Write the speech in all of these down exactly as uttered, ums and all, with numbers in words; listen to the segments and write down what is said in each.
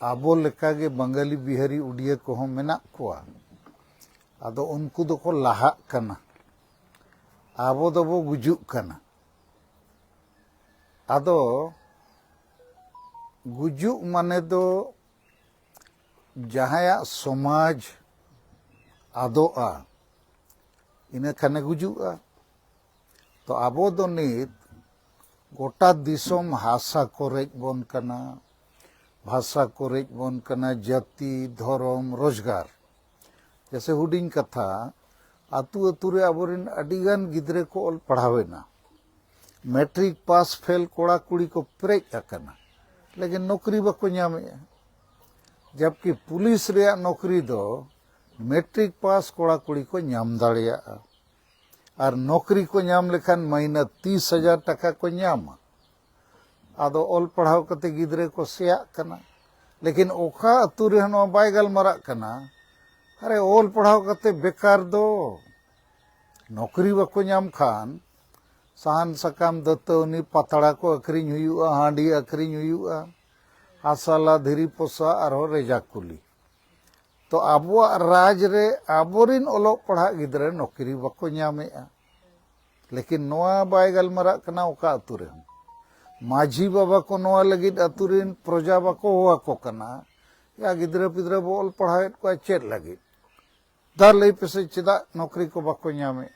ᱟᱵᱚ ᱞᱮᱠᱟᱜᱮ ᱵᱟᱝᱜᱟᱞᱤ, ᱵᱤᱦᱟᱨᱤ, ᱩᱰᱤᱭᱟᱹ ᱠᱚᱦᱚᱸ ᱢᱮᱱᱟᱜ ᱠᱚᱣᱟ᱾ ᱟᱫᱚ ᱩᱱᱠᱩ ᱫᱚᱠᱚ ᱞᱟᱦᱟᱜ ᱠᱟᱱᱟ, ᱟᱵᱚ ᱫᱚᱵᱚ ᱜᱩᱡᱩᱜ ᱠᱟᱱᱟ᱾ ᱟᱫᱚ ᱜᱩᱡᱩᱜ ᱢᱟᱱᱮ ᱫᱚ ᱡᱟᱦᱟᱸᱭᱟᱜ ᱥᱚᱢᱟᱡᱽ ᱟᱫᱚᱜᱼᱟ, ᱤᱱᱟᱹ ᱠᱷᱟᱱᱮ ᱜᱩᱡᱩᱜᱼᱟ᱾ ᱛᱚ ᱟᱵᱚ ᱫᱚ ᱱᱤᱛ ᱜᱚᱴᱟ ᱫᱤᱥᱚᱢ ᱦᱟᱥᱟ ᱠᱚ ᱨᱮᱡ ᱵᱚᱱ ᱠᱟᱱᱟ, ᱵᱷᱟᱥᱟ ᱠᱚ ᱨᱮᱡ ᱵᱚᱱ ᱠᱟᱱᱟ, ᱡᱟᱹᱛᱤ, ᱫᱷᱚᱨᱚᱢ, ᱨᱳᱡᱽᱜᱟᱨ᱾ ᱡᱮᱥᱮ ᱦᱩᱰᱤᱧ ᱠᱟᱛᱷᱟ, ᱟᱹᱛᱩ ᱟᱹᱛᱩ ᱨᱮ ᱟᱵᱚᱨᱮᱱ ᱟᱹᱰᱤᱜᱟᱱ ᱜᱤᱫᱽᱨᱟᱹ ᱠᱚ ᱚᱞ ᱯᱟᱲᱦᱟᱣ ᱮᱱᱟ, ᱢᱮᱴᱨᱤᱠ ᱯᱟᱥ ᱯᱷᱮᱞ ᱠᱚᱲᱟ ᱠᱩᱲᱤ ᱠᱚ ᱯᱮᱨᱮᱡ ᱟᱠᱟᱱᱟ, ᱞᱮᱠᱤᱱ ᱱᱚᱠᱨᱤ ᱵᱟᱠᱚ ᱧᱟᱢᱮᱜᱼᱟ᱾ ᱡᱟᱵᱠᱤ ᱯᱩᱞᱤᱥ ᱨᱮᱭᱟᱜ ᱱᱚᱠᱨᱤ ᱫᱚ ᱢᱮᱴᱨᱤᱠ ᱯᱟᱥ ᱠᱚᱲᱟ ᱠᱩᱲᱤ ᱠᱚ ᱧᱟᱢ ᱫᱟᱲᱮᱭᱟᱜᱼᱟ᱾ ᱟᱨ ᱱᱚᱠᱨᱤ ᱠᱚ ᱧᱟᱢ ᱞᱮᱠᱷᱟᱱ ᱢᱟᱹᱦᱱᱟᱹ ᱛᱤᱥ ᱦᱟᱡᱟᱨ ᱴᱟᱠᱟ ᱠᱚ ᱧᱟᱢᱟ᱾ ᱟᱫᱚ ᱚᱞ ᱯᱟᱲᱦᱟᱣ ᱠᱟᱛᱮ ᱜᱤᱫᱽᱨᱟᱹ ᱠᱚ ᱥᱮᱭᱟᱜ ᱠᱟᱱᱟ, ᱞᱮᱠᱤᱱ ᱚᱠᱟ ᱟᱹᱛᱩ ᱨᱮᱦᱚᱸ ᱱᱚᱣᱟ ᱵᱟᱭ ᱜᱟᱞᱢᱟᱨᱟᱜ ᱠᱟᱱᱟ᱾ ᱟᱨᱮ, ᱚᱞ ᱯᱟᱲᱦᱟᱣ ᱠᱟᱛᱮ ᱵᱮᱠᱟᱨ ᱫᱚ, ᱱᱚᱠᱨᱤ ᱵᱟᱠᱚ ᱧᱟᱢ ᱠᱷᱟᱱ ᱥᱟᱦᱟᱱ ᱥᱟᱠᱟᱢ, ᱫᱟᱹᱛᱟᱹᱣᱱᱤ, ᱯᱟᱛᱲᱟ ᱠᱚ ᱟᱹᱠᱷᱨᱤᱧ ᱦᱩᱭᱩᱜᱼᱟ, ᱦᱟᱺᱰᱤ ᱟᱹᱠᱷᱨᱤᱧ ᱦᱩᱭᱩᱜᱼᱟ, ᱦᱟᱥᱟ ᱞᱟ, ᱫᱷᱤᱨᱤ ᱯᱚᱥᱟ, ᱟᱨᱦᱚᱸ ᱨᱮᱡᱟ ᱠᱩᱞᱤ᱾ ᱛᱚ ᱟᱵᱚᱣᱟᱜ ᱨᱟᱡᱽ ᱨᱮ ᱟᱵᱚᱨᱤᱱ ᱚᱞᱚᱜ ᱯᱟᱲᱦᱟᱜ ᱜᱤᱫᱽᱨᱟᱹ ᱱᱚᱠᱨᱤ ᱵᱟᱠᱚ ᱧᱟᱢᱮᱜᱼᱟ᱾ ᱞᱮᱠᱤᱱ ᱱᱚᱣᱟ ᱵᱟᱭ ᱜᱟᱞᱢᱟᱨᱟᱜ ᱠᱟᱱᱟ ᱚᱠᱟ ᱟᱹᱛᱩ ᱨᱮᱦᱚᱸ᱾ ᱢᱟᱹᱡᱷᱤ ᱵᱟᱵᱟ ᱠᱚ ᱱᱚᱣᱟ ᱞᱟᱹᱜᱤᱫ ᱟᱹᱛᱩ ᱨᱤᱱ ᱯᱨᱚᱡᱟ ᱵᱟᱠᱚ ᱦᱚᱦᱚ ᱟᱠᱚ ᱠᱟᱱᱟ, ᱭᱟ ᱜᱤᱫᱽᱨᱟᱹ ᱯᱤᱫᱽᱨᱟᱹ ᱵᱚ ᱚᱞ ᱯᱟᱲᱦᱟᱣᱮᱫ ᱠᱚᱣᱟ ᱪᱮᱫ ᱞᱟᱹᱜᱤᱫ? ᱫᱟ ᱞᱟᱹᱭ ᱯᱮᱥᱮ ᱪᱮᱫᱟᱜ ᱱᱚᱠᱨᱤ ᱠᱚ ᱵᱟᱠᱚ ᱧᱟᱢᱮᱫ?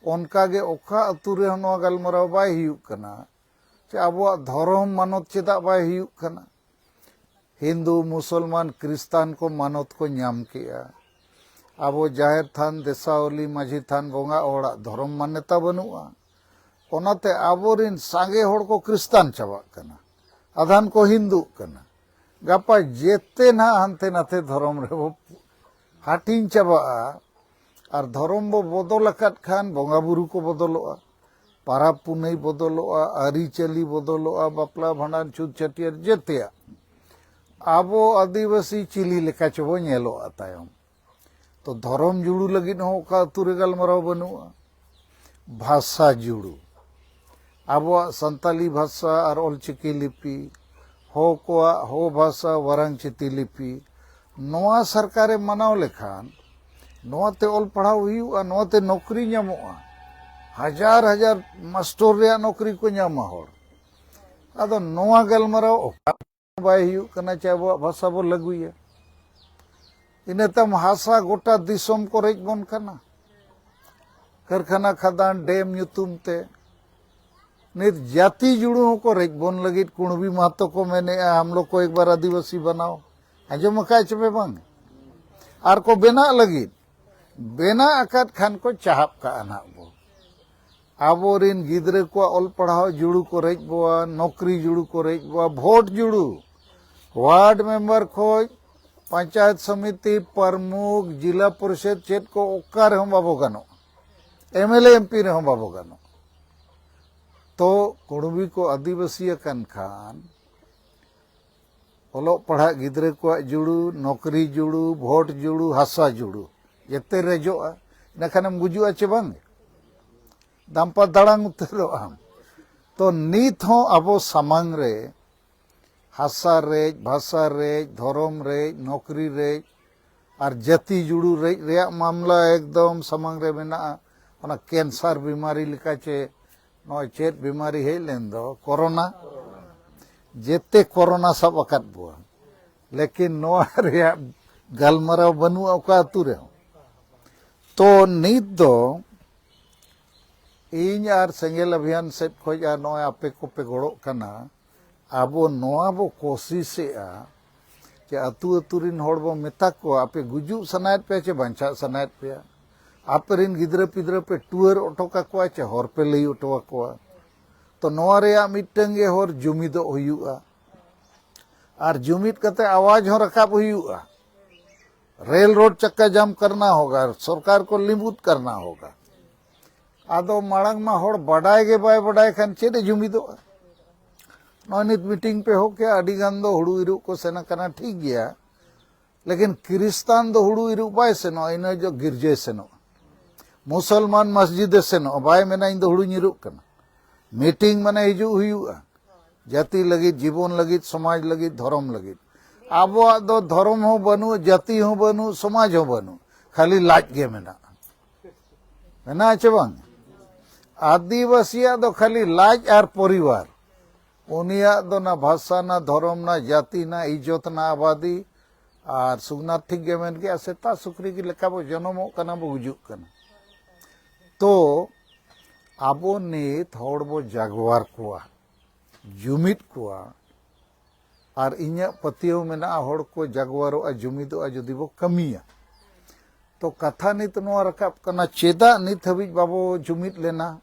ᱚᱱᱠᱟᱜᱮ ᱚᱠᱟ ᱟᱹᱛᱩ ᱨᱮᱦᱚᱸ ᱱᱚᱣᱟ ᱜᱟᱞᱢᱟᱨᱟᱣ ᱵᱟᱭ ᱦᱩᱭᱩᱜ ᱠᱟᱱᱟ ᱡᱮ ᱟᱵᱚᱣᱟᱜ ᱫᱷᱚᱨᱚᱢ ᱢᱟᱱᱚᱛ ᱪᱮᱫᱟᱜ ᱵᱟᱭ ᱦᱩᱭᱩᱜ ᱠᱟᱱᱟ᱾ ᱦᱤᱱᱫᱩ, ᱢᱩᱥᱚᱞᱢᱟᱱ, ᱠᱨᱤᱥᱛᱟᱱ ᱠᱚ ᱢᱟᱱᱚᱛ ᱠᱚ ᱧᱟᱢ ᱠᱮᱜᱼᱟ᱾ ᱟᱵᱚ ᱡᱟᱦᱮᱨ ᱛᱷᱟᱱ, ᱫᱮᱥᱟᱣᱞᱤ, ᱢᱟᱹᱡᱷᱤ ᱛᱷᱟᱱ, ᱵᱚᱸᱜᱟ ᱚᱲᱟᱜ, ᱫᱷᱚᱨᱚᱢ ᱢᱟᱱᱭᱚᱛᱟ ᱵᱟᱹᱱᱩᱜᱼᱟ᱾ ᱚᱱᱟᱛᱮ ᱟᱵᱚᱨᱤᱱ ᱥᱟᱸᱜᱮ ᱦᱚᱲ ᱠᱚ ᱠᱨᱤᱥᱛᱟᱱ ᱪᱟᱵᱟᱜ ᱠᱟᱱᱟ, ᱟᱫᱷᱟᱱ ᱠᱚ ᱦᱤᱱᱫᱩᱜ ᱠᱟᱱᱟ᱾ ᱜᱟᱯᱟ ᱡᱮᱛᱮ ᱱᱟᱦᱟᱜ ᱦᱟᱱᱛᱮ ᱱᱟᱛᱮ ᱫᱷᱚᱨᱚᱢ ᱨᱮᱵᱚ ᱦᱟᱹᱴᱤᱧ ᱪᱟᱵᱟᱜᱼᱟ᱾ ᱟᱨ ᱫᱷᱚᱨᱚᱢ ᱵᱚ ᱵᱚᱫᱚᱞ ᱟᱠᱟᱫ ᱠᱷᱟᱱ ᱵᱚᱸᱜᱟ ᱵᱩᱨᱩ ᱠᱚ ᱵᱚᱫᱚᱞᱚᱜᱼᱟ, ᱯᱟᱨᱟᱵᱽ ᱯᱩᱱᱟᱹᱭ ᱵᱚᱫᱚᱞᱚᱜᱼᱟ, ᱟᱹᱨᱤᱪᱟᱹᱞᱤ ᱵᱚᱫᱚᱞᱚᱜᱼᱟ, ᱵᱟᱯᱞᱟ ᱵᱷᱟᱸᱰᱟᱱ ᱪᱷᱩᱛ ᱪᱷᱟᱹᱴᱭᱟᱹᱨ ᱡᱮᱛᱮᱭᱟᱜ᱾ ᱟᱵᱚ ᱟᱹᱫᱤᱵᱟᱹᱥᱤ ᱪᱤᱞᱤ ᱞᱮᱠᱟ ᱪᱚᱵᱚ ᱧᱮᱞᱚᱜᱼᱟ ᱛᱟᱭᱚᱢ᱾ ᱛᱚ ᱫᱷᱚᱨᱚᱢ ᱡᱩᱲᱩ ᱞᱟᱹᱜᱤᱫ ᱦᱚᱸ ᱚᱠᱟ ᱟᱹᱛᱩ ᱨᱮ ᱜᱟᱞᱢᱟᱨᱟᱣ ᱵᱟᱹᱱᱩᱜᱼᱟ᱾ ᱵᱷᱟᱥᱟ ᱡᱩᱲᱩ, ᱟᱵᱚᱣᱟᱜ ᱥᱟᱱᱛᱟᱞᱤ ᱵᱷᱟᱥᱟ ᱟᱨ ᱚᱞᱪᱤᱠᱤ ᱞᱤᱯᱤ, ᱦᱚ ᱠᱚᱣᱟᱜ ᱦᱚ ᱵᱷᱟᱥᱟ ᱣᱟᱨᱟᱝ ᱪᱤᱛᱤ ᱞᱤᱯᱤ, ᱱᱚᱣᱟ ᱥᱚᱨᱠᱟᱨᱮ ᱢᱟᱱᱟᱣ ᱞᱮᱠᱷᱟᱱ ᱱᱚᱣᱟᱛᱮ ᱚᱞ ᱯᱟᱲᱦᱟᱣ ᱦᱩᱭᱩᱜᱼᱟ, ᱱᱚᱣᱟᱛᱮ ᱱᱚᱠᱨᱤ ᱧᱟᱢᱚᱜᱼᱟ, ᱦᱟᱡᱟᱨ ᱦᱟᱡᱟᱨ ᱢᱟᱥᱴᱚᱨ ᱨᱮᱭᱟᱜ ᱱᱚᱠᱨᱤ ᱠᱚ ᱧᱟᱢᱟ ᱦᱚᱲ᱾ ᱟᱫᱚ ᱱᱚᱣᱟ ᱜᱟᱞᱢᱟᱨᱟᱣ ᱚᱠᱟ ᱵᱟᱭ ᱦᱩᱭᱩᱜ ᱠᱟᱱᱟ ᱪᱮ ᱟᱵᱚᱣᱟᱜ ᱵᱷᱟᱥᱟ ᱵᱚ ᱞᱟᱹᱜᱩᱭᱟ᱾ ᱤᱱᱟᱹ ᱛᱟᱭᱚᱢ ᱦᱟᱥᱟ ᱜᱚᱴᱟ ᱫᱤᱥᱚᱢ ᱠᱚ ᱨᱮᱡ ᱵᱚᱱ ᱠᱟᱱᱟ, ᱠᱟᱹᱨᱠᱷᱟᱱᱟ, ᱠᱷᱟᱫᱟᱱ, ᱰᱮᱢ ᱧᱩᱛᱩᱢ ᱛᱮ᱾ ᱱᱤᱛ ᱡᱟᱹᱛᱤ ᱡᱩᱲᱩ ᱦᱚᱸᱠᱚ ᱨᱮᱡ ᱵᱚᱱ ᱞᱟᱹᱜᱤᱫ᱾ ᱠᱩᱬᱵᱤ ᱢᱟᱦᱟᱛᱚ ᱠᱚ ᱢᱮᱱᱮᱜᱼᱟ, "ᱦᱟᱢ ᱞᱳᱜ ᱠᱚ ᱮᱠ ᱵᱟᱨ ᱟᱹᱫᱤᱵᱟᱹᱥᱤ ᱵᱟᱱᱟᱣ", ᱟᱸᱡᱚᱢ ᱟᱠᱟᱫ ᱪᱮ ᱯᱮ ᱵᱟᱝ? ᱟᱨ ᱠᱚ ᱵᱮᱱᱟᱜ ᱞᱟᱹᱜᱤᱫ, ᱵᱮᱱᱟᱜ ᱟᱠᱟᱫ ᱠᱷᱟᱱ ᱠᱚ ᱪᱟᱦᱟᱵ ᱠᱟᱜᱼᱟ ᱱᱟᱦᱟᱜ ᱵᱚ᱾ ᱟᱵᱚᱨᱤᱱ ᱜᱤᱫᱽᱨᱟᱹ ᱠᱚᱣᱟᱜ ᱚᱞ ᱯᱟᱲᱦᱟᱣ ᱡᱩᱲᱩ ᱠᱚ ᱨᱮᱡ ᱵᱚᱣᱟ, ᱱᱚᱠᱨᱤ ᱡᱩᱲᱩ ᱠᱚ ᱨᱮᱡ ᱵᱚᱣᱟ, ᱵᱷᱳᱴ ᱡᱩᱲᱩ, ᱣᱟᱨᱰ ᱢᱮᱢᱵᱟᱨ ᱠᱷᱚᱡ ᱯᱚᱧᱪᱟᱭᱮᱛ ᱥᱚᱢᱤᱛᱤ ᱯᱨᱚᱢᱩᱠᱷ, ᱡᱤᱞᱟ ᱯᱚᱨᱤᱥᱚᱫ ᱪᱮᱫ ᱠᱚ ᱚᱠᱟ ᱨᱮᱦᱚᱸ ᱵᱟᱵᱚ ᱜᱟᱱᱚᱜᱼᱟ, ᱮᱢ ᱮᱞ ᱮ ᱮᱢ ᱯᱤ ᱨᱮᱦᱚᱸ ᱵᱟᱵᱚ ᱜᱟᱱᱚᱜᱼᱟ᱾ ᱛᱚ ᱠᱩᱬᱵᱤ ᱠᱚ ᱟᱹᱫᱤᱵᱟᱹᱥᱤ ᱟᱠᱟᱱ ᱠᱷᱟᱱ ᱚᱞᱚᱜ ᱯᱟᱲᱦᱟᱜ ᱜᱤᱫᱽᱨᱟᱹ ᱠᱚᱣᱟᱜ ᱡᱩᱲᱩ, ᱱᱚᱠᱨᱤ ᱡᱩᱲᱩ, ᱵᱷᱳᱴ ᱡᱩᱲᱩ, ᱦᱟᱥᱟ ᱡᱩᱲᱩ, ᱡᱮᱛᱮ ᱨᱮᱡᱚᱜᱼᱟ᱾ ᱤᱱᱟᱹ ᱠᱷᱟᱱᱮᱢ ᱜᱩᱡᱩᱜᱼᱟ ᱪᱮ ᱵᱟᱝ? ᱫᱟᱢᱯᱟ ᱫᱟᱲᱟᱝ ᱩᱛᱟᱹᱨᱚᱜ ᱟᱢ᱾ ᱛᱚ ᱱᱤᱛ ᱦᱚᱸ ᱟᱵᱚ ᱥᱟᱢᱟᱝ ᱨᱮ ᱦᱟᱥᱟ ᱨᱮᱡ, ᱵᱷᱟᱥᱟ ᱨᱮᱡ, ᱫᱷᱚᱨᱚᱢ ᱨᱮᱡ, ᱱᱚᱠᱨᱤ ᱨᱮᱡ ᱟᱨ ᱡᱟᱹᱛᱤ ᱡᱩᱲᱩ ᱨᱮᱡ ᱨᱮᱭᱟᱜ ᱢᱟᱢᱞᱟ ᱮᱠᱫᱚᱢ ᱥᱟᱢᱟᱝ ᱨᱮ ᱢᱮᱱᱟᱜᱼᱟ᱾ ᱚᱱᱟ ᱠᱮᱱᱥᱟᱨ ᱵᱤᱢᱟᱨᱤ ᱞᱮᱠᱟ ᱪᱮ ᱱᱚᱜᱼᱚᱭ ᱪᱮᱫ ᱵᱤᱢᱟᱨᱤ ᱦᱮᱡ ᱞᱮᱱ ᱫᱚ, ᱠᱳᱨᱳᱱᱟ, ᱡᱮᱛᱮ ᱠᱳᱨᱳᱱᱟ ᱥᱟᱵ ᱟᱠᱟᱫ ᱵᱚᱣᱟ, ᱞᱮᱠᱤᱱ ᱱᱚᱣᱟ ᱨᱮᱭᱟᱜ ᱜᱟᱞᱢᱟᱨᱟᱣ ᱵᱟᱹᱱᱩᱜᱼᱟ ᱚᱠᱟ ᱟᱹᱛᱩ ᱨᱮᱦᱚᱸ᱾ ᱛᱚ ᱱᱤᱛ ᱫᱚ ᱤᱧ ᱟᱨ ᱥᱮᱸᱜᱮᱞ ᱚᱵᱷᱤᱭᱟᱱ ᱥᱮᱫ ᱠᱷᱚᱡ ᱟᱨ ᱱᱚᱜᱼᱚᱭ ᱟᱯᱮ ᱠᱚᱯᱮ ᱜᱚᱲᱚᱜ ᱠᱟᱱᱟ, ᱟᱵᱚ ᱱᱚᱣᱟ ᱵᱚ ᱠᱳᱥᱤᱥᱮᱜᱼᱟ ᱡᱮ ᱟᱹᱛᱩ ᱟᱹᱛᱩ ᱨᱤᱱ ᱦᱚᱲ ᱵᱚ ᱢᱮᱛᱟ ᱠᱚᱣᱟ, "ᱟᱯᱮ ᱜᱩᱡᱩᱜ ᱥᱟᱱᱟᱭᱮᱫ ᱯᱮᱭᱟ ᱪᱮ ᱵᱟᱧᱪᱟᱜ ᱥᱟᱱᱟᱭᱮᱫ ᱯᱮᱭᱟ? ᱟᱯᱮ ᱨᱤᱱ ᱜᱤᱫᱽᱨᱟᱹ ᱯᱤᱫᱽᱨᱟᱹ ᱯᱮ ᱴᱩᱣᱟᱹᱨ ᱚᱴᱚ ᱠᱟᱠᱚᱣᱟ ᱪᱮ ᱦᱚᱨ ᱯᱮ ᱞᱟᱹᱭ ᱚᱴᱚ ᱟᱠᱚᱣᱟ?" ᱛᱚ ᱱᱚᱣᱟ ᱨᱮᱭᱟᱜ ᱢᱤᱫᱴᱟᱝ ᱜᱮ ᱦᱚᱨ, ᱡᱩᱢᱤᱫᱚᱜ ᱦᱩᱭᱩᱜᱼᱟ᱾ ᱟᱨ ᱡᱩᱢᱤᱫ ᱠᱟᱛᱮ ᱟᱣᱟᱡ ᱦᱚᱸ ᱨᱟᱠᱟᱵ ᱦᱩᱭᱩᱜᱼᱟ᱾ ᱨᱮᱞ ᱨᱳᱰ ᱪᱟᱠᱟ ᱡᱟᱢ ᱠᱟᱨᱱᱟ ᱦᱳᱜᱟ, ᱥᱚᱨᱠᱟᱨ ᱠᱚ ᱞᱤᱸᱵᱩᱫ ᱠᱟᱨᱱᱟ ᱦᱳᱜᱟ᱾ ᱟᱫᱚ ᱢᱟᱲᱟᱝ ᱢᱟ ᱦᱚᱲ ᱵᱟᱰᱟᱭ ᱜᱮ ᱵᱟᱭ ᱵᱟᱰᱟᱭ ᱠᱷᱟᱱ ᱪᱮᱫ ᱮ ᱡᱩᱢᱤᱫᱚᱜᱼᱟ? ᱱᱚᱜᱼᱚᱭ ᱱᱤᱛ ᱢᱤᱴᱤᱝ ᱯᱮ ᱦᱚᱦᱚ ᱠᱮᱜᱼᱟ, ᱟᱹᱰᱤ ᱜᱟᱱ ᱫᱚ ᱦᱩᱲᱩ ᱤᱨᱚᱜ ᱠᱚ ᱥᱮᱱ ᱟᱠᱟᱱᱟ, ᱴᱷᱤᱠ ᱜᱮᱭᱟ, ᱞᱮᱠᱤᱱ ᱠᱷᱨᱤᱥᱛᱟᱱ ᱫᱚ ᱦᱩᱲᱩ ᱤᱨᱚᱜ ᱵᱟᱭ ᱥᱮᱱᱚᱜᱼᱟ, ᱤᱱᱟᱹ ᱡᱚᱜ ᱜᱤᱨᱡᱟᱹᱭ ᱥᱮᱱᱚᱜᱼᱟ᱾ ᱢᱩᱥᱚᱞᱢᱟᱱ ᱢᱚᱥᱡᱤᱫ ᱮ ᱥᱮᱱᱚᱜᱼᱟ, ᱵᱟᱭ ᱢᱮᱱᱟ, "ᱤᱧ ᱫᱚ ᱦᱩᱲᱩᱧ ᱤᱨᱚᱜ ᱠᱟᱱᱟ"᱾ ᱢᱤᱴᱤᱝ ᱢᱟᱱᱮ ᱦᱤᱡᱩᱜ ᱦᱩᱭᱩᱜᱼᱟ᱾ ᱡᱟᱹᱛᱤ ᱞᱟᱹᱜᱤᱫ, ᱡᱤᱵᱚᱱ ᱞᱟᱹᱜᱤᱫ, ᱥᱚᱢᱟᱡᱽ ᱞᱟᱹᱜᱤᱫ, ᱫᱷᱚᱨᱚᱢ ᱞᱟᱹᱜᱤᱫ᱾ ᱟᱵᱚᱣᱟᱜ ᱫᱚ ᱫᱷᱚᱨᱚᱢ ᱦᱚᱸ ᱵᱟᱹᱱᱩᱜ, ᱡᱟᱹᱛᱤ ᱦᱚᱸ ᱵᱟᱹᱱᱩᱜ, ᱥᱚᱢᱟᱡᱽ ᱦᱚᱸ ᱵᱟᱹᱱᱩᱜ, ᱠᱷᱟᱹᱞᱤ ᱞᱟᱡ ᱜᱮ ᱢᱮᱱᱟᱜᱼᱟ᱾ ᱢᱮᱱᱟᱜᱼᱟ ᱪᱮ ᱵᱟᱝ? ᱟᱹᱫᱤᱵᱟᱹᱥᱤᱭᱟᱜ ᱫᱚ ᱠᱷᱟᱹᱞᱤ ᱞᱟᱡ ᱟᱨ ᱯᱚᱨᱤᱵᱟᱨ᱾ ᱩᱱᱤᱭᱟᱜ ᱫᱚ ᱱᱟ ᱵᱷᱟᱥᱟ, ᱱᱟ ᱫᱷᱚᱨᱚᱢ, ᱱᱟ ᱡᱟᱹᱛᱤ, ᱱᱟ ᱤᱡᱽᱡᱚᱛ, ᱱᱟ ᱟᱵᱟᱫᱤ᱾ ᱟᱨ ᱥᱩᱜᱱᱟᱛ ᱴᱷᱤᱠ ᱜᱮ ᱢᱮᱱ ᱠᱮᱜᱼᱟ, ᱥᱮᱛᱟ ᱥᱩᱠᱨᱤ ᱜᱮ ᱞᱮᱠᱟ ᱵᱚ ᱡᱚᱱᱚᱢᱚᱜ ᱠᱟᱱᱟ, ᱵᱚ ᱜᱩᱡᱩᱜ ᱠᱟᱱᱟ᱾ ᱛᱚ ᱟᱵᱚ ᱱᱤᱛ ᱦᱚᱲ ᱵᱚ ᱡᱟᱜᱣᱟᱨ ᱠᱚᱣᱟ, ᱡᱩᱢᱤᱫ ᱠᱚᱣᱟ᱾ ᱟᱨ ᱤᱧᱟᱹᱜ ᱯᱟᱹᱛᱭᱟᱹᱣ ᱢᱮᱱᱟᱜᱼᱟ, ᱦᱚᱲ ᱠᱚ ᱡᱟᱜᱣᱟᱨᱚᱜᱼᱟ, ᱡᱩᱢᱤᱫᱚᱜᱼᱟ, ᱡᱩᱫᱤ ᱵᱚ ᱠᱟᱹᱢᱤᱭᱟ᱾ ᱛᱚ ᱠᱟᱛᱷᱟ ᱱᱤᱛ ᱱᱚᱣᱟ ᱨᱟᱠᱟᱵ ᱠᱟᱱᱟ, ᱪᱮᱫᱟᱜ ᱱᱤᱛ ᱦᱟᱹᱵᱤᱡ ᱵᱟᱵᱚ ᱡᱩᱢᱤᱫ ᱞᱮᱱᱟ?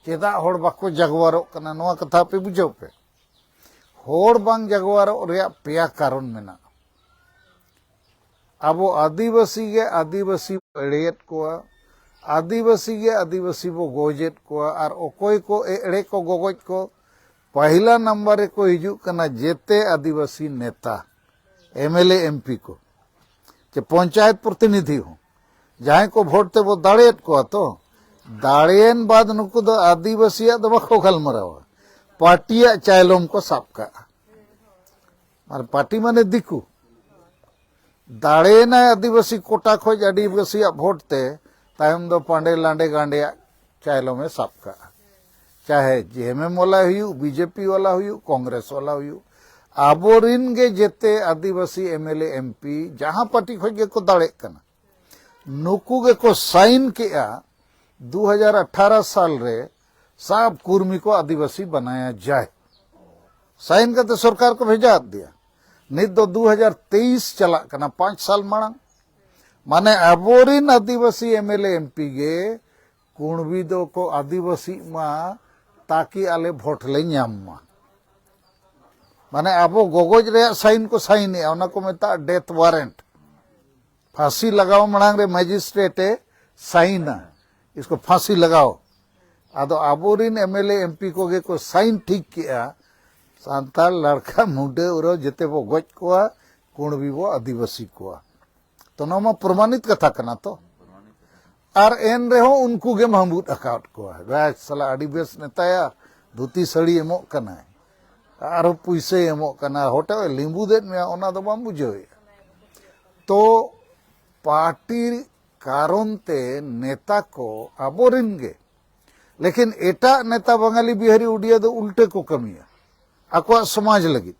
ᱪᱮᱫᱟᱜ ᱦᱚᱲ ᱵᱟᱠᱚ ᱡᱟᱜᱣᱟᱨᱚᱜ ᱠᱟᱱᱟ? ᱱᱚᱣᱟ ᱠᱟᱛᱷᱟ ᱯᱮ ᱵᱩᱡᱷᱟᱹᱣ ᱯᱮ᱾ ᱦᱚᱲ ᱵᱟᱝ ᱡᱟᱜᱣᱟᱨᱚᱜ ᱨᱮᱭᱟᱜ ᱯᱮᱭᱟ ᱠᱟᱨᱚᱱ ᱢᱮᱱᱟᱜᱼᱟ᱾ ᱟᱵᱚ ᱟᱹᱫᱤᱵᱟᱹᱥᱤ ᱜᱮ ᱟᱹᱫᱤᱵᱟᱹᱥᱤ ᱵᱚ ᱮᱲᱮᱭᱮᱫ ᱠᱚᱣᱟ, ᱟᱹᱫᱤᱵᱟᱹᱥᱤ ᱜᱮ ᱟᱹᱫᱤᱵᱟᱹᱥᱤ ᱵᱚ ᱜᱚᱡᱮᱫ ᱠᱚᱣᱟ᱾ ᱟᱨ ᱚᱠᱚᱭ ᱠᱚ ᱮ-, ᱮᱲᱮ ᱠᱚ ᱜᱚᱜᱚᱡ ᱠᱚ? ᱯᱟᱹᱦᱤᱞᱟ ᱱᱟᱢᱵᱟᱨ ᱨᱮᱠᱚ ᱦᱤᱡᱩᱜ ᱠᱟᱱᱟ ᱡᱮᱛᱮ ᱟᱹᱫᱤᱵᱟᱹᱥᱤ ᱱᱮᱛᱟ, ᱮᱢ ᱮᱞ ᱮ, ᱮᱢ ᱯᱤ ᱠᱚ, ᱪᱮ ᱯᱚᱧᱪᱟᱭᱮᱛ ᱯᱨᱚᱛᱤᱱᱤᱫᱷᱤ ᱦᱚᱸ, ᱡᱟᱦᱟᱸᱭ ᱠᱚ ᱵᱷᱳᱴ ᱛᱮᱵᱚ ᱫᱟᱲᱮᱭᱮᱫ ᱠᱚᱣᱟ᱾ ᱛᱚ ᱫᱟᱲᱮᱭᱮᱱ ᱵᱟᱫ ᱱᱩᱠᱩ ᱫᱚ ᱟᱹᱫᱤᱵᱟᱹᱥᱤᱭᱟᱜ ᱫᱚ ᱵᱟᱠᱚ ᱜᱟᱞᱢᱟᱨᱟᱣᱟ, ᱯᱟᱨᱴᱤᱭᱟᱜ ᱪᱟᱭᱞᱚᱢ ᱠᱚ ᱥᱟᱵ ᱠᱟᱜᱼᱟ᱾ ᱟᱨ ᱯᱟᱨᱴᱤ ᱢᱟᱱᱮ ᱫᱤᱠᱩ᱾ ᱫᱟᱲᱮᱭᱮᱱᱟᱭ ᱟᱹᱫᱤᱵᱟᱹᱥᱤ ᱠᱳᱴᱟ ᱠᱷᱚᱡ ᱟᱹᱫᱤᱵᱟᱹᱥᱤᱭᱟᱜ ᱵᱷᱳᱴ ᱛᱮ, ᱛᱟᱭᱚᱢ ᱫᱚ ᱯᱟᱸᱰᱮ ᱞᱟᱸᱰᱮ ᱜᱟᱸᱰᱮᱭᱟᱜ ᱪᱟᱭᱞᱚᱢᱮ ᱥᱟᱵ ᱠᱟᱜᱼᱟ᱾ ᱪᱟᱦᱮ ᱡᱮ ᱮᱢ ᱮᱢ ᱣᱟᱞᱟ ᱦᱩᱭᱩᱜ, ᱵᱤ ᱡᱮ ᱯᱤ ᱣᱟᱞᱟ ᱦᱩᱭᱩᱜ, ᱠᱚᱝᱜᱨᱮᱥ ᱣᱟᱞᱟ ᱦᱩᱭᱩᱜ, ᱟᱵᱚᱨᱤᱱ ᱜᱮ ᱡᱮᱛᱮ ᱟᱹᱫᱤᱵᱟᱹᱥᱤ M L A, M P ᱡᱟᱦᱟᱸ ᱯᱟᱨᱴᱤ ᱠᱷᱚᱡ ᱜᱮᱠᱚ ᱫᱟᱲᱮᱜ ᱠᱟᱱᱟ, ᱱᱩᱠᱩ ᱜᱮᱠᱚ ᱥᱟᱭᱤᱱ ᱠᱮᱜᱼᱟ, ᱫᱩ ᱦᱟᱡᱟᱨ ᱟᱴᱷᱟᱨᱚ ᱥᱟᱞ ᱨᱮ ᱥᱟᱵ ᱠᱩᱨᱢᱤ ᱠᱚ ᱟᱹᱫᱤᱵᱟᱹᱥᱤ ᱵᱟᱱᱟᱭᱟ ᱡᱟᱭ᱾ ᱥᱟᱭᱤᱱ ᱠᱟᱛᱮ ᱥᱚᱨᱠᱟᱨ ᱠᱚ ᱵᱷᱮᱡᱟ ᱟᱫ ᱫᱮᱭᱟ᱾ ᱱᱤᱛ ᱫᱚ ᱫᱩ ᱦᱟᱡᱟᱨ ᱛᱮᱭᱤᱥ ᱪᱟᱞᱟᱜ ᱠᱟᱱᱟ, ᱯᱟᱸᱪ ᱥᱟᱞ ᱢᱟᱲᱟᱝ᱾ ᱢᱟᱱᱮ ᱟᱵᱚᱨᱤᱱ ᱟᱹᱫᱤᱵᱟᱹᱥᱤ M L A, M P ᱜᱮ ᱠᱩᱬᱵᱤ ᱫᱚᱠᱚ ᱟᱹᱫᱤᱵᱟᱹᱥᱤᱜ ᱢᱟ, ᱛᱟᱠᱤ ᱟᱞᱮ ᱵᱷᱳᱴ ᱞᱮ ᱧᱟᱢ ᱢᱟ᱾ ᱢᱟᱱᱮ ᱟᱵᱚ ᱜᱚᱜᱚᱡ ᱨᱮᱭᱟᱜ ᱥᱟᱭᱤᱱ ᱠᱚ ᱥᱟᱭᱤᱱᱮᱜᱼᱟ, ᱚᱱᱟ ᱠᱚ ᱢᱮᱛᱟᱜᱼᱟ ᱰᱮᱛᱷ ᱣᱟᱨᱮᱱᱴ᱾ ᱯᱷᱟᱸᱥᱤ ᱞᱟᱜᱟᱣ ᱢᱟᱲᱟᱝ ᱨᱮ ᱢᱮᱡᱤᱥᱴᱨᱮᱴ ᱮ ᱥᱟᱭᱤᱱᱟ, ᱤᱥᱠᱚ ᱯᱷᱟᱸᱥᱤ ᱞᱟᱜᱟᱣ᱾ ᱟᱫᱚ ᱟᱵᱚᱨᱤᱱ ᱮᱢ ᱮᱞ ᱮ, ᱮᱢ ᱯᱤ ᱠᱚᱜᱮ ᱠᱚ ᱥᱟᱭᱤᱱ ᱴᱷᱤᱠ ᱠᱮᱜᱼᱟ, ᱥᱟᱱᱛᱟᱲ ᱞᱟᱲᱠᱟ ᱢᱩᱰᱟᱹ ᱩᱨᱟᱹᱣ ᱡᱮᱛᱮ ᱵᱚ ᱜᱚᱡ ᱠᱚᱣᱟ, ᱠᱩᱬᱵᱤ ᱵᱚ ᱟᱹᱫᱤᱵᱟᱹᱥᱤ ᱠᱚᱣᱟ᱾ ᱛᱚ ᱱᱚᱣᱟ ᱢᱟ ᱯᱨᱚᱢᱟᱱᱤᱛ ᱠᱟᱛᱷᱟ ᱠᱟᱱᱟ ᱛᱚ᱾ ᱟᱨ ᱮᱱ ᱨᱮᱦᱚᱸ ᱩᱱᱠᱩ ᱜᱮᱢ ᱦᱟᱹᱢᱵᱩᱫ ᱟᱠᱟᱫ ᱠᱚᱣᱟ᱾ ᱵᱮᱥ, ᱥᱟᱞᱟ ᱟᱹᱰᱤ ᱵᱮᱥ ᱱᱮᱛᱟᱭᱟ, ᱫᱷᱩᱛᱤ ᱥᱟᱹᱲᱤ ᱮᱢᱚᱜ ᱠᱟᱱᱟᱭ᱾ ᱟᱨᱦᱚᱸ ᱯᱩᱭᱥᱟᱹᱭ ᱮᱢᱚᱜ ᱠᱟᱱᱟ, ᱦᱚᱴᱚᱜ ᱮ ᱞᱤᱸᱵᱩᱫᱮᱫ ᱢᱮᱭᱟ, ᱚᱱᱟ ᱫᱚ ᱵᱟᱢ ᱵᱩᱡᱷᱟᱹᱣᱮᱫᱼᱟ᱾ ᱛᱚ ᱯᱟᱨᱴᱤ ᱠᱟᱨᱚᱱ ᱛᱮ ᱱᱮᱛᱟ ᱠᱚ ᱟᱵᱚᱨᱤᱱ ᱜᱮ, ᱞᱮᱠᱤᱱ ᱮᱴᱟᱜ ᱱᱮᱛᱟ ᱵᱟᱝᱟᱞᱤ ᱵᱤᱦᱟᱨᱤ ᱩᱰᱤᱭᱟ ᱫᱚ ᱩᱞᱴᱟᱹ ᱠᱚ ᱠᱟᱹᱢᱤᱭᱟ ᱟᱠᱚᱣᱟᱜ ᱥᱚᱢᱟᱡᱽ ᱞᱟᱹᱜᱤᱫ᱾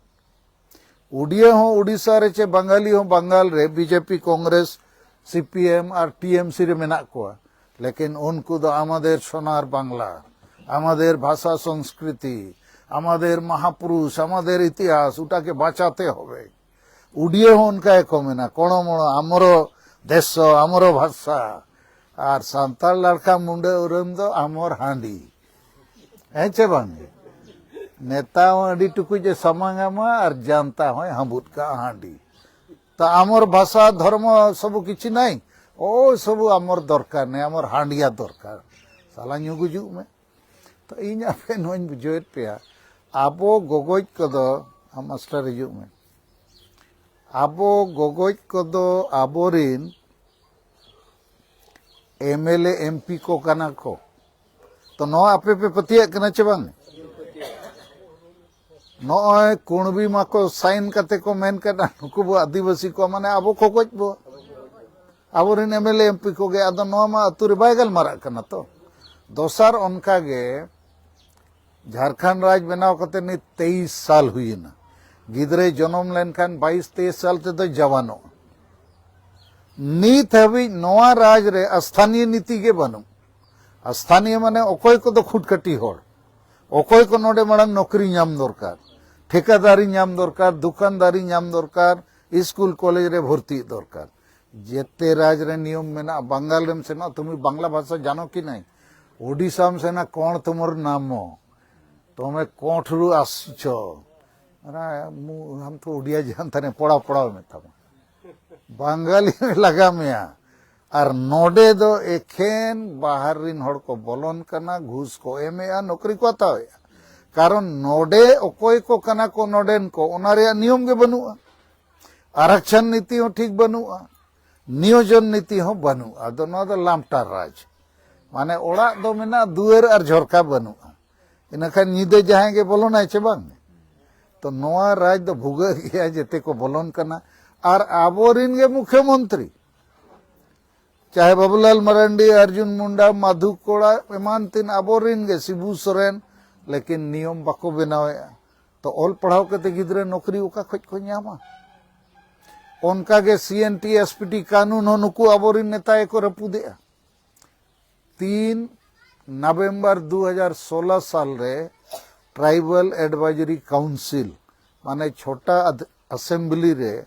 ᱩᱰᱤᱭᱟ ᱦᱚᱸ ᱩᱰᱤᱥᱟ ᱨᱮ ᱪᱮ ᱵᱟᱝᱟᱞᱤ ᱦᱚᱸ ᱵᱟᱝᱜᱟᱞ ᱨᱮ ᱵᱤᱡᱮᱯᱤ, ᱠᱚᱝᱜᱨᱮᱥ, ᱥᱤᱯᱤᱮᱢ ᱟᱨ ᱴᱤᱮᱢᱥᱤ ᱨᱮ ᱢᱮᱱᱟᱜ ᱠᱚᱣᱟ, ᱞᱮᱠᱤᱱ ᱩᱱᱠᱩ ᱫᱚ ᱟᱢᱟᱫᱮᱨ ᱥᱳᱱᱟᱨ ᱵᱟᱝᱞᱟ, ᱟᱢᱟᱫᱮᱨ ᱵᱷᱟᱥᱟ ᱥᱚᱝᱥᱠᱨᱤᱛᱤ, ᱟᱢᱟᱫᱮᱨ ᱢᱟᱦᱟᱯᱩᱨᱩᱥ, ᱟᱢᱟᱫᱮᱨ ᱤᱛᱤᱦᱟᱥ, ᱩᱴᱟᱠᱮ ᱵᱟᱸᱪᱟᱛᱮ ᱦᱚᱵᱮ᱾ ᱩᱰᱤᱭᱟᱹ ᱦᱚᱸ ᱚᱱᱠᱟ ᱜᱮᱠᱚ ᱢᱮᱱᱟ, ᱠᱚᱬᱚ ᱢᱚᱬᱚ ᱟᱢᱨᱚ ᱫᱮᱥᱚ, ᱟᱢᱨᱚ ᱵᱷᱟᱥᱟ᱾ ᱟᱨ ᱥᱟᱱᱛᱟᱲ ᱞᱟᱲᱠᱟ ᱢᱩᱸᱰᱟᱹ ᱩᱨᱟᱹᱢ ᱫᱚ ᱟᱢᱚᱨ ᱦᱟᱺᱰᱤ᱾ ᱦᱮᱸ ᱪᱮ ᱵᱟᱝ? ᱱᱮᱛᱟ ᱦᱚᱸ ᱟᱹᱰᱤ ᱴᱩᱠᱩᱡ ᱮ ᱥᱟᱢᱟᱝ ᱟᱢᱟ ᱟᱨ ᱡᱟᱱᱛᱟ ᱦᱚᱸᱭ ᱦᱟᱸᱵᱩᱫ ᱠᱟᱜᱼᱟ ᱦᱟᱺᱰᱤ᱾ ᱛᱟ ᱟᱢᱚᱨ ᱵᱷᱟᱥᱟ ᱫᱷᱚᱨᱢᱚ ᱥᱚᱵᱩ ᱠᱤᱪᱷᱩ ᱱᱟᱭ, ᱳ ᱥᱚᱵᱩ ᱟᱢᱚᱨ ᱫᱚᱨᱠᱟᱨ ᱱᱟᱭ, ᱟᱢᱚᱨ ᱦᱟᱺᱰᱤᱭᱟ ᱫᱚᱨᱠᱟᱨ᱾ ᱥᱟᱞᱟ ᱧᱩ ᱜᱩᱡᱩᱜ ᱢᱮ᱾ ᱛᱚ ᱤᱧ ᱟᱯᱮ ᱱᱚᱣᱟᱧ ᱵᱩᱡᱷᱟᱹᱣᱮᱫ ᱯᱮᱭᱟ, ᱟᱵᱚ ᱜᱚᱜᱚᱡ ᱠᱚᱫᱚ, ᱟᱢ ᱢᱟᱥᱴᱟᱨ ᱦᱤᱡᱩᱜ ᱢᱮ, ᱟᱵᱚ ᱜᱚᱜᱚᱡ ᱠᱚᱫᱚ ᱟᱵᱚᱨᱤᱱ ᱮᱢᱮᱞᱮ ᱮᱢᱯᱤ ᱠᱚ ᱠᱟᱱᱟ ᱠᱚ᱾ ᱛᱚ ᱱᱚᱣᱟ ᱟᱯᱮ ᱯᱮ ᱯᱟᱹᱛᱭᱟᱹᱜ ᱠᱟᱱᱟ ᱪᱮ ᱵᱟᱝ? ᱱᱚᱜᱼᱚᱭ ᱠᱩᱬᱵᱤ ᱢᱟᱠᱚ ᱥᱟᱭᱤᱱ ᱠᱟᱛᱮ ᱠᱚ ᱢᱮᱱ ᱠᱮᱫᱟ, ᱱᱩᱠᱩ ᱵᱚ ᱟᱹᱫᱤᱵᱟᱹᱥᱤ ᱠᱚ, ᱢᱟᱱᱮ ᱟᱵᱚ ᱠᱚ ᱜᱚᱡ ᱵᱚ, ᱟᱵᱚᱨᱮᱱ ᱮᱢᱮᱞᱮ ᱮᱢᱯᱤ ᱠᱚᱜᱮ᱾ ᱟᱫᱚ ᱱᱚᱣᱟ ᱢᱟ ᱟᱹᱛᱩ ᱨᱮ ᱵᱟᱭ ᱜᱟᱞᱢᱟᱨᱟᱜ ᱠᱟᱱᱟ᱾ ᱛᱚ ᱫᱚᱥᱟᱨ ᱚᱱᱠᱟ ᱜᱮ ᱡᱷᱟᱲᱠᱷᱚᱸᱰ ᱨᱟᱡᱽ ᱵᱮᱱᱟᱣ ᱠᱟᱛᱮ ᱱᱤᱛ ᱛᱮᱭᱤᱥ ᱥᱟᱞ ᱦᱩᱭᱮᱱᱟ᱾ ᱜᱤᱫᱽᱨᱟᱹᱭ ᱡᱚᱱᱚᱢ ᱞᱮᱱᱠᱷᱟᱱ ᱵᱟᱭᱤᱥ ᱛᱮᱭᱤᱥ ᱥᱟᱞ ᱛᱮᱫᱚ ᱡᱟᱣᱟᱱᱚᱜᱼᱟ᱾ ᱱᱤᱛ ᱦᱟᱹᱵᱤᱡ ᱱᱚᱣᱟ ᱨᱟᱡᱽ ᱨᱮ ᱥᱛᱷᱟᱱᱤᱭᱚ ᱱᱤᱛᱤ ᱜᱮ ᱵᱟᱹᱱᱩᱜ᱾ ᱥᱛᱷᱟᱱᱤᱭᱚ ᱢᱟᱱᱮ ᱚᱠᱚᱭ ᱠᱚᱫᱚ ᱠᱷᱩᱴᱠᱟᱹᱴᱤ ᱦᱚᱲ, ᱚᱠᱚᱭ ᱠᱚ ᱱᱚᱰᱮ ᱢᱟᱲᱟᱝ ᱱᱚᱠᱨᱤ ᱧᱟᱢ ᱫᱚᱨᱠᱟᱨ, ᱴᱷᱤᱠᱟᱹᱫᱟᱨᱤ ᱧᱟᱢ ᱫᱚᱨᱠᱟᱨ, ᱫᱚᱠᱟᱱᱫᱟᱨᱤ ᱧᱟᱢ ᱫᱚᱨᱠᱟᱨ, ᱥᱠᱩᱞ ᱠᱚᱞᱮᱡᱽ ᱨᱮ ᱵᱷᱚᱨᱛᱤᱜ ᱫᱚᱨᱠᱟᱨ᱾ ᱡᱮᱛᱮ ᱨᱟᱡᱽ ᱨᱮ ᱱᱤᱭᱚᱢ ᱢᱮᱱᱟᱜᱼᱟ᱾ ᱵᱟᱝᱜᱟᱞ ᱨᱮᱢ ᱥᱮᱱᱚᱜᱼᱟ, ᱛᱩᱢᱤ ᱵᱟᱝᱞᱟ ᱵᱷᱟᱥᱟ ᱡᱟᱱᱚ ᱠᱤ ᱱᱟᱭ? ᱳᱰᱤᱥᱟᱢ ᱥᱮᱱᱟ, ᱠᱚᱬ ᱛᱩᱢᱚᱨ ᱱᱟᱢᱚ, ᱛᱚᱢᱮ ᱠᱚᱬ ᱴᱷᱩᱨᱩ ᱟᱥᱪᱷᱚ᱾ ᱟᱨ ᱢᱩ-, ᱦᱟᱢ ᱛᱚ ᱳᱰᱤᱭᱟ ᱡᱟᱱᱛᱟ ᱱᱮ, ᱯᱚᱲᱟ ᱯᱚᱲᱟ ᱢᱮᱛᱟᱢᱟ᱾ ᱵᱟᱝᱜᱟᱞᱤ ᱞᱟᱜᱟ ᱢᱮᱭᱟ᱾ ᱟᱨ ᱱᱚᱰᱮ ᱫᱚ ᱮᱠᱷᱮᱱ ᱵᱟᱦᱟᱨ ᱨᱤᱱ ᱦᱚᱲ ᱠᱚ ᱵᱚᱞᱚᱱ ᱠᱟᱱᱟ, ᱜᱷᱩᱥ ᱠᱚ ᱮᱢᱮᱜᱼᱟ, ᱱᱚᱠᱨᱤ ᱠᱚ ᱦᱟᱛᱟᱣᱮᱜᱼᱟ᱾ ᱠᱟᱨᱚᱱ ᱱᱚᱰᱮ ᱚᱠᱚᱭ ᱠᱚ ᱠᱟᱱᱟ ᱠᱚ ᱱᱚᱰᱮᱱ ᱠᱚ, ᱚᱱᱟ ᱨᱮᱭᱟᱜ ᱱᱤᱭᱚᱢ ᱜᱮ ᱵᱟᱹᱱᱩᱜᱼᱟ᱾ ᱟᱨᱟᱠᱪᱷᱚᱱ ᱱᱤᱛᱤ ᱦᱚᱸ ᱴᱷᱤᱠ ᱵᱟᱹᱱᱩᱜᱼᱟ, ᱱᱤᱭᱳᱡᱚᱱ ᱱᱤᱛᱤ ᱦᱚᱸ ᱵᱟᱹᱱᱩᱜᱼᱟ᱾ ᱟᱫᱚ ᱱᱚᱣᱟ ᱫᱚ ᱞᱟᱢᱴᱟ ᱨᱟᱡᱽ, ᱢᱟᱱᱮ ᱚᱲᱟᱜ ᱫᱚ ᱢᱮᱱᱟᱜᱼᱟ, ᱫᱩᱣᱟᱹᱨ ᱟᱨ ᱡᱷᱚᱨᱠᱟ ᱵᱟᱹᱱᱩᱜᱼᱟ᱾ ᱤᱱᱟᱹᱠᱷᱟᱱ ᱧᱤᱫᱟᱹ ᱡᱟᱦᱟᱸᱭ ᱜᱮ ᱵᱚᱞᱚᱱᱟᱭ ᱪᱮ ᱵᱟᱝ, ᱛᱚ ᱱᱚᱣᱟ ᱨᱟᱡᱽ ᱫᱚ ᱵᱷᱩᱜᱟᱹᱜ ᱜᱮᱭᱟ, ᱡᱮᱛᱮ ᱠᱚ ᱵᱚᱞᱚᱱ ᱠᱟᱱᱟ᱾ ᱟᱨ ᱟᱵᱚᱨᱤᱱ ᱜᱮ ᱢᱩᱠᱷᱭᱚᱢᱚᱱᱛᱨᱤ, ᱪᱟᱦᱮ ᱵᱟᱵᱩᱞᱟᱞ ᱢᱟᱨᱟᱱᱰᱤ, ᱟᱨᱡᱩᱱ ᱢᱩᱱᱰᱟ, ᱢᱟᱫᱷᱩ ᱠᱚᱲᱟ, ᱮᱢᱟᱱ ᱛᱮᱱ ᱟᱵᱚᱨᱤᱱ ᱜᱮ, ᱥᱤᱵᱩ ᱥᱚᱨᱮᱱ, ᱞᱮᱠᱤᱱ ᱱᱤᱭᱚᱢ ᱵᱟᱠᱚ ᱵᱮᱱᱟᱣᱮᱫᱼᱟ᱾ ᱛᱚ ᱚᱞ ᱯᱟᱲᱦᱟᱣ ᱠᱟᱛᱮ ᱜᱤᱫᱽᱨᱟᱹ ᱱᱚᱠᱨᱤ ᱚᱠᱟ ᱠᱷᱚᱡ ᱠᱚ ᱧᱟᱢᱟ? ᱚᱱᱠᱟ ᱜᱮ ᱥᱤ N T S P T ᱠᱟᱹᱱᱩᱱ ᱦᱚᱸ ᱱᱩᱠᱩ ᱟᱵᱚᱨᱤᱱ ᱱᱮᱛᱟ ᱜᱮᱠᱚ ᱨᱟᱹᱯᱩᱫᱮᱜᱼᱟ᱾ ᱛᱤᱱ ᱱᱚᱵᱷᱮᱢᱵᱚᱨ ᱫᱩ ᱦᱟᱡᱟᱨ ᱥᱳᱞᱞᱳ ᱥᱟᱞ ᱨᱮ ᱴᱨᱟᱭᱵᱟᱞ ᱮᱰᱵᱟᱭᱡᱟᱨᱤ ᱠᱟᱣᱩᱱᱥᱤᱞ, ᱢᱟᱱᱮ ᱪᱷᱳᱴᱟ ᱟᱫ-, ᱟᱥᱮᱢᱵᱞᱤ ᱨᱮ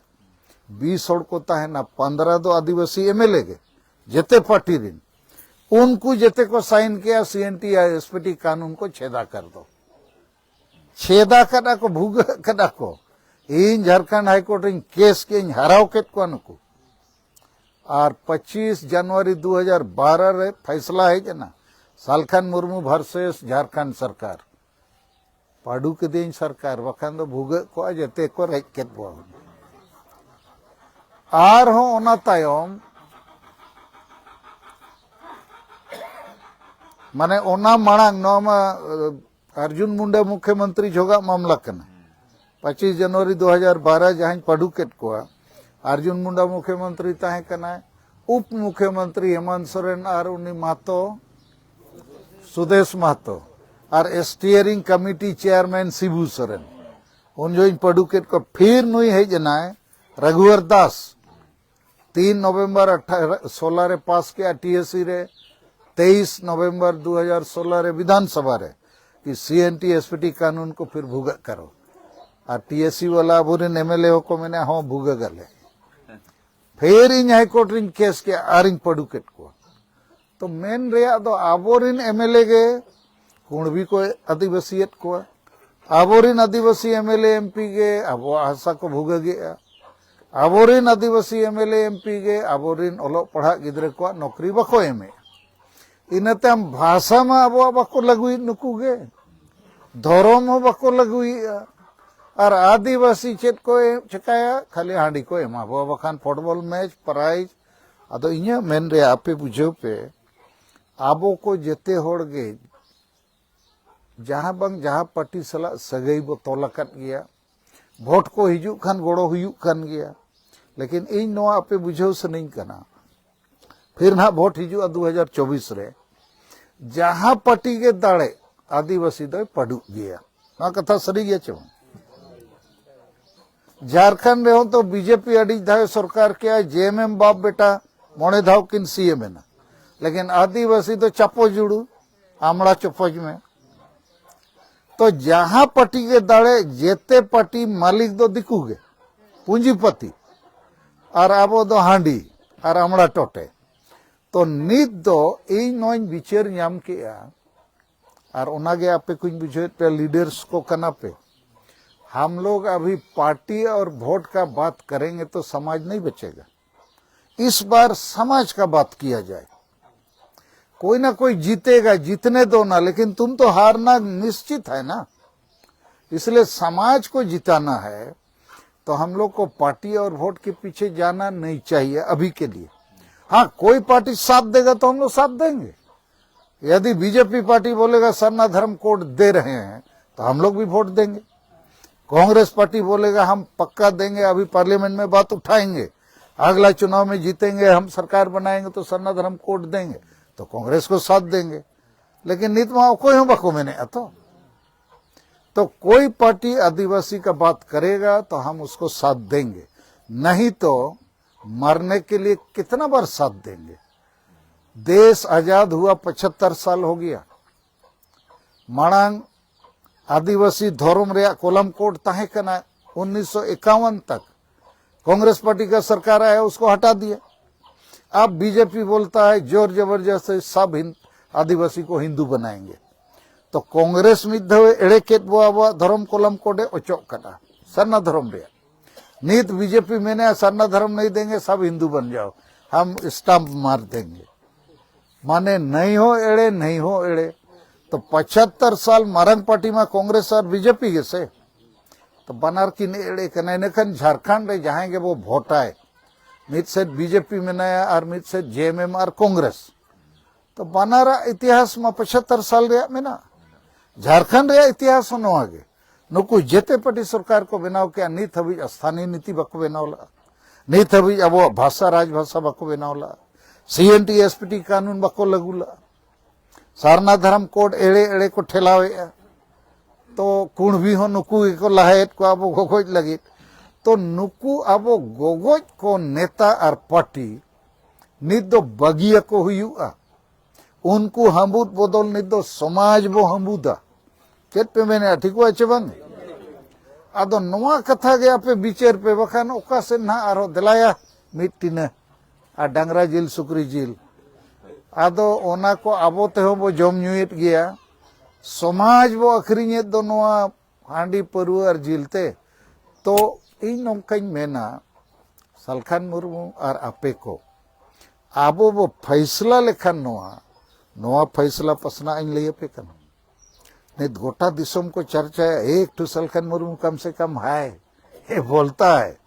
ᱵᱤᱥ ᱦᱚᱲ ᱠᱚ ᱛᱟᱦᱮᱱᱟ, ᱯᱚᱱᱫᱽᱨᱚ ᱫᱚ ᱟᱹᱫᱤᱵᱟᱹᱥᱤ ᱮᱢ ᱮᱞ ᱮ ᱜᱮ, ᱡᱮᱛᱮ ᱯᱟᱨᱴᱤ ᱨᱮᱱ, ᱩᱱᱠᱩ ᱡᱮᱛᱮ ᱠᱚ ᱥᱟᱭᱤᱱ ᱠᱮᱜᱼᱟ ᱥᱤ ᱮᱱ ᱴᱤ ᱟᱨ ᱮᱥ ᱯᱤ ᱴᱤ ᱠᱟᱹᱱᱩᱱ ᱠᱚ ᱪᱷᱮᱫᱟ ᱠᱟᱨ ᱫᱚ᱾ ᱪᱷᱮᱫᱟ ᱠᱟᱫᱟ ᱠᱚ, ᱵᱷᱩᱜᱟᱹᱜ ᱠᱟᱫᱟ ᱠᱚ᱾ ᱤᱧ ᱡᱷᱟᱲᱠᱷᱚᱸᱰ ᱦᱟᱭ ᱠᱳᱨᱴ ᱨᱤᱧ ᱠᱮᱥ ᱠᱮᱫ, ᱤᱧ ᱦᱟᱨᱟᱣ ᱠᱮᱫ ᱠᱚᱣᱟ ᱱᱩᱠᱩ᱾ ᱟᱨ ᱯᱚᱸᱪᱤᱥ ᱡᱟᱱᱩᱣᱟᱨᱤ ᱫᱩ ᱦᱟᱡᱟᱨ ᱵᱟᱨᱚ ᱨᱮ ᱯᱷᱟᱭᱥᱞᱟ ᱦᱮᱡ ᱮᱱᱟ, ᱥᱟᱞᱠᱷᱟᱱ ᱢᱩᱨᱢᱩ ᱵᱷᱟᱨᱥᱮᱥ ᱡᱷᱟᱲᱠᱷᱚᱸᱰ ᱥᱚᱨᱠᱟᱨ᱾ ᱯᱟᱹᱰᱩ ᱠᱮᱫᱮᱭᱟᱹᱧ ᱥᱚᱨᱠᱟᱨ, ᱵᱟᱠᱷᱟᱱ ᱫᱚ ᱵᱷᱩᱜᱟᱹᱜ ᱠᱚᱜᱼᱟ, ᱡᱮᱛᱮ ᱠᱚ ᱨᱮᱡ ᱠᱮᱫ ᱵᱚᱱᱟ᱾ ᱟᱨᱦᱚᱸ ᱚᱱᱟ ᱛᱟᱭᱚᱢ, ᱢᱟᱱᱮ ᱚᱱᱟ ᱢᱟᱲᱟᱝ, ᱱᱚᱣᱟ ᱢᱟ, ᱟᱨᱡᱩᱱ ᱢᱩᱱᱰᱟ ᱢᱩᱠᱷᱭᱚᱢᱚᱱᱛᱨᱤ ᱡᱷᱚᱜᱟᱜ ᱢᱟᱢᱞᱟ ᱠᱟᱱᱟ᱾ ᱯᱚᱸᱪᱤᱥ ᱡᱟᱱᱩᱣᱟᱨᱤ ᱫᱩ ᱦᱟᱡᱟᱨ ᱵᱟᱨᱚ ᱡᱟᱦᱟᱸᱧ ᱯᱟᱹᱰᱩ ᱠᱮᱫ ᱠᱚᱣᱟ, ᱟᱨᱡᱩᱱ ᱢᱩᱱᱰᱟ ᱢᱩᱠᱷᱭᱚᱢᱚᱱᱛᱨᱤ ᱛᱟᱦᱮᱸ ᱠᱟᱱᱟᱭ, ᱩᱯ ᱢᱩᱠᱷᱭᱚᱢᱚᱱᱛᱨᱤ ᱦᱮᱢᱚᱱᱛ ᱥᱚᱨᱮᱱ ᱟᱨ ᱩᱱᱤ ᱢᱟᱦᱛᱚ, ᱥᱩᱫᱮᱥ ᱢᱟᱦᱛᱚ, ᱟᱨ ᱥᱴᱤᱭᱟᱨᱤᱝ ᱠᱚᱢᱤᱴᱤ ᱪᱮᱭᱟᱨᱢᱮᱱ ᱥᱤᱵᱩ ᱥᱚᱨᱮᱱ᱾ ᱩᱱ ᱡᱚᱦᱚᱜ ᱤᱧ ᱯᱟᱹᱰᱩ ᱠᱮᱫ ᱠᱚᱣᱟ᱾ ᱯᱷᱤᱨ ᱱᱩᱭ ᱦᱮᱡ ᱮᱱᱟᱭ, ᱨᱟᱜᱷᱩᱣᱟᱨ ᱫᱟᱥ, ᱛᱤᱱ ᱱᱚᱵᱷᱮᱢᱵᱚᱨ ᱟᱴᱷᱟᱨᱚ ᱥᱳᱞᱞᱳ ᱨᱮ ᱯᱟᱥ ᱠᱮᱜᱼᱟ ᱴᱤ ᱮᱥ ᱥᱤ ᱨᱮ, ᱛᱮᱭᱤᱥ ᱱᱚᱵᱷᱮᱢᱵᱚᱨ ᱫᱩ ᱦᱟᱡᱟᱨ ᱥᱳᱞᱞᱳ ᱨᱮ ᱵᱤᱫᱷᱟᱱ ᱥᱚᱵᱷᱟ ᱨᱮ, ᱠᱤ ᱥᱤ N T S P T ᱠᱟᱹᱱᱩᱱ ᱠᱚ ᱯᱷᱤᱨ ᱵᱷᱩᱜᱟᱹᱜ ᱠᱟᱨᱚ᱾ ᱟᱨ ᱴᱤ ᱮᱥ ᱥᱤ ᱣᱟᱞᱟ ᱟᱵᱚᱨᱮᱱ ᱮᱢ ᱮᱞ ᱮ ᱦᱚᱸᱠᱚ ᱢᱮᱱᱟ, ᱦᱚᱸ, ᱵᱷᱩᱜᱟᱹᱜ ᱟᱞᱮ᱾ ᱯᱷᱤᱨ ᱤᱧ ᱦᱟᱭ ᱠᱳᱨᱴ ᱨᱤᱧ ᱠᱮᱥ ᱠᱮᱜᱼᱟ ᱟᱨᱤᱧ ᱯᱟᱹᱰᱩ ᱠᱮᱫ ᱠᱚᱣᱟ᱾ ᱛᱚ ᱢᱮᱱ ᱨᱮᱭᱟᱜ ᱫᱚ ᱟᱵᱚᱨᱮᱱ ᱮᱢ ᱮᱞ ᱮ ᱜᱮ ᱠᱩᱬᱵᱤ ᱠᱚ ᱟᱹᱫᱤᱵᱟᱹᱥᱤᱭᱮᱫ ᱠᱚᱣᱟ᱾ ᱟᱵᱚᱨᱮᱱ ᱟᱹᱫᱤᱵᱟᱹᱥᱤ M L A M P ᱜᱮ ᱟᱵᱚᱣᱟᱜ ᱦᱟᱥᱟ ᱠᱚ ᱵᱷᱩᱜᱟᱹᱜᱮᱜᱼᱟ᱾ ᱟᱵᱚᱨᱮᱱ ᱟᱹᱫᱤᱵᱟᱹᱥᱤ M L A M P ᱜᱮ ᱟᱵᱚᱨᱮᱱ ᱚᱞᱚᱜ ᱯᱟᱲᱦᱟᱜ ᱜᱤᱫᱽᱨᱟᱹ ᱠᱚᱣᱟᱜ ᱱᱚᱠᱨᱤ ᱵᱟᱠᱚ ᱮᱢᱮᱜᱼᱟ᱾ ᱤᱱᱟᱹ ᱛᱟᱭᱚᱢ ᱵᱷᱟᱥᱟ ᱢᱟ ᱟᱵᱚᱣᱟᱜ ᱵᱟᱠᱚ ᱞᱟᱹᱜᱩᱭᱮᱫ ᱱᱩᱠᱩ ᱜᱮ, ᱫᱷᱚᱨᱚᱢ ᱦᱚᱸ ᱵᱟᱠᱚ ᱞᱟᱹᱜᱩᱭᱮᱜᱼᱟ᱾ ᱟᱨ ᱟᱹᱫᱤᱵᱟᱹᱥᱤ ᱪᱮᱫ ᱠᱚ ᱮᱢ ᱪᱮᱠᱟᱭᱟ? ᱠᱷᱟᱹᱞᱤ ᱦᱟᱺᱰᱤ ᱠᱚ ᱮᱢᱟ ᱵᱚᱣᱟ, ᱵᱟᱠᱷᱟᱱ ᱯᱷᱩᱴᱵᱚᱞ ᱢᱮᱪ ᱯᱨᱟᱭᱤᱡᱽ᱾ ᱟᱫᱚ ᱤᱧᱟᱹᱜ ᱢᱮᱱ ᱨᱮᱭᱟᱜ, ᱟᱯᱮ ᱵᱩᱡᱷᱟᱹᱣ ᱯᱮ, ᱟᱵᱚ ᱠᱚ ᱡᱮᱛᱮ ᱦᱚᱲ ᱜᱮ ᱡᱟᱦᱟᱸ ᱵᱟᱝ ᱡᱟᱦᱟᱸ ᱯᱟᱨᱴᱤ ᱥᱟᱞᱟᱜ ᱥᱟᱹᱜᱟᱹᱭ ᱵᱚ ᱛᱚᱞ ᱟᱠᱟᱫ ᱜᱮᱭᱟ᱾ ᱵᱷᱳᱴ ᱠᱚ ᱦᱤᱡᱩᱜ ᱠᱷᱟᱱ ᱜᱚᱲᱚ ᱦᱩᱭᱩᱜ ᱠᱟᱱ ᱜᱮᱭᱟ᱾ ᱞᱮᱠᱤᱱ ᱤᱧ ᱱᱚᱣᱟ ᱟᱯᱮ ᱵᱩᱡᱷᱟᱹᱣ ᱥᱟᱱᱟᱧ ᱠᱟᱱᱟ, ᱯᱷᱤᱨ ᱱᱟᱦᱟᱜ ᱵᱷᱳᱴ ᱦᱤᱡᱩᱜᱼᱟ ᱫᱩ ᱦᱟᱡᱟᱨ ᱪᱚᱵᱵᱤᱥ ᱨᱮ, ᱡᱟᱦᱟᱸ ᱯᱟᱨᱴᱤ ᱜᱮ ᱫᱟᱲᱮ, ᱟᱹᱫᱤᱵᱟᱹᱥᱤ ᱫᱚᱭ ᱯᱟᱹᱰᱩᱜ ᱜᱮᱭᱟ᱾ ᱱᱚᱣᱟ ᱠᱟᱛᱷᱟ ᱥᱟᱹᱨᱤ ᱜᱮᱭᱟ ᱪᱮ ᱵᱟᱝ? ᱡᱷᱟᱨᱠᱷᱚᱸᱰ ᱨᱮᱦᱚᱸ ᱛᱚ ᱵᱤᱡᱮᱯᱤ ᱟᱹᱰᱤ ᱫᱷᱟᱣ ᱥᱚᱨᱠᱟᱨ ᱠᱮᱜᱼᱟ, ᱡᱮᱮᱢᱮᱢ ᱵᱟᱯ ᱵᱮᱴᱟ ᱢᱚᱬᱮ ᱫᱷᱟᱣ ᱠᱤᱱ ᱥᱤᱮᱢ ᱮᱱᱟ, ᱞᱮᱠᱤᱱ ᱟᱹᱫᱤᱵᱟᱹᱥᱤ ᱫᱚ ᱪᱟᱯᱚ ᱡᱩᱲᱩ, ᱟᱢᱲᱟ ᱪᱚᱯᱚᱡ ᱢᱮ᱾ ᱛᱚ ᱡᱟᱦᱟᱸ ᱯᱟᱨᱴᱤ ᱜᱮ ᱫᱟᱲᱮ, ᱡᱮᱛᱮ ᱯᱟᱨᱴᱤ ᱢᱟᱹᱞᱤᱠ ᱫᱚ ᱫᱤᱠᱩ ᱜᱮ, ᱯᱩᱸᱡᱤᱯᱟᱹᱛᱤ, ᱟᱨ ᱟᱵᱚ ᱫᱚ ᱦᱟᱺᱰᱤ ᱟᱨ ᱟᱢᱲᱟ ᱴᱚᱴᱮ᱾ ᱛᱚ ᱱᱤᱛ ᱫᱚ ᱤᱧ ᱱᱚᱣᱟᱧ ᱵᱤᱪᱟᱹᱨ ᱧᱟᱢ ᱠᱮᱜᱼᱟ, ᱟᱨ ᱚᱱᱟᱜᱮ ᱟᱯᱮ ᱠᱚᱧ ᱵᱩᱡᱷᱟᱹᱣᱮᱫ ᱯᱮᱭᱟ, ᱞᱤᱰᱟᱨᱥ ᱠᱚ ᱠᱟᱱᱟ ᱯᱮ, ᱦᱟᱢ ᱞᱳᱜ ᱟᱵᱷᱤ ᱯᱟᱨᱴᱤ ᱟᱨ ᱵᱷᱳᱴ ᱠᱟ ᱵᱟᱛ ᱠᱟᱨᱮᱸᱜᱮ ᱛᱚ ᱥᱚᱢᱟᱡᱽ ᱱᱟᱦᱤᱸ ᱵᱟᱪᱮᱜᱟ᱾ ᱤᱥ ᱵᱟᱨ ᱥᱚᱢᱟᱡᱽ ᱠᱟ ᱵᱟᱛ ᱠᱤᱭᱟ ᱡᱟᱭᱮ᱾ कोई ना कोई जीतेगा, जीतने दो ना, लेकिन तुम तो हारना निश्चित है ना। इसलिए समाज को जिताना है, तो हम लोग को पार्टी और वोट के पीछे जाना नहीं चाहिए अभी के लिए। हाँ, कोई पार्टी साथ देगा तो हम लोग साथ देंगे। यदि बीजेपी पार्टी बोलेगा सरना धर्म कोड दे रहे हैं, तो हम लोग भी वोट देंगे। कांग्रेस पार्टी बोलेगा हम पक्का देंगे, अभी पार्लियामेंट में बात उठाएंगे, अगला चुनाव में जीतेंगे, हम सरकार बनाएंगे तो सरना धर्म कोड देंगे, तो कांग्रेस को साथ देंगे। लेकिन ᱱᱤᱛ ᱢᱟ ᱚᱠᱚᱭ ᱦᱚᱸ ᱵᱟᱠᱚ ᱢᱮᱱᱮᱜᱼᱟ ᱛᱚ। तो कोई पार्टी आदिवासी का बात करेगा तो हम उसको साथ देंगे, नहीं तो मरने के लिए कितना बार साथ देंगे। देश आजाद हुआ पचहत्तर साल हो गया। ᱢᱟᱲᱟᱝ ᱟᱹᱫᱤᱵᱟᱹᱥᱤ ᱫᱷᱚᱨᱚᱢ ᱨᱮᱭᱟᱜ ᱠᱚᱞᱚᱢ ᱠᱳᱰ ᱛᱟᱦᱮᱸ ᱠᱟᱱᱟ ᱩᱱᱤᱥᱥᱚ ᱮᱠᱟᱣᱟᱱ ᱛᱚᱠ। कांग्रेस पार्टी का सरकार आया, उसको हटा दिया। अब बीजेपी बोलता है जोर जबरदस्ती सब हिंद-, आदिवासी को हिंदू बनाएंगे। तो कांग्रेस ᱢᱤᱫ ᱫᱷᱟᱣᱮ ᱮᱲᱮ ᱠᱮᱫ ᱵᱚ, ᱟᱵᱚᱣᱟᱜ ᱫᱷᱚᱨᱚᱢ ᱠᱚᱞᱚᱢ ᱠᱳᱰᱮ ᱚᱪᱚᱜ ᱠᱟᱫᱟ ᱥᱟᱨᱱᱟ ᱫᱷᱚᱨᱚᱢ ᱨᱮᱭᱟᱜ᱾ ᱱᱤᱛ ᱵᱤᱡᱮᱯᱤ ᱢᱮᱱᱮᱜᱼᱟ ᱥᱟᱨᱱᱟ ᱫᱷᱚᱨᱚᱢ ᱱᱟᱦᱤᱸ ᱫᱮᱝᱜᱮ, ᱥᱟᱵ ᱦᱤᱱᱫᱩ ᱵᱚᱱ ᱡᱟᱣ, ᱦᱟᱢ ᱥᱴᱟᱢᱯ ᱢᱟᱨ ᱫᱮᱝᱜᱮ᱾ ᱢᱟᱱᱮ ᱱᱟᱹᱭ ᱦᱚᱸ ᱮᱲᱮ, ᱱᱟᱹᱭ ᱦᱚᱸ ᱮᱲᱮ᱾ ᱛᱚ ᱯᱚᱪᱟᱛᱛᱚᱨ ᱥᱟᱞ ᱢᱟᱨᱟᱝ ᱯᱟᱨᱴᱤ ᱢᱟ ᱠᱚᱝᱜᱨᱮᱥ ᱟᱨ ᱵᱤᱡᱮᱯᱤ ᱜᱮᱥᱮ᱾ ᱛᱚ ᱵᱟᱱᱟᱨ ᱠᱤᱱ ᱮᱲᱮ ᱠᱟᱱᱟ᱾ ᱤᱱᱟᱹᱠᱷᱟᱱ ᱡᱷᱟᱲᱠᱷᱚᱸᱰ ᱨᱮ ᱡᱟᱦᱟᱸᱭ ᱜᱮᱵᱚ ᱵᱷᱳᱴᱟᱭ, ᱢᱤᱫ ᱥᱮᱫ ᱵᱤᱡᱮᱯᱤ ᱢᱮᱱᱟᱭᱟ ᱟᱨ ᱢᱤᱫ ᱥᱮᱫ ᱡᱮᱮᱢᱮᱢ ᱟᱨ ᱠᱚᱝᱜᱨᱮᱥ᱾ ᱛᱚ ᱵᱟᱱᱟᱨᱟᱜ ᱤᱛᱤᱦᱟᱥ ᱢᱟ ᱯᱚᱪᱟᱛᱛᱚᱨ ᱥᱟᱞ ᱨᱮᱭᱟᱜ ᱢᱮᱱᱟᱜᱼᱟ᱾ ᱡᱷᱟᱲᱠᱷᱚᱸᱰ ᱨᱮᱭᱟᱜ ᱤᱛᱤᱦᱟᱥ ᱦᱚᱸ ᱱᱚᱣᱟ ᱜᱮ᱾ ᱱᱩᱠᱩ ᱡᱮᱛᱮ ᱯᱟᱨᱴᱤ ᱥᱚᱨᱠᱟᱨ ᱠᱚ ᱵᱮᱱᱟᱣ ᱠᱮᱜᱼᱟ, ᱱᱤᱛ ᱦᱟᱹᱵᱤᱡ ᱥᱛᱷᱟᱱᱤᱭ ᱱᱤᱛᱤ ᱵᱟᱠᱚ ᱵᱮᱱᱟᱣ ᱞᱟᱜᱼᱟ᱾ ᱱᱤᱛ ᱦᱟᱹᱵᱤᱡ ᱟᱵᱚᱣᱟᱜ ᱵᱷᱟᱥᱟ, ᱨᱟᱡᱽ ᱵᱷᱟᱥᱟ ᱵᱟᱠᱚ ᱵᱮᱱᱟᱣ ᱞᱟᱜᱼᱟ᱾ ᱥᱤ N T S P T ᱠᱟᱹᱱᱩᱱ ᱵᱟᱠᱚ ᱞᱟᱹᱜᱩ ᱞᱟᱜᱼᱟ᱾ ᱥᱟᱨᱱᱟ ᱫᱷᱚᱨᱚᱢ ᱠᱳᱰ ᱮᱲᱮ ᱮᱲᱮ ᱠᱚ ᱴᱷᱮᱞᱟᱣᱮᱫᱼᱟ᱾ ᱛᱚ ᱠᱩᱬᱵᱤ ᱦᱚᱸ ᱱᱩᱠᱩ ᱜᱮᱠᱚ ᱞᱟᱦᱟᱭᱮᱫ ᱠᱚᱣᱟ ᱟᱵᱚ ᱜᱚᱜᱚᱡ ᱞᱟᱹᱜᱤᱫ᱾ ᱛᱚ ᱱᱩᱠᱩ ᱟᱵᱚ ᱜᱚᱜᱚᱡ ᱠᱚ ᱱᱮᱛᱟ ᱟᱨ ᱯᱟᱨᱴᱤ ᱱᱤᱛ ᱫᱚ ᱵᱟᱹᱜᱤᱭᱟᱠᱚ ᱦᱩᱭᱩᱜᱼᱟ᱾ ᱩᱱᱠᱩ ᱦᱟᱹᱢᱵᱩᱫ ᱵᱚᱫᱚᱞ ᱱᱤᱛ ᱫᱚ ᱥᱚᱢᱟᱡᱽ ᱵᱚ ᱦᱟᱹᱢᱵᱩᱫᱟ᱾ ᱪᱮᱫ ᱯᱮ ᱢᱮᱱᱮᱫᱼᱟ, ᱴᱷᱤᱠᱚᱜᱼᱟ ᱪᱮ ᱵᱟᱝ? ᱟᱫᱚ ᱱᱚᱣᱟ ᱠᱟᱛᱷᱟ ᱜᱮ ᱟᱯᱮ ᱵᱤᱪᱟᱹᱨ ᱯᱮ, ᱵᱟᱠᱷᱟᱱ ᱚᱠᱟ ᱥᱮᱫ ᱱᱟᱦᱟᱜ ᱟᱨᱦᱚᱸ ᱫᱮᱞᱟᱭᱟ ᱢᱤᱫ ᱴᱤᱱᱟᱹ ᱟᱨ ᱰᱟᱝᱨᱟ ᱡᱤᱞ, ᱥᱩᱠᱨᱤ ᱡᱤᱞ᱾ ᱟᱫᱚ ᱚᱱᱟ ᱠᱚ ᱟᱵᱚ ᱛᱮᱦᱚᱸ ᱵᱚ ᱡᱚᱢ ᱧᱩᱭᱮᱫ ᱜᱮᱭᱟ᱾ ᱥᱚᱢᱟᱡᱽ ᱵᱚ ᱟᱹᱠᱷᱨᱤᱧᱮᱫ ᱫᱚ ᱱᱚᱣᱟ ᱦᱟᱺᱰᱤ, ᱯᱟᱹᱨᱣᱟᱹ ᱟᱨ ᱡᱤᱞ ᱛᱮ᱾ ᱛᱚ ᱤᱧ ᱱᱚᱝᱠᱟᱧ ᱢᱮᱱᱟ, ᱥᱟᱞᱠᱷᱟᱱ ᱢᱩᱨᱢᱩ ᱟᱨ ᱟᱯᱮ ᱠᱚ, ᱟᱵᱚ ᱵᱚ ᱯᱷᱟᱭᱥᱞᱟ ᱞᱮᱠᱷᱟᱱ ᱱᱚᱣᱟ, ᱱᱚᱣᱟ ᱯᱷᱟᱭᱥᱞᱟ ᱯᱟᱥᱱᱟᱜ ᱤᱧ ᱞᱟᱹᱭ ᱟᱯᱮ ᱠᱟᱱᱟ᱾ ᱱᱤᱛ ᱜᱚᱴᱟ ᱫᱤᱥᱚᱢ ᱠᱚ ᱪᱟᱨᱪᱟᱭᱟ, "ᱮᱠ ᱴᱷᱩ ᱥᱟᱞᱠᱷᱟᱱ ᱢᱩᱨᱢᱩ ᱠᱟᱢ ᱥᱮ ᱠᱟᱢ ᱦᱟᱭ, ᱮ ᱵᱚᱞᱛᱟ ᱦᱟᱭ᱾"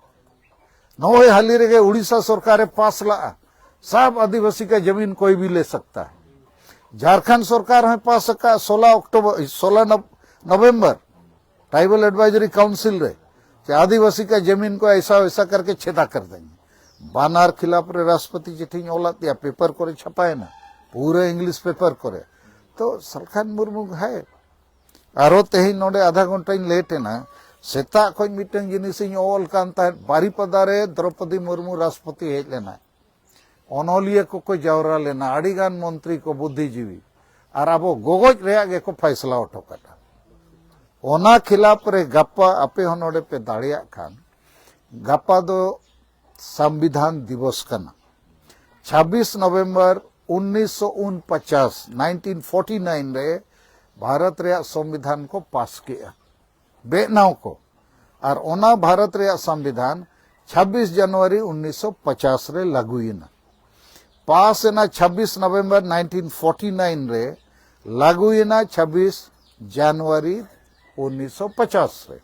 ᱱᱚᱜᱼᱚᱭ ᱦᱟᱹᱞᱤ ᱨᱮᱜᱮ ᱩᱲᱤᱥᱥᱟ ᱥᱚᱨᱠᱟᱨᱮ ᱯᱟᱥ ᱞᱟᱜᱼᱟ, "ᱥᱟᱵ ᱟᱹᱫᱤᱵᱟᱹᱥᱤ ᱠᱟ ᱡᱟᱢᱤᱱ ᱠᱚᱭ ᱵᱷᱤ ᱞᱮ ᱥᱟᱠᱛᱟ ᱦᱟᱭ᱾" ᱡᱷᱟᱲᱠᱷᱚᱸᱰ ᱥᱚᱨᱠᱟᱨ ᱦᱚᱸᱭ ᱯᱟᱥ ᱟᱠᱟᱫ ᱥᱳᱞᱟ ᱚᱠᱴᱳᱵᱚᱨ, ᱥᱳᱞᱟ ᱱᱚᱵ-, ᱱᱚᱵᱷᱮᱢᱵᱚᱨ, ᱴᱨᱟᱭᱵᱟᱞ ᱮᱰᱵᱟᱭᱡᱟᱨᱤ ᱠᱟᱣᱩᱱᱥᱤᱞ ᱨᱮ, ᱡᱮ ᱟᱹᱫᱤᱵᱟᱹᱥᱤ ᱠᱟ ᱡᱟᱢᱤᱱ ᱠᱚ ᱮᱥᱟ ᱣᱮᱥᱟ ᱠᱟᱨᱠᱮ ᱪᱷᱮᱫᱟ ᱠᱟᱨ ᱫᱮᱸᱜᱮ᱾ ᱵᱟᱱᱟᱨ ᱠᱷᱤᱞᱟᱯ ᱨᱮ ᱨᱟᱥᱴᱨᱚᱯᱚᱛᱤ ᱪᱤᱴᱷᱤᱧ ᱚᱞᱟᱫ ᱛᱮᱭᱟ, ᱯᱮᱯᱟᱨ ᱠᱚᱨᱮ ᱪᱷᱟᱯᱟᱭᱮᱱᱟ, ᱯᱩᱨᱟᱹ ᱤᱝᱞᱤᱥ ᱯᱮᱯᱟᱨ ᱠᱚᱨᱮ᱾ ᱛᱚ ᱥᱟᱞᱠᱷᱟᱱ ᱢᱩᱨᱢᱩ ᱦᱟᱭ, ᱟᱨᱚ ᱛᱮᱦᱮᱧ ᱱᱚᱰᱮ ᱟᱫᱷᱟ ᱜᱷᱚᱱᱴᱟᱧ ᱞᱮᱴ ᱮᱱᱟ᱾ ᱥᱮᱛᱟᱜ ᱠᱷᱚᱱ ᱢᱤᱫᱴᱟᱝ ᱡᱤᱱᱤᱥᱤᱧ ᱚᱞ ᱠᱟᱱ ᱛᱟᱦᱮᱸᱫ, ᱵᱟᱨᱤᱯᱟᱫᱟ ᱨᱮ ᱫᱨᱚᱯᱚᱫᱤ ᱢᱩᱨᱢᱩ ᱨᱟᱥᱴᱨᱚᱯᱚᱛᱤ ᱦᱮᱡ ᱞᱮᱱᱟᱭ, ᱚᱱᱚᱞᱤᱭᱟᱹ ᱠᱚᱠᱚ ᱡᱟᱣᱨᱟ ᱞᱮᱱᱟ, ᱟᱹᱰᱤᱜᱟᱱ ᱢᱚᱱᱛᱨᱤ ᱠᱚ, ᱵᱩᱫᱽᱫᱷᱤᱡᱤᱵᱤ, ᱟᱨ ᱟᱵᱚ ᱜᱚᱜᱚᱡ ᱨᱮᱭᱟᱜ ᱜᱮᱠᱚ ᱯᱷᱟᱭᱥᱞᱟ ᱦᱚᱴᱚ ᱠᱟᱫᱟ᱾ ᱚᱱᱟ ᱠᱷᱤᱞᱟᱯ ᱨᱮ ᱜᱟᱯᱟ ᱟᱯᱮ ᱦᱚᱸ ᱱᱚᱰᱮ ᱯᱮ ᱫᱟᱲᱮᱭᱟᱜ ᱠᱷᱟᱱ, ᱜᱟᱯᱟ ᱫᱚ ᱥᱚᱝᱵᱤᱫᱷᱟᱱ ᱫᱤᱵᱚᱥ ᱠᱟᱱᱟ᱾ ᱪᱷᱟᱵᱵᱤᱥ ᱱᱚᱵᱷᱮᱢᱵᱚᱨ ᱩᱱᱤᱥᱥᱚ ᱩᱱᱯᱚᱪᱟᱥ, ᱱᱟᱭᱤᱱᱴᱤᱱ ᱯᱷᱳᱨᱴᱤ ᱱᱟᱭᱤᱱ ᱨᱮ ᱵᱷᱟᱨᱚᱛ ᱨᱮᱭᱟᱜ ᱥᱚᱝᱵᱤᱫᱷᱟᱱ ᱠᱚ ᱯᱟᱥ ᱠᱮᱜᱼᱟ, ᱵᱮᱱᱟᱣ ᱠᱚ᱾ ᱟᱨ ᱚᱱᱟ ᱵᱷᱟᱨᱚᱛ ᱨᱮᱭᱟᱜ ᱥᱚᱝᱵᱤᱫᱷᱟᱱ ᱪᱷᱟᱵᱵᱤᱥ ᱡᱟᱱᱩᱣᱟᱨᱤ ᱩᱱᱤᱥᱥᱚ ᱯᱚᱪᱟᱥ ᱨᱮ ᱞᱟᱹᱜᱩᱭᱮᱱᱟ᱾ ᱯᱟᱥ ᱮᱱᱟ ᱪᱷᱟᱵᱵᱤᱥ ᱱᱚᱵᱷᱮᱢᱵᱚᱨ ᱱᱟᱭᱤᱱᱴᱤᱱ ᱯᱷᱳᱨᱴᱤ ᱱᱟᱭᱤᱱ ᱨᱮ, ᱞᱟᱹᱜᱩᱭᱮᱱᱟ ᱪᱷᱟᱵᱵᱤᱥ ᱡᱟᱱᱩᱣᱟᱨᱤ ᱩᱱᱤᱥᱥᱚ ᱯᱚᱪᱟᱥ ᱨᱮ᱾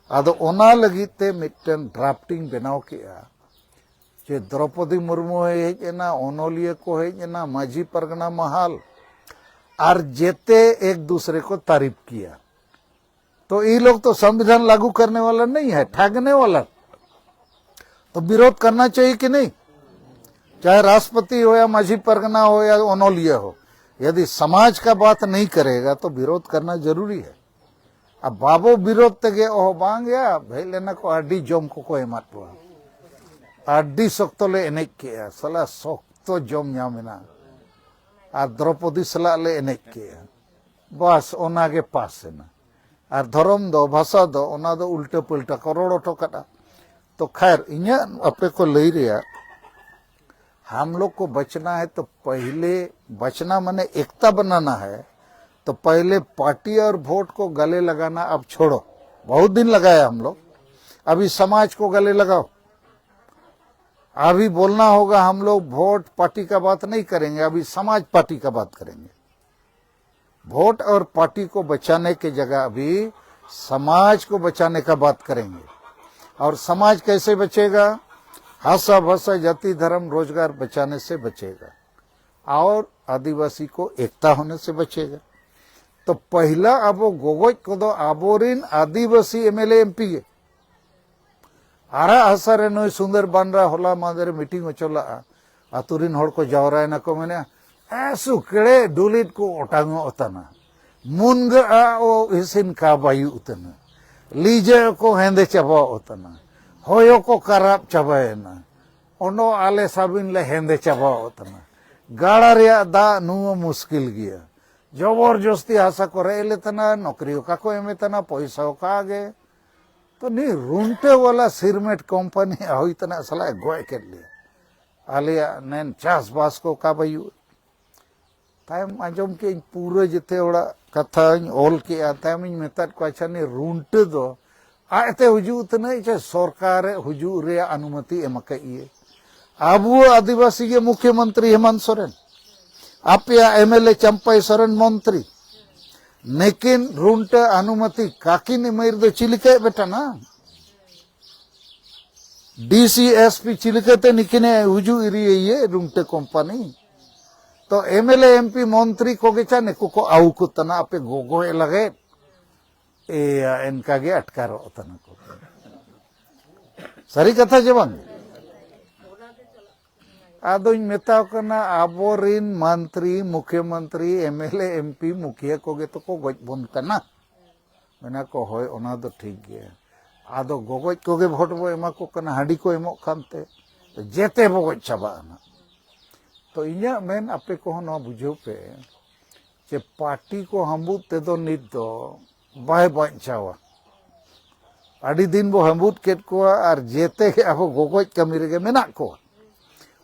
ᱟᱫᱚ ᱚᱱᱟ ᱞᱟᱹᱜᱤᱫ ᱛᱮ ᱢᱤᱫᱴᱮᱱ ᱰᱨᱟᱯᱴᱤᱝ ᱵᱮᱱᱟᱣ ᱠᱮᱜᱼᱟ, ᱡᱮ ᱫᱨᱚᱯᱚᱫᱤ ᱢᱩᱨᱢᱩ ᱦᱚᱸᱭ ᱦᱮᱡ ᱮᱱᱟ, ᱚᱱᱚᱞᱤᱭᱟᱹ ᱠᱚ ᱦᱮᱡ ᱮᱱᱟ, ᱢᱟᱹᱡᱷᱤ ᱯᱟᱨᱜᱟᱱᱟ ᱢᱟᱦᱟᱞ, और जेते एक दूसरे को तारीफ किया। तो ये लोग तो संविधान लागू करने वाला नहीं है, ठगने वाला। तो विरोध करना चाहिए कि नहीं? चाहे राष्ट्रपति हो या माझी परगना हो या ओनोलिया हो, यदि समाज का बात नहीं करेगा तो विरोध करना जरूरी है। अब बाबो विरोध ᱛᱮᱜᱮ ᱚᱦᱚ ᱵᱟᱝ ᱜᱮᱭᱟ, ᱦᱮᱡ ᱞᱮᱱᱟ ᱠᱚ, ᱟᱹᱰᱤ ᱡᱚᱢ ᱠᱚᱠᱚ ᱮᱢᱟᱫ ᱠᱚᱣᱟ᱾ ᱟᱹᱰᱤ ᱥᱚᱠᱛᱚ ᱞᱮ ᱮᱱᱮᱡ ᱠᱮᱜᱼᱟ, ᱥᱟᱞᱟ ᱥᱚᱠᱛᱚ ᱡᱚᱢ ᱧᱟᱢ ᱮᱱᱟ᱾ ᱟᱨ ᱫᱨᱚᱯᱚᱫᱤ ᱥᱟᱞᱟᱜ ᱞᱮ ᱮᱱᱮᱡ ᱠᱮᱜᱼᱟ᱾ ᱵᱟᱥ, ᱚᱱᱟ ᱜᱮ ᱯᱟᱥ ᱮᱱᱟ᱾ ᱟᱨ ᱫᱷᱚᱨᱚᱢ ᱫᱚ, ᱵᱷᱟᱥᱟ ᱫᱚ, ᱚᱱᱟ ᱫᱚ ᱩᱞᱴᱟᱹ ᱯᱟᱹᱞᱴᱟ ᱠᱚ ᱨᱚᱲ ᱦᱚᱴᱚ ᱠᱟᱫᱟ᱾ ᱛᱚ ᱠᱷᱟᱭᱨ, ᱤᱧᱟᱹᱜ ᱟᱯᱮ ᱠᱚ ᱞᱟᱹᱭ ᱨᱮᱭᱟᱜ, हम लोग को बचना है तो पहले, बचना माने एकता बनाना है, तो पहले पार्टी और वोट को गले लगाना अब छोड़ो। बहुत दिन लगाया हम लोग, अभी समाज को गले लगाओ। अभी बोलना होगा, हम लोग वोट पार्टी का बात नहीं करेंगे, अभी समाज पार्टी का बात करेंगे। वोट और पार्टी को बचाने के जगह अभी समाज को बचाने का बात करेंगे। और समाज कैसे बचेगा? भाषा, भाषा, जाति, धर्म, रोजगार बचाने से बचेगा और आदिवासी को एकता होने से बचेगा। तो पहला ᱟᱵᱚ ᱜᱚᱜᱚᱡ ᱠᱚᱫᱚ ᱟᱵᱚᱨᱤᱱ ᱟᱹᱫᱤᱵᱟᱹᱥᱤ ᱮᱢᱮᱞᱮ ᱮᱢᱯᱤ ᱜᱮ᱾ ᱟᱨᱟᱜ ᱦᱟᱥᱟ ᱨᱮ ᱱᱩᱭ ᱥᱩᱱᱫᱚᱨ ᱵᱟᱱᱨᱟ ᱦᱚᱞᱟ ᱢᱟᱦᱫᱮᱨ ᱢᱤᱴᱤᱝ ᱚᱪᱚ ᱞᱟᱜᱼᱟ᱾ ᱟᱛᱳ ᱨᱤᱱ ᱦᱚᱲ ᱠᱚ ᱡᱟᱣᱨᱟᱭᱮᱱᱟ ᱠᱚ, ᱢᱮᱱᱟ, "ᱮ ᱥᱩᱠᱲᱮ ᱰᱩᱞᱤᱴ ᱠᱚ ᱚᱴᱟᱝᱚᱜ ᱛᱟᱱᱟ, ᱢᱩᱱᱜᱟᱹ ᱟᱜ ᱚ ᱤᱥᱤᱱ ᱠᱟ ᱵᱟᱭᱩᱜ ᱛᱟᱱᱟ, ᱞᱤᱡᱟᱹ ᱠᱚ ᱦᱮᱸᱫᱮ ᱪᱟᱵᱟᱣ ᱛᱟᱱᱟ, ᱦᱚᱭᱚ ᱠᱚ ᱠᱟᱨᱟᱯ ᱪᱟᱵᱟᱭᱮᱱᱟ, ᱚᱱᱚ ᱟᱞᱮ ᱥᱟᱵᱤᱱ ᱞᱮ ᱦᱮᱸᱫᱮ ᱪᱟᱵᱟᱣ ᱛᱟᱱᱟ, ᱜᱟᱲᱟ ᱨᱮᱭᱟᱜ ᱫᱟᱜ ᱱᱩ ᱢᱩᱥᱠᱤᱞ ᱜᱮᱭᱟ, ᱡᱚᱵᱚᱨ ᱡᱚᱥᱛᱤ ᱦᱟᱥᱟ ᱠᱚ ᱨᱮᱡ ᱞᱮ ᱛᱟᱱᱟ, ᱱᱚᱠᱨᱤ ᱚᱠᱟ ᱠᱚ ᱮᱢᱮ ᱛᱟᱱᱟ, ᱯᱚᱭᱥᱟ ᱚᱠᱟ ᱜᱮ᱾" ᱛᱚ ᱱᱤ ᱨᱩᱱᱴᱟᱹ ᱣᱟᱞᱟ ᱥᱤᱨᱢᱮᱴ ᱠᱳᱢᱯᱟᱱᱤ ᱦᱩᱭ ᱛᱟᱱᱟ ᱥᱟᱞᱟᱜ ᱮ ᱜᱚᱡ ᱠᱮᱫ ᱞᱮᱭᱟ᱾ ᱟᱞᱮᱭᱟᱜ ᱱᱮᱱ ᱪᱟᱥᱵᱟᱥ ᱠᱚ ᱚᱠᱟ ᱵᱟᱭᱩᱜ᱾ ᱛᱟᱭᱚᱢ ᱟᱸᱡᱚᱢ ᱠᱮᱫᱟᱹᱧ ᱯᱩᱨᱟᱹ ᱡᱮᱛᱮ ᱦᱚᱲᱟᱜ ᱠᱟᱛᱷᱟᱧ ᱚᱞ ᱠᱮᱫᱼᱟ᱾ ᱛᱟᱭᱚᱢᱤᱧ ᱢᱮᱛᱟᱫ ᱠᱚᱣᱟ, "ᱟᱪᱪᱷᱟ, ᱱᱤ ᱨᱩᱱᱴᱟᱹ ᱫᱚ ᱟᱡᱛᱮ ᱦᱤᱡᱩᱜ ᱩᱛᱟᱹᱱᱟᱹᱭ ᱪᱮ ᱥᱚᱨᱠᱟᱨ ᱦᱤᱡᱩᱜ ᱨᱮᱭᱟᱜ ᱚᱱᱩᱢᱚᱛᱤ ᱮᱢ ᱟᱠᱟᱫ ᱤᱭᱟᱹ? ᱟᱵᱚ ᱟᱹᱫᱤᱵᱟᱹᱥᱤ ᱜᱮ ᱢᱩᱠᱷᱭᱚᱢᱚᱱᱛᱨᱤ ᱦᱮᱢᱟᱱᱛ ᱥᱚᱨᱮᱱ, ᱟᱯᱮᱭᱟᱜ ᱮᱢᱮᱞᱮ ᱪᱟᱢᱯᱟᱭ ᱥᱚᱨᱮᱱ ᱢᱚᱱᱛᱨᱤ, ᱱᱤᱠᱤᱱ ᱨᱩᱱᱴᱟᱹ ᱚᱱᱩᱢᱚᱛᱤ ᱠᱟᱠᱤᱱ ᱮᱢᱟᱭ ᱨᱮᱫᱚ ᱪᱤᱞᱤᱠᱟᱭ ᱵᱮᱴᱟᱱᱟ? ᱰᱤᱥᱤ ᱮᱥᱯᱤ ᱪᱤᱞᱤᱠᱟᱛᱮ ᱱᱤᱠᱤᱱᱮ ᱦᱤᱡᱩᱜ ᱤᱨᱤᱭᱟᱹ ᱨᱩᱱᱴᱟᱹ ᱠᱳᱢᱯᱟᱱᱤ?" ᱛᱚ ᱮᱢᱮᱞᱮ ᱮᱢᱯᱤ ᱢᱚᱱᱛᱨᱤ ᱠᱚᱜᱮ ᱪᱟ ᱱᱤᱠᱩ ᱠᱚ ᱟᱹᱣ ᱠᱚ ᱛᱟᱱᱟ ᱟᱯᱮ ᱜᱚᱜᱚᱭ ᱞᱟᱹᱜᱤᱫ᱾ ᱮᱭᱟ, ᱮᱱᱠᱟ ᱜᱮ ᱟᱴᱠᱟᱨᱚᱜ ᱛᱟᱱᱟ ᱠᱚ᱾ ᱥᱟᱹᱨᱤ ᱠᱟᱛᱷᱟ ᱪᱮ ᱵᱟᱝ? ᱟᱫᱚᱧ ᱢᱮᱛᱟᱣ ᱠᱟᱱᱟ, ᱟᱵᱚᱨᱤᱱ ᱢᱚᱱᱛᱨᱤ, ᱢᱩᱠᱷᱭᱚᱢᱚᱱᱛᱨᱤ, ᱮᱢᱮᱞᱮ, ᱮᱢᱯᱤ, ᱢᱩᱠᱷᱤᱭᱟᱹ ᱠᱚᱜᱮ ᱛᱚᱠᱚ ᱜᱚᱡ ᱵᱚᱱ ᱠᱟᱱᱟ᱾ ᱢᱮᱱᱟ ᱠᱚ, "ᱦᱳᱭ, ᱚᱱᱟ ᱫᱚ ᱴᱷᱤᱠ ᱜᱮᱭᱟ᱾ ᱟᱫᱚ ᱜᱚᱜᱚᱡ ᱠᱚᱜᱮ ᱵᱷᱳᱴ ᱵᱚ ᱮᱢᱟ ᱠᱚ ᱠᱟᱱᱟ, ᱦᱟᱺᱰᱤ ᱠᱚ ᱮᱢᱚᱜ ᱠᱟᱱᱛᱮ, ᱡᱮᱛᱮ ᱵᱚ ᱜᱚᱡ ᱪᱟᱵᱟᱜᱼᱟ ᱱᱟᱜ᱾" ᱛᱚ ᱤᱧᱟᱹᱜ ᱢᱮᱱ, ᱟᱯᱮ ᱠᱚᱦᱚᱸ ᱱᱚᱣᱟ ᱵᱩᱡᱷᱟᱹᱣ ᱯᱮ ᱡᱮ ᱯᱟᱨᱴᱤ ᱠᱚ ᱦᱟᱹᱢᱵᱩᱫ ᱛᱮᱫᱚ ᱱᱤᱛ ᱫᱚ ᱵᱟᱭ ᱵᱟᱧᱪᱟᱣᱟ᱾ ᱟᱹᱰᱤ ᱫᱤᱱ ᱵᱚ ᱦᱟᱹᱢᱵᱩᱫ ᱠᱮᱫ ᱠᱚᱣᱟ ᱟᱨ ᱡᱮᱛᱮ ᱜᱮ ᱟᱵᱚ ᱜᱚᱜᱚᱡ ᱠᱟᱹᱢᱤ ᱨᱮᱜᱮ ᱢᱮᱱᱟᱜ ᱠᱚᱣᱟ᱾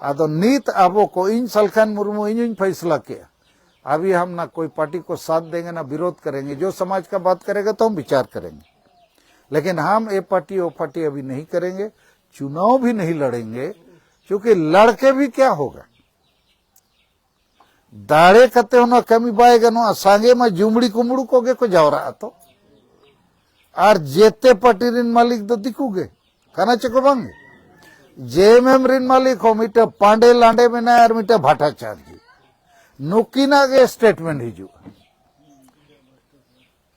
ᱟᱫᱚ ᱱᱤᱛ ᱟᱵᱚ ᱠᱚ, ᱤᱧ ᱥᱟᱞᱠᱷᱟᱱ ᱢᱩᱨᱢᱩ, ᱤᱧ ᱦᱚᱧ ᱯᱷᱟᱭᱥᱞᱟ ᱠᱮᱜᱼᱟ, ᱟᱵᱷᱤ ᱦᱟᱢ ᱱᱟ ᱠᱳᱭ ᱯᱟᱨᱴᱤ ᱠᱚ ᱥᱟᱛᱷ ᱫᱮᱝᱜᱮ ᱱᱟ ᱵᱤᱨᱳᱫᱷ ᱠᱟᱨᱮᱝᱜᱮ, ᱡᱳ ᱥᱚᱢᱟᱡᱽ ᱠᱟ ᱵᱟᱛ ᱠᱟᱨᱮᱜᱟ ᱛᱚ ᱦᱟᱢ ᱵᱤᱪᱟᱨ ᱠᱟᱨᱮᱝᱜᱮ, ᱞᱮᱠᱤᱱ ᱦᱟᱢ ᱮ ᱯᱟᱨᱴᱤ ᱳ ᱯᱟᱨᱴᱤ ᱟᱵᱷᱤ ᱱᱟᱦᱤ ᱠᱟᱨᱮᱝᱜᱮ, ᱪᱩᱱᱟᱣ ᱵᱷᱤ ᱱᱟᱦᱤ ᱞᱟᱲᱮᱝᱜᱮ, ᱠᱭᱩᱸᱠᱤ ᱞᱟᱲᱠᱮ ᱵᱷᱤ ᱠᱭᱟ ᱦᱳᱜᱟ? ᱫᱟᱲᱮ ᱠᱟᱛᱮ ᱦᱚᱸ ᱱᱚᱣᱟ ᱠᱟᱹᱢᱤ ᱵᱟᱭ ᱜᱟᱱᱚᱜᱼᱟ᱾ ᱥᱟᱸᱜᱮ ᱢᱟ ᱡᱩᱢᱲᱤ ᱠᱩᱢᱲᱩ ᱠᱚᱜᱮ ᱠᱚ ᱡᱟᱣᱨᱟᱜᱼᱟ ᱛᱚ᱾ ᱟᱨ ᱡᱮᱛᱮ ᱯᱟᱨᱴᱤ ᱨᱤᱱ ᱢᱟᱹᱞᱤᱠ ᱫᱚ ᱫᱤᱠᱩ ᱜᱮ᱾ ᱠᱟᱱᱟ ᱪᱮ ᱠᱚ ᱵᱟᱝ? ᱡᱮ ᱮᱢ ᱮᱢ ᱨᱤᱱ ᱢᱟᱹᱞᱤᱠ ᱦᱚᱸ ᱢᱤᱫᱴᱮᱱ ᱯᱟᱸᱰᱮ ᱞᱟᱸᱰᱮ ᱢᱮᱱᱟᱭᱟ ᱟᱨ ᱢᱤᱫᱴᱮᱱ ᱵᱷᱟᱴᱟᱪᱟᱨᱡᱤ᱾ ᱱᱩᱠᱤᱱᱟᱜ ᱜᱮ ᱥᱴᱮᱴᱢᱮᱱᱴ ᱦᱤᱡᱩᱜᱼᱟ᱾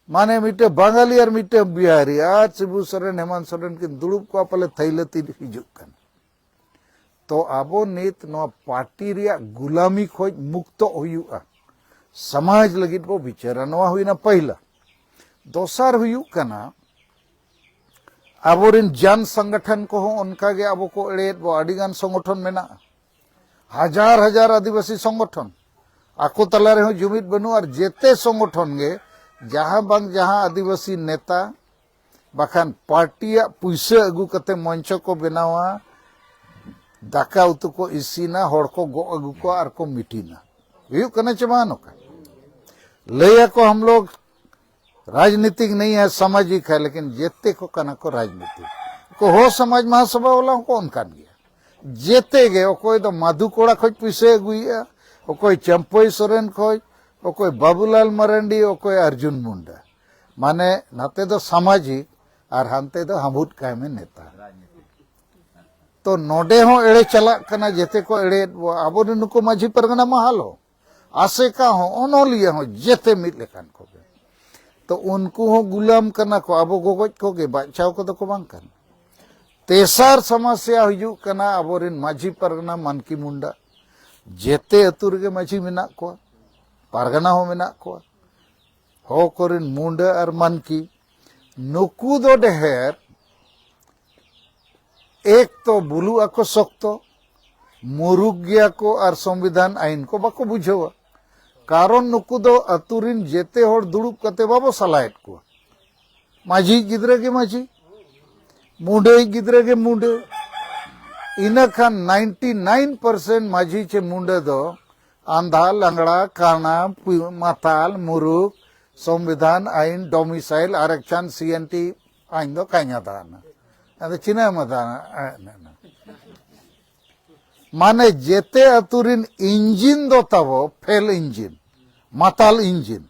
ᱢᱟᱱᱮ ᱢᱤᱫᱴᱮᱱ ᱵᱟᱝᱜᱟᱞᱤ ᱟᱨ ᱢᱤᱫᱴᱮᱱ ᱵᱤᱦᱟᱨᱤ ᱟᱨ ᱥᱤᱵᱩ ᱥᱚᱨᱮᱱ, ᱦᱮᱢᱟᱱᱛ ᱥᱚᱨᱮᱱ ᱠᱤᱱ ᱫᱩᱲᱩᱵ ᱠᱚᱜᱼᱟ, ᱯᱟᱞᱮ ᱛᱷᱟᱹᱭᱞᱟᱹᱛᱤ ᱦᱤᱡᱩᱜ ᱠᱟᱱᱟ᱾ ᱛᱚ ᱟᱵᱚ ᱱᱤᱛ ᱱᱚᱣᱟ ᱯᱟᱨᱴᱤ ᱨᱮᱭᱟᱜ ᱜᱩᱞᱟᱢᱤ ᱠᱷᱚᱱ ᱢᱩᱠᱛᱚᱜ ᱦᱩᱭᱩᱜᱼᱟ᱾ ᱥᱚᱢᱟᱡᱽ ᱞᱟᱹᱜᱤᱫ ᱵᱚ ᱵᱤᱪᱟᱹᱨᱟ, ᱱᱚᱣᱟ ᱦᱩᱭᱱᱟ ᱯᱟᱹᱦᱤᱞᱟ᱾ ᱫᱚᱥᱟᱨ ᱦᱩᱭᱩᱜ ᱠᱟᱱᱟ, ᱟᱵᱚᱨᱮᱱ ᱡᱟᱱ ᱥᱚᱝᱜᱚᱴᱷᱚᱱ ᱠᱚᱦᱚᱸ ᱚᱱᱠᱟᱜᱮ ᱟᱵᱚ ᱠᱚ ᱮᱲᱮᱭᱮᱫ ᱵᱚ᱾ ᱟᱹᱰᱤᱜᱟᱱ ᱥᱚᱝᱜᱚᱴᱷᱚᱱ ᱢᱮᱱᱟᱜᱼᱟ, ᱦᱟᱡᱟᱨ ᱦᱟᱡᱟᱨ ᱟᱹᱫᱤᱵᱟᱹᱥᱤ ᱥᱚᱝᱜᱚᱴᱷᱚᱱ, ᱟᱠᱚ ᱛᱟᱞᱟ ᱨᱮᱦᱚᱸ ᱡᱩᱢᱤᱫ ᱵᱟᱹᱱᱩᱜᱼᱟ᱾ ᱟᱨ ᱡᱮᱛᱮ ᱥᱚᱝᱜᱚᱴᱷᱚᱱ ᱜᱮ ᱡᱟᱦᱟᱸ ᱵᱟᱝ ᱡᱟᱦᱟᱸ ᱟᱹᱫᱤᱵᱟᱹᱥᱤ ᱱᱮᱛᱟ ᱵᱟᱠᱷᱟᱱ ᱯᱟᱨᱴᱤᱭᱟᱜ ᱯᱩᱭᱥᱟᱹ ᱟᱹᱜᱩ ᱠᱟᱛᱮ ᱢᱚᱧᱪᱚ ᱠᱚ ᱵᱮᱱᱟᱣᱟ, ᱫᱟᱠᱟ ᱩᱛᱩ ᱠᱚ ᱤᱥᱤᱱᱟ, ᱦᱚᱲ ᱠᱚ ᱜᱚᱜ ᱟᱹᱜᱩ ᱠᱚᱣᱟ ᱟᱨ ᱠᱚ ᱢᱤᱴᱤᱱᱟ᱾ ᱦᱩᱭᱩᱜ ᱠᱟᱱᱟ ᱪᱮ ᱵᱟᱝ ᱱᱚᱝᱠᱟ? ᱞᱟᱹᱭ ᱟᱠᱚ, "ᱦᱟᱢ ᱞᱳᱜ ᱨᱟᱡᱽᱱᱤᱛᱤᱠ ᱱᱟᱦᱤᱸ ᱦᱟᱭ, ᱥᱟᱢᱟᱡᱤᱠ ᱦᱟᱭ", ᱞᱮᱠᱤᱱ ᱡᱮᱛᱮ ᱠᱚ ᱠᱟᱱᱟ ᱠᱚ ᱨᱟᱡᱽᱱᱤᱛᱤᱠ᱾ ᱠᱚ ᱦᱚ ᱥᱚᱢᱟᱡᱽ ᱢᱟᱦᱟᱥᱚᱵᱷᱟ ᱣᱟᱞᱟ ᱦᱚᱸᱠᱚ ᱚᱱᱠᱟᱱ ᱜᱮᱭᱟ᱾ ᱡᱮᱛᱮ ᱜᱮ, ᱚᱠᱚᱭ ᱫᱚ ᱢᱟᱫᱷᱩ ᱠᱚᱲᱟ ᱠᱷᱚᱡ ᱯᱩᱭᱥᱟᱹᱭ ᱟᱹᱜᱩᱭᱮᱫᱼᱟ, ᱚᱠᱚᱭ ᱪᱟᱢᱯᱟᱹᱭ ᱥᱚᱨᱮᱱ ᱠᱷᱚᱡ, ᱚᱠᱚᱭ ᱵᱟᱵᱩᱞᱟᱞ ᱢᱟᱨᱟᱱᱰᱤ, ᱚᱠᱚᱭ ᱟᱨᱡᱩᱱ ᱢᱩᱱᱰᱟ᱾ ᱢᱟᱱᱮ ᱱᱟᱛᱮ ᱫᱚ ᱥᱟᱢᱟᱡᱤᱠ ᱟᱨ ᱦᱟᱱᱛᱮ ᱫᱚ ᱦᱟᱸᱵᱩᱫ ᱠᱟᱭᱢᱮ ᱱᱮᱛᱟ᱾ ᱛᱚ ᱱᱚᱰᱮ ᱦᱚᱸ ᱮᱲᱮ ᱪᱟᱞᱟᱜ ᱠᱟᱱᱟ, ᱡᱮᱛᱮ ᱠᱚ ᱮᱲᱮᱭᱮᱫ ᱵᱚ᱾ ᱟᱵᱚᱨᱮᱱ ᱱᱩᱠᱩ ᱢᱟᱹᱡᱷᱤ ᱯᱟᱨᱜᱟᱱᱟ ᱢᱟᱦᱟᱞ ᱦᱚᱸ ᱟᱥᱮᱠᱟ ᱦᱚᱸ, ᱚᱱᱚᱞᱤᱭᱟᱹ ᱦᱚᱸ, ᱡᱮᱛᱮ ᱢᱤᱫ ᱞᱮᱠᱟᱱ ᱠᱚᱜᱮ᱾ ᱛᱚ ᱩᱱᱠᱩ ᱦᱚᱸ ᱜᱩᱞᱟᱢ ᱠᱟᱱᱟ ᱠᱚ, ᱟᱵᱚ ᱜᱚᱜᱚᱡ ᱠᱚᱜᱮ, ᱵᱟᱧᱪᱟᱣ ᱠᱚᱫᱚ ᱠᱚ ᱵᱟᱝ ᱠᱟᱱᱟ᱾ ᱛᱮᱥᱟᱨ ᱥᱚᱢᱚᱥᱭᱟ ᱦᱩᱭᱩᱜ ᱠᱟᱱᱟ ᱟᱵᱚᱨᱮᱱ ᱢᱟᱹᱡᱷᱤ ᱯᱟᱨᱜᱟᱱᱟ ᱢᱟᱱᱠᱤ ᱢᱩᱱᱰᱟ᱾ ᱡᱮᱛᱮ ᱟᱹᱛᱩ ᱨᱮᱜᱮ ᱢᱟᱹᱡᱷᱤ ᱢᱮᱱᱟᱜ ᱠᱚᱣᱟ, ᱯᱟᱨᱜᱟᱱᱟ ᱦᱚᱸ ᱢᱮᱱᱟᱜ ᱠᱚᱣᱟ᱾ ᱦᱚ ᱠᱚᱨᱮᱱ ᱢᱩᱱᱰᱟ ᱟᱨ ᱢᱟᱱᱠᱤ, ᱱᱩᱠᱩ ᱫᱚ ᱰᱷᱮᱨ ᱮᱠ ᱛᱚ ᱵᱩᱞᱩᱜ ᱟᱠᱚ ᱥᱚᱠᱛᱚ, ᱢᱩᱨᱩᱠ ᱜᱮᱭᱟ ᱠᱚ ᱟᱨ ᱥᱚᱝᱵᱤᱫᱷᱟᱱ ᱟᱭᱤᱱ ᱠᱚ ᱵᱟᱠᱚ ᱵᱩᱡᱷᱟᱹᱣᱟ᱾ ᱠᱟᱨᱚᱱ ᱱᱩᱠᱩ ᱫᱚ ᱟᱹᱛᱩ ᱨᱤᱱ ᱡᱮᱛᱮ ᱦᱚᱲ ᱫᱩᱲᱩᱵ ᱠᱟᱛᱮ ᱵᱟᱵᱚ ᱥᱟᱞᱟᱭᱮᱫ ᱠᱚᱣᱟ᱾ ᱢᱟᱹᱡᱷᱤ ᱜᱤᱫᱽᱨᱟᱹ ᱜᱮ ᱢᱟᱹᱡᱷᱤ, ᱢᱩᱰᱟᱹᱭ ᱜᱤᱫᱽᱨᱟᱹ ᱜᱮ ᱢᱩᱰᱟᱹ᱾ ᱤᱱᱟᱹ ᱠᱷᱟᱱ ᱱᱟᱭᱤᱱᱴᱤ ᱱᱟᱭᱤᱱ ᱯᱟᱨᱥᱮᱱᱴ ᱢᱟᱹᱡᱷᱤ ᱪᱮ ᱢᱩᱰᱟᱹ ᱫᱚ ᱟᱸᱫᱷᱟ, ᱞᱟᱝᱲᱟ, ᱠᱟᱬᱟ, ᱯᱩ-, ᱢᱟᱛᱟᱞ, ᱢᱩᱨᱩᱠ, ᱥᱚᱝᱵᱤᱫᱷᱟᱱ, ᱟᱭᱤᱱ, ᱰᱚᱢᱤᱥᱟᱭᱤᱞ, ᱟᱨᱮᱠᱥᱟᱱ, ᱥᱤ ᱮᱱ ᱴᱤ ᱟᱭᱤᱱ ᱫᱚ ᱠᱟᱧᱟ ᱫᱟᱱᱟ᱾ ᱟᱫᱚ ᱪᱤᱱᱟᱹ ᱢᱟ ᱫᱟᱱᱟ, ᱮ, ᱱᱮ, ᱱᱮ᱾ ᱢᱟᱱᱮ ᱡᱮᱛᱮ ᱟᱹᱛᱩ ᱨᱤᱱ ᱤᱧᱡᱤᱱ ᱫᱚ ᱛᱟᱵᱚ ᱯᱷᱮᱞ ᱤᱧᱡᱤᱱ, ᱢᱟᱛᱟᱞ ᱤᱧᱡᱤᱱ᱾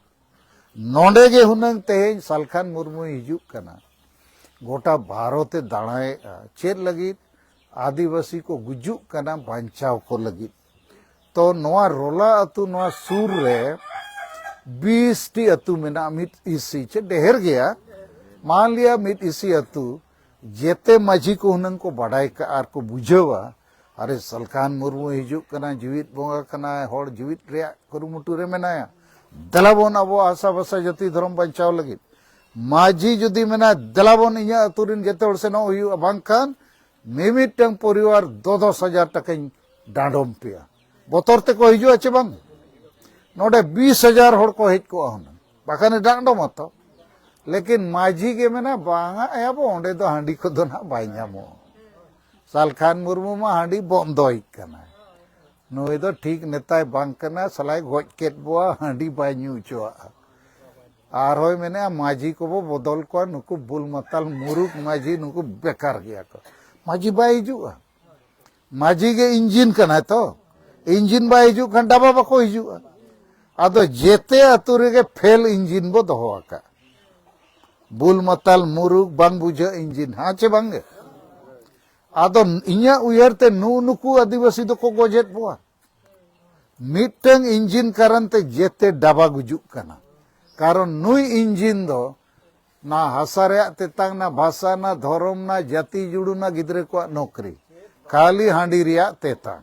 ᱱᱚᱰᱮ ᱜᱮ ᱦᱩᱱᱟᱹᱝ ᱛᱮᱦᱮᱧ ᱥᱟᱞᱠᱷᱟᱱ ᱢᱩᱨᱢᱩᱭ ᱦᱤᱡᱩᱜ ᱠᱟᱱᱟ, ᱜᱚᱴᱟ ᱵᱷᱟᱨᱚᱛ ᱮ ᱫᱟᱬᱟᱭᱮᱫᱼᱟ᱾ ᱪᱮᱫ ᱞᱟᱹᱜᱤᱫ? ᱟᱹᱫᱤᱵᱟᱹᱥᱤ ᱠᱚ ᱜᱩᱡᱩᱜ ᱠᱟᱱᱟ ᱵᱟᱧᱪᱟᱣ ᱠᱚ ᱞᱟᱹᱜᱤᱫ᱾ ᱛᱚ ᱱᱚᱣᱟ ᱨᱚᱞᱟ ᱟᱹᱛᱩ, ᱱᱚᱣᱟ ᱥᱩᱨ ᱨᱮ ᱵᱤᱥ ᱴᱤ ᱟᱹᱛᱩ ᱢᱮᱱᱟᱜᱼᱟ, ᱢᱤᱫ ᱤᱥᱤ ᱪᱮ ᱰᱷᱮᱨ ᱜᱮᱭᱟ, ᱢᱟᱱ ᱞᱤᱭᱟ ᱢᱤᱫ ᱤᱥᱤ ᱟᱹᱛᱩ᱾ ᱡᱮᱛᱮ ᱢᱟᱹᱡᱷᱤ ᱠᱚ ᱦᱩᱱᱟᱹᱝ ᱠᱚ ᱵᱟᱰᱟᱭ ᱠᱟᱜᱼᱟ ᱟᱨ ᱠᱚ ᱵᱩᱡᱷᱟᱹᱣᱟ, ᱟᱨᱮ ᱥᱟᱞᱠᱷᱟᱱ ᱢᱩᱨᱢᱩ ᱦᱤᱡᱩᱜ ᱠᱟᱱᱟ, ᱡᱤᱣᱤᱫ ᱵᱚᱸᱜᱟ ᱠᱟᱱᱟᱭ, ᱦᱚᱲ ᱡᱤᱣᱤᱫ ᱨᱮᱭᱟᱜ ᱠᱩᱨᱩᱢᱩᱴᱩ ᱨᱮ ᱢᱮᱱᱟᱭᱟ, ᱫᱮᱞᱟ ᱵᱚᱱ ᱟᱵᱚ ᱟᱥᱟ ᱵᱷᱟᱥᱟ ᱡᱟᱹᱛᱤ ᱫᱷᱚᱨᱚᱢ ᱵᱟᱧᱪᱟᱣ ᱞᱟᱹᱜᱤᱫ᱾ ᱢᱟᱹᱡᱷᱤ ᱡᱩᱫᱤ ᱢᱮᱱᱟ, ᱫᱮᱞᱟ ᱵᱚᱱ ᱤᱧᱟᱹᱜ ᱟᱹᱛᱩ ᱨᱤᱱ ᱡᱮᱛᱮ ᱦᱚᱲ ᱥᱮᱱᱚᱜ ᱦᱩᱭᱩᱜᱼᱟ, ᱵᱟᱝᱠᱷᱟᱱ ᱢᱤᱢᱤᱫᱴᱟᱝ ᱯᱚᱨᱤᱵᱟᱨ ᱫᱚ ᱫᱚᱥ ᱦᱟᱡᱟᱨ ᱴᱟᱠᱟᱧ ᱰᱟᱸᱰᱚᱢ ᱯᱮᱭᱟ᱾ ᱵᱚᱛᱚᱨ ᱛᱮᱠᱚ ᱦᱤᱡᱩᱜᱼᱟ ᱪᱮ ᱵᱟᱝ? ᱱᱚᱰᱮ ᱵᱤᱥ ᱦᱟᱡᱟᱨ ᱦᱚᱲ ᱠᱚ ᱦᱮᱡ ᱠᱚᱜᱼᱟ ᱦᱩᱱᱟᱹᱝ, ᱵᱟᱠᱷᱟᱱ ᱰᱟᱸᱰᱚᱢ ᱟᱛᱚ᱾ ᱞᱮᱠᱤᱱ ᱢᱟᱹᱡᱷᱤ ᱜᱮ ᱢᱮᱱᱟ, "ᱵᱟᱝᱟ ᱮ ᱟᱵᱚ, ᱚᱸᱰᱮ ᱫᱚ ᱦᱟᱺᱰᱤ ᱠᱚᱫᱚ ᱱᱟᱦᱟᱜ ᱵᱟᱭ ᱧᱟᱢᱚᱜᱼᱟ᱾ ᱥᱟᱞᱠᱷᱟᱱ ᱢᱩᱨᱢᱩ ᱢᱟ ᱦᱟᱺᱰᱤ ᱵᱚᱱᱫᱚᱭ ᱠᱟᱱᱟᱭ, ᱱᱩᱭ ᱫᱚ ᱴᱷᱤᱠ ᱱᱮᱛᱟᱭ ᱵᱟᱝ ᱠᱟᱱᱟ, ᱥᱟᱞᱟᱭ ᱜᱚᱡ ᱠᱮᱫ ᱵᱚᱣᱟ, ᱦᱟᱺᱰᱤ ᱵᱟᱭ ᱧᱩ ᱦᱚᱪᱚᱣᱟᱜᱼᱟ᱾" ᱟᱨᱦᱚᱸᱭ ᱢᱮᱱᱮᱜᱼᱟ, "ᱢᱟᱹᱡᱷᱤ ᱠᱚᱵᱚ ᱵᱚᱫᱚᱞ ᱠᱚᱣᱟ, ᱱᱩᱠᱩ ᱵᱩᱞ ᱢᱟᱛᱟᱞ ᱢᱩᱨᱩᱠ ᱢᱟᱹᱡᱷᱤ, ᱱᱩᱠᱩ ᱵᱮᱠᱟᱨ ᱜᱮᱭᱟ ᱠᱚ᱾" ᱢᱟᱹᱡᱷᱤ ᱵᱟᱭ ᱦᱤᱡᱩᱜᱼᱟ᱾ ᱢᱟᱹᱡᱷᱤ ᱜᱮ ᱤᱧᱡᱤᱱ ᱠᱟᱱᱟᱭ ᱛᱚ, ᱤᱧᱡᱤᱱ ᱵᱟᱭ ᱦᱤᱡᱩᱜ ᱠᱷᱟᱱ ᱰᱟᱵᱟ ᱵᱟᱠᱚ ᱦᱤᱡᱩᱜᱼᱟ᱾ ᱟᱫᱚ ᱡᱮᱛᱮ ᱟᱹᱛᱩ ᱨᱮᱜᱮ ᱯᱷᱮᱞ ᱤᱧᱡᱤᱱ ᱵᱚ ᱫᱚᱦᱚ ᱟᱠᱟᱫ᱾ ᱵᱩᱞ ᱢᱟᱛᱟᱞ ᱢᱩᱨᱩᱠ ᱵᱟᱝ ᱵᱩᱡᱷᱟᱹᱜ ᱤᱧᱡᱤᱱ, ᱦᱮᱸ ᱪᱮ ᱵᱟᱝ ᱜᱮ? ᱟᱫᱚ ᱤᱧᱟᱹᱜ ᱩᱭᱦᱟᱹᱨ ᱛᱮ ᱱᱩ ᱱᱩᱠᱩ ᱟᱹᱫᱤᱵᱟᱹᱥᱤ ᱫᱚᱠᱚ ᱜᱚᱡᱮᱫ ᱵᱚᱣᱟ᱾ ᱢᱤᱫᱴᱟᱝ ᱤᱧᱡᱤᱱ ᱠᱟᱨᱚᱱ ᱛᱮ ᱡᱮᱛᱮ ᱰᱟᱵᱟ ᱜᱩᱡᱩᱜ ᱠᱟᱱᱟ᱾ ᱠᱟᱨᱚᱱ ᱱᱩᱭ ᱤᱧᱡᱤᱱ ᱫᱚ ᱱᱟ ᱦᱟᱥᱟ ᱨᱮᱭᱟᱜ ᱛᱮᱛᱟᱝ, ᱱᱟ ᱵᱷᱟᱥᱟ, ᱱᱟ ᱫᱷᱚᱨᱚᱢ, ᱱᱟ ᱡᱟᱹᱛᱤ ᱡᱩᱲᱩ, ᱱᱟ ᱜᱤᱫᱽᱨᱟᱹ ᱠᱚᱣᱟᱜ ᱱᱚᱠᱨᱤ, ᱠᱷᱟᱹᱞᱤ ᱦᱟᱺᱰᱤ ᱨᱮᱭᱟᱜ ᱛᱮᱛᱟᱝ᱾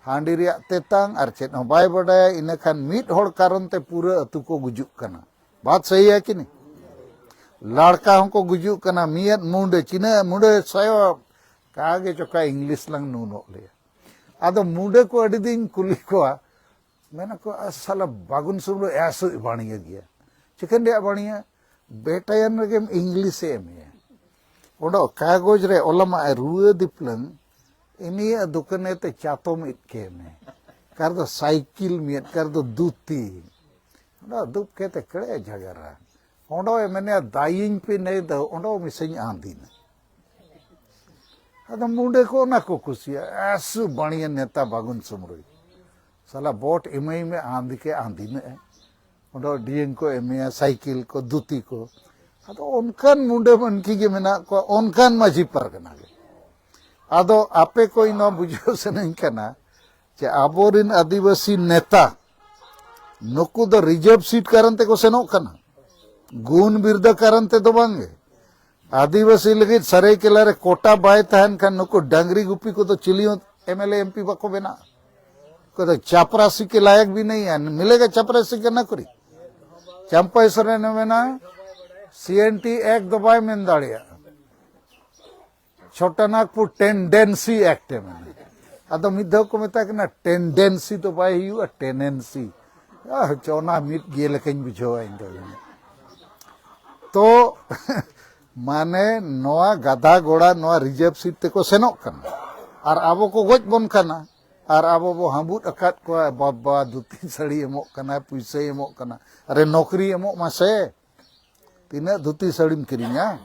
ᱦᱟᱺᱰᱤ ᱨᱮᱭᱟᱜ ᱛᱮᱛᱟᱝ ᱟᱨ ᱪᱮᱫ ᱦᱚᱸ ᱵᱟᱭ ᱵᱟᱰᱟᱭᱟ᱾ ᱤᱱᱟᱹ ᱠᱷᱟᱱ ᱢᱤᱫ ᱦᱚᱲ ᱠᱟᱨᱚᱱ ᱛᱮ ᱯᱩᱨᱟᱹ ᱟᱹᱛᱩ ᱠᱚ ᱜᱩᱡᱩᱜ ᱠᱟᱱᱟ᱾ ᱵᱟᱛ ᱥᱟᱹᱦᱤ ᱦᱮ ᱠᱤ ᱱᱤ? ᱞᱟᱲᱠᱟ ᱦᱚᱸᱠᱚ ᱜᱩᱡᱩᱜ ᱠᱟᱱᱟ᱾ ᱢᱤᱭᱟᱹᱫ ᱢᱩᱸᱰᱟᱹ, ᱪᱤᱱᱟᱹ ᱢᱩᱸᱰᱟᱹ, ᱥᱟᱭᱚ ᱠᱟᱜᱮ ᱪᱚᱠᱟ ᱤᱝᱞᱤᱥ ᱞᱟᱝ ᱱᱩᱱᱚᱜ ᱞᱮᱭᱟ᱾ ᱟᱫᱚ ᱢᱩᱸᱰᱟᱹ ᱠᱚ ᱟᱹᱰᱤ ᱫᱤᱱ ᱠᱩᱞᱤ ᱠᱚᱣᱟ, ᱢᱮᱱᱟ ᱠᱚ, "ᱟ, ᱥᱟᱞᱟ ᱵᱟᱜᱩᱱ ᱥᱩᱢᱲᱩ ᱮᱥᱩᱡ ᱵᱟᱹᱲᱤᱭᱟᱹ ᱜᱮᱭᱟ, ᱪᱤᱠᱟᱹᱱ ᱨᱮᱭᱟᱜ ᱵᱟᱹᱲᱤᱭᱟᱹ? ᱵᱮᱴᱟᱭᱟᱱ ᱨᱮᱜᱮᱢ ᱤᱝᱞᱤᱥ ᱮ ᱮᱢᱮᱭᱟ, ᱚᱸᱰᱮ ᱠᱟᱜᱚᱡᱽ ᱨᱮ ᱚᱞᱟᱢᱟ ᱨᱩᱣᱟᱹ ᱫᱤᱯᱞᱟᱹᱝ, ᱤᱱᱤᱭᱟᱜ ᱫᱚᱠᱟᱱᱮ ᱛᱮ ᱪᱟᱛᱚᱢ ᱤᱫ ᱠᱮ ᱢᱮ, ᱠᱟᱨ ᱫᱚ ᱥᱟᱭᱠᱤᱞ ᱢᱤᱭᱟᱹᱫ, ᱠᱟᱨ ᱫᱚ ᱫᱩᱛᱤ, ᱚᱸᱰᱮ ᱫᱩᱵ ᱠᱮᱛᱮ ᱠᱷᱮᱲᱮ ᱡᱷᱟᱜᱟᱨᱟ, ᱚᱸᱰᱮ ᱢᱮᱱᱮ ᱫᱟᱭᱤᱧ ᱯᱮ ᱱᱮ ᱫᱚ ᱚᱸᱰᱮ ᱢᱤᱥᱮᱧ ᱟᱸᱫᱤᱱᱟ᱾" ᱟᱫᱚ ᱢᱩᱸᱰᱟᱹ ᱠᱚ ᱚᱱᱟ ᱠᱚ ᱠᱩᱥᱤᱭᱟᱜᱼᱟ, ᱟᱥᱩ ᱵᱟᱹᱲᱤᱭᱟᱹ ᱱᱮᱛᱟ ᱵᱟᱜᱩᱱ ᱥᱩᱢᱲᱩ, ᱥᱟᱞᱟ ᱵᱚᱴ ᱮᱢᱟᱹᱭ ᱢᱮ, ᱟᱸᱫᱤ ᱠᱮ ᱟᱸᱫᱤᱱᱟᱹᱜᱼᱟ᱾ ᱚᱸᱰᱮ ᱰᱤᱭᱟᱹᱝ ᱠᱚ ᱮᱢᱮᱭᱟ, ᱥᱟᱭᱠᱮᱞ ᱠᱚ, ᱫᱩᱛᱤ ᱠᱚ᱾ ᱟᱫᱚ ᱚᱱᱠᱟᱱ ᱢᱩᱸᱰᱟᱹ ᱢᱟᱹᱱᱠᱤ ᱜᱮ ᱢᱮᱱᱟᱜ ᱠᱚᱣᱟ, ᱚᱱᱠᱟᱱ ᱢᱟᱹᱡᱷᱤ ᱯᱟᱨᱜᱟᱱᱟ ᱜᱮ᱾ ᱟᱫᱚ ᱟᱯᱮ ᱠᱚ ᱤᱧ ᱱᱚᱣᱟ ᱵᱩᱡᱷᱟᱹᱣ ᱥᱟᱱᱟᱧ ᱠᱟᱱᱟ ᱡᱮ ᱟᱵᱚᱨᱮᱱ ᱟᱹᱫᱤᱵᱟᱹᱥᱤ ᱱᱮᱛᱟ ᱱᱩᱠᱩ ᱫᱚ ᱨᱤᱡᱟᱨᱵᱷ ᱥᱤᱴ ᱠᱟᱨᱚᱱ ᱛᱮᱠᱚ ᱥᱮᱱᱚᱜ ᱠᱟᱱᱟ, ᱜᱩᱱ ᱵᱤᱨᱫᱟᱹ ᱠᱟᱨᱚᱱ ᱛᱮᱫᱚ ᱵᱟᱝᱜᱮ᱾ ᱟᱹᱫᱤᱵᱟᱹᱥᱤ ᱞᱟᱹᱜᱤᱫ ᱥᱟᱹᱨᱟᱹᱭᱠᱮᱞᱟ ᱨᱮ ᱠᱳᱴᱟ ᱵᱟᱭ ᱛᱟᱦᱮᱱ ᱠᱷᱟᱱ ᱱᱩᱠᱩ ᱰᱟᱝᱨᱤ ᱜᱩᱯᱤ ᱠᱚᱫᱚ ᱪᱤᱞᱤ ᱦᱚᱸ ᱮᱢ ᱮᱞ ᱮ ᱮᱢ ᱯᱤ ᱵᱟᱠᱚ ᱵᱮᱱᱟᱜᱼᱟ᱾ ᱩᱱᱠᱩ ᱫᱚ ᱪᱟᱯᱨᱟᱥᱤ ᱠᱮ ᱞᱟᱭᱚᱠ ᱵᱤ ᱱᱟᱦᱤ ᱦᱮ, ᱢᱤᱞᱮᱜᱟ ᱪᱟᱯᱨᱟᱥᱤ ᱠᱟ ᱱᱚᱠᱨᱤ᱾ ᱪᱟᱢᱯᱟᱭ ᱥᱚᱨᱮᱱ ᱮ ᱢᱮᱱᱟ, ᱥᱤ ᱮᱱ ᱴᱤ ᱮᱠᱴ ᱫᱚ ᱵᱟᱭ ᱢᱮᱱ ᱫᱟᱲᱮᱭᱟᱜᱼᱟ, ᱪᱷᱳᱴᱟ ᱱᱟᱜᱽᱯᱩᱨ ᱴᱮᱱᱰᱮᱱᱥᱤ ᱮᱠᱴ ᱮ ᱢᱮᱱᱟ᱾ ᱟᱫᱚ ᱢᱤᱫ ᱫᱷᱟᱣ ᱠᱚ ᱢᱮᱛᱟᱭ ᱠᱟᱱᱟ, "ᱴᱮᱱᱰᱮᱱᱥᱤ ᱫᱚ ᱵᱟᱭ ᱦᱩᱭᱩᱜᱼᱟ, ᱴᱮᱱᱮᱱᱥᱤ᱾" ᱟᱦ, ᱪᱚ ᱚᱱᱟ ᱢᱤᱫ ᱜᱮ ᱞᱮᱠᱟᱧ ᱵᱩᱡᱷᱟᱹᱣᱟ ᱤᱧ ᱫᱚ᱾ ᱛᱚ ᱢᱟᱱᱮ ᱱᱚᱣᱟ ᱜᱟᱫᱷᱟ ᱜᱚᱲᱟ ᱱᱚᱣᱟ ᱨᱤᱡᱟᱨᱵᱷ ᱥᱤᱴ ᱛᱮᱠᱚ ᱥᱮᱱᱚᱜ ᱠᱟᱱᱟ ᱟᱨ ᱟᱵᱚ ᱠᱚ ᱜᱚᱡ ᱵᱚᱱ ᱠᱟᱱᱟ᱾ ᱟᱨ ᱟᱵᱚ ᱵᱚ ᱦᱟᱸᱵᱩᱫ ᱟᱠᱟᱫ ᱠᱚᱣᱟ, ᱵᱟᱵᱟ ᱫᱷᱩᱛᱤ ᱥᱟᱹᱲᱤ ᱮᱢᱚᱜ ᱠᱟᱱᱟ, ᱯᱩᱭᱥᱟᱹᱭ ᱮᱢᱚᱜ ᱠᱟᱱᱟ᱾ ᱟᱨᱮ ᱱᱚᱠᱨᱤ ᱮᱢᱚᱜ ᱢᱟᱥᱮ, ᱛᱤᱱᱟᱹᱜ ᱫᱷᱩᱛᱤ ᱥᱟᱹᱲᱤᱢ ᱠᱤᱨᱤᱧᱟ?